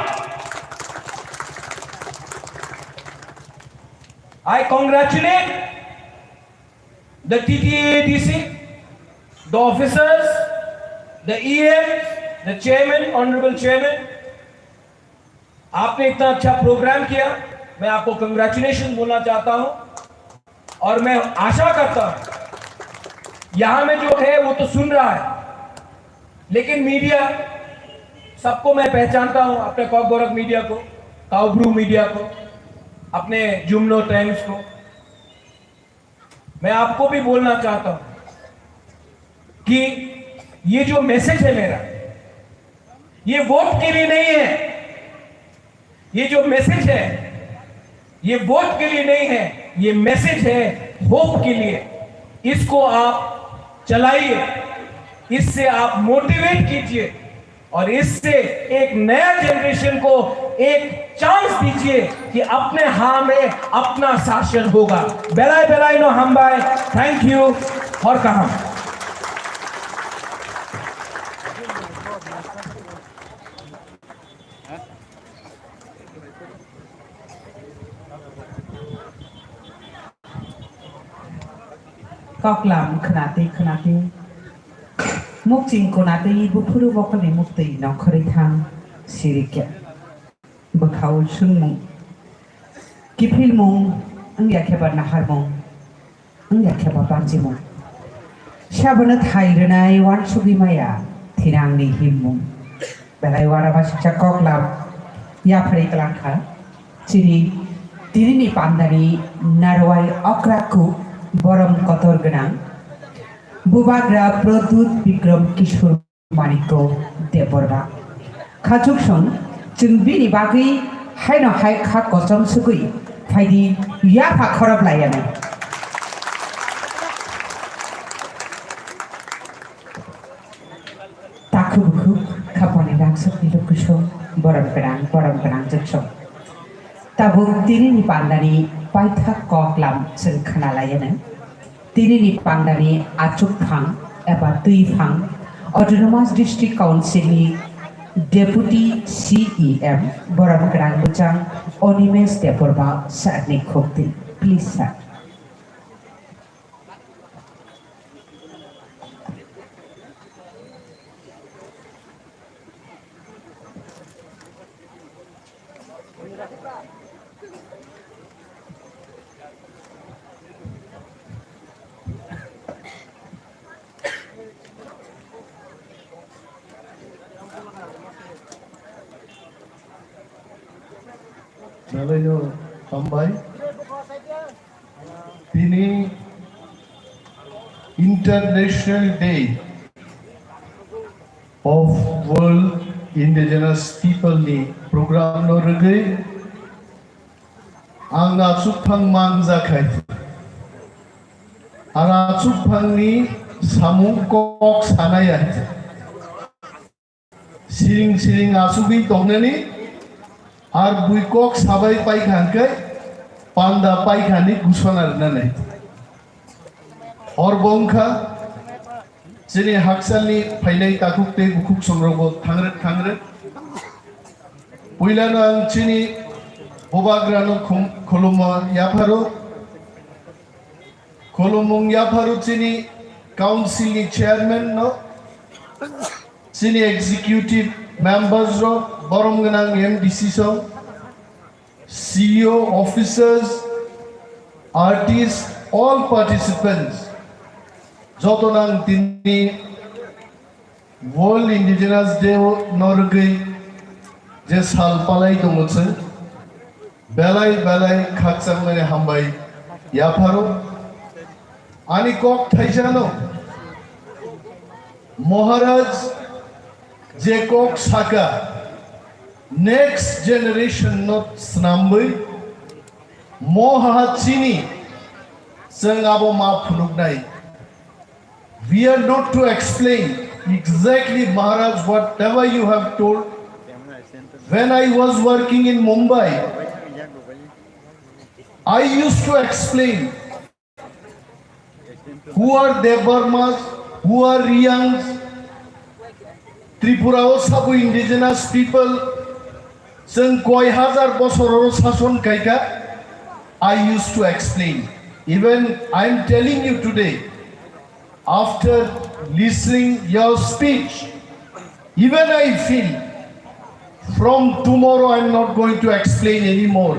I congratulate the T T A A D C, the officers, the E M, the chairman, honorable chairman, आपने इतना अच्छा प्रोग्राम किया, मैं आपको कंग्रेचुलेशन बोलना चाहता हूं और मैं आशा करता हूं यहां में जो है वो तो सुन रहा है, लेकिन मीडिया सबको मैं पहचानता हूं, अपने कॉकबरक मीडिया को, काउब्रू मीडिया को, अपने जुमनो टाइम्स को। मैं आपको भी बोलना चाहता हूं कि ये जो मैसेज है मेरा, ये वोट के लिए नहीं है। ये जो मैसेज है, ये वोट के लिए नहीं है, ये मैसेज है होप के लिए। इसको आप चलाइए, इससे आप मोटिवेट कीजिए और इससे एक नया जनरेशन को एक चांस दीजिए कि अपने हाथ में अपना शासन होगा। Belai belai no hambai, thank you, hor kaham. Koklam khwnatwi khwnatwi, mukching khwnatwi buphuru bokolni muktwi nongkhorwi thang sirikhe. Bwkhao swngmung, kiphilmung, wngya khe ba naharmung, wngya khe ba panchimung. Sabono thai rwnai uansugwi maya thinangni himmung. Belai uanama singcha koklam yapharwi kwlangkha. Chini tinini pandani narwai okra kuk borom kotor gwnang. Bubagra Pradyut Bikram Kishore Manikko Debbarma. Khachuksong chwng bini bagwi haino hai kha kochom sugwi phaidi yapha khorop laiyanai. Takhu bukhuk khapani rangsokni lukusong borom gwnang, borom gwnang joksong. Tabuk tinini pandani paithak koklam chwng khwnalaiyanai. Tinini pandani achukphang eba twiphang Autonomous District Council ni Deputy C E M borom gwnang bwchang Animesh Debbarma sir ni khukti. Please, sir. Belai no hambai. Tini International Day of World Indigenous People ni program no rwgwi ang achukphang mangjakhai. Ang achukphangni samung kok sanai hai. Siring siring asugwi tongnani, ar bui kok sabai paikha hwnkhe panda paikhani gusana rwnani. Hor bo wngkha chini hakchalni phainai takhuk tei bukhuk songrokbo thangret thangret. Puilano ang chini bubagrano khum-, khulumo yapharo. Khulumung yapharo chini council ni chairman no, chini executive members rok, borom gwnang M D C song, C E O, officers, artists, all participants, joto nang tini World Indigenous Day no rwgwi je sal palai tongo chwng, belai belai khakchangmani hambai yapharo. Ani kok thaisano, Maharaj je kok saka, next generation no snamwi, moha chini chwng abo ma phunuknai. We are not to explain exactly, Maharaj, whatever you have told. When I was working in Mumbai, I used to explain who are Debbarmas, who are Riangs. Tripura o sabo indigenous people, chwng koi hazar bosor oro sason khaikha. I used to explain. Even I am telling you today, after listening your speech, even I feel from tomorrow I am not going to explain anymore.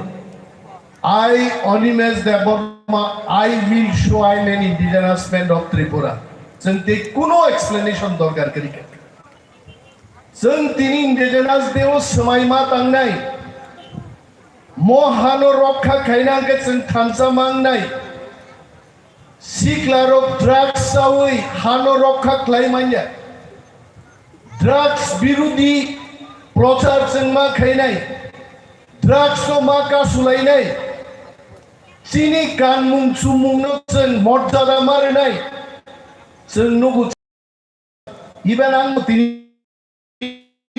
I, Animesh Debbarma, I will show I am an indigenous man of Tripura. Chwng tei kuno explanation dorkar kwrwi kha. Chwng tini Indigenous Day o swmai ma tangnai. Mo hano rokha khaina hwnkhe chwng thansa mangnai. Siklarok drugs chawi hano rokha khlai manya. Drugs birudi prochar chwng ma khainai. Drugs no ma kasulainai. Chini kanmung chumung no chwng morjada ma rwnai. Chwng nugo. Even ang tini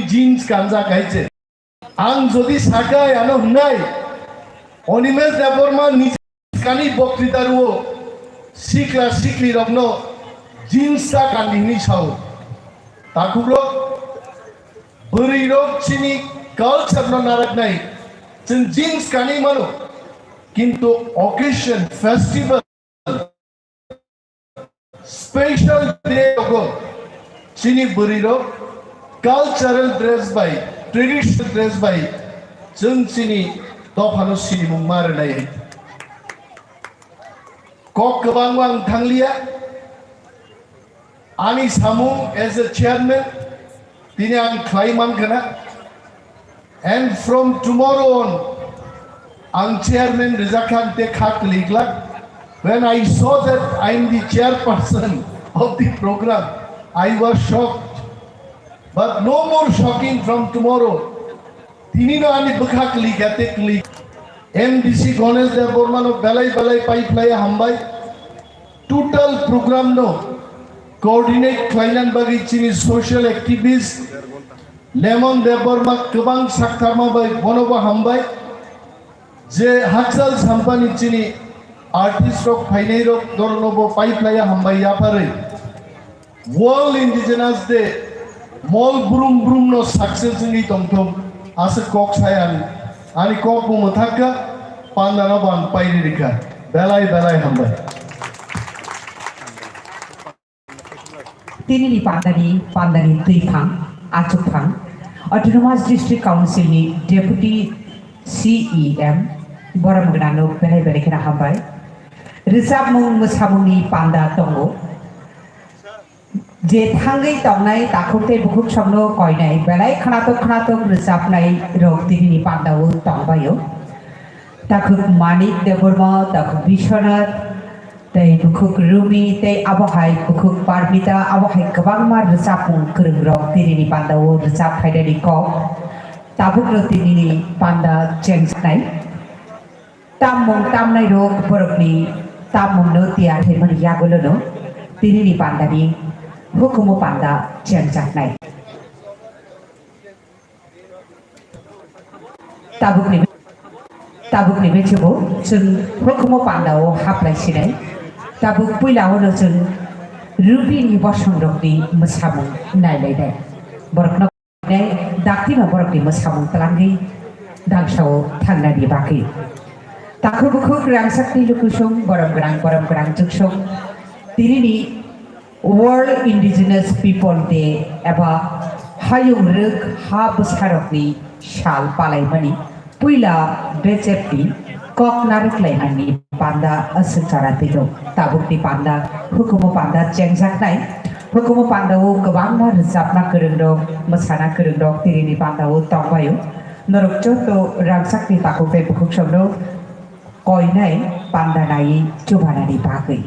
jeans kanjak hai se. Ang jodi sakai ano hwnai, Animesh Debbarma niji kani boktwita rwo, sikla sikli rokno jeans ta kandi hwnwi sao. Takhukrok, bwrwi rok chini culture no naraknai, chwng jeans kani mano, kintu occasion, festival, special day rogo chini bwrwi rok cultural dress bai, traditional dress bai chwng chini dophano sinimung ma rwnai. Kok kwbangma ang thangliya, ani samung as a chairman tini ang khlai mankha na. And from tomorrow on, ang chairman rijak kha, ang te kha kwlwi glak. When I saw that I am the chairperson of the program, I was shocked. But no more shocking from tomorrow. Tini no ani bwkha kwlwi kha te kwlwi. M D C Ganesh Debbarma no belai belai pai phlai hambai. Total program no coordinate khlainani bagwi chini social activist Lemon Debbarma kwbang saktharma bai bonobo hambai, je hakchal sampani chini artist rok phainai rok dorno bo pai phlaiya hambai yapharwi. World Indigenous Day mol brum brum no success wngwi tongthok aswk kok sai ani, ani kok bo mwthakha, panda no bo ang pairi rikha. Belai belai hambai. Tinini pandani, pandani twiphang, achukphang, Autonomous District Council ni Deputy C E M, borom gwnangno belai belai kheno hambai. Rwchapmung mwsamungni panda tongo. Je thangwi tongnai takhuk tei bukhuk songno koinai belai khnatok khnatok rwchapnai rok tinini pandao tongbaio. Takhuk Manik Debbarma, takhuk Biswanath, tei bukhuk Rumi, tei abo hai bukhuk Parmita, abo hai kwbangma rwchapmung kwrwng rok tinini panda o rwchap phainani kok tabukno tinini panda chengjaknai. Tammung tamnai rok borokni tammungno tiyar khaimani yagulono tinini pandani hukumu panda chengjaknai. Tabukni, tabukni bisingo chwng hukumu pandao haplai sinai. Tabuk puilao no chwng Rubini bosongrokni mwsamung nailainai. Borokno nai daktino borokni mwsamung twlangwi dangsao thangnani bagwi. Takhuk bukhuk rangchakni lukusong, borom gwnang, borom gwnang chuksong. Tinini World Indigenous People Day eba hayung rwk ha bwsarokni sal palaimani puila bejepni kok narwk laimani panda aswk chara twido. Tabukni panda hukumu panda chengjaknai. Hukumu pandao kwbangma rwchapna kwrwngrok, mwsana kwrwngrok tinini pandao tongbaio. Norok joto rangchakni takhuk tei bukhuk songno koinai panda naiwi chubanani bagwi.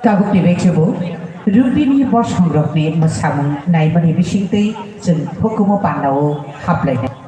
Tabukni bisingo Rubini bosongrokni mwsamung naimani bisingtwi chwng hukumu pandao haplainai.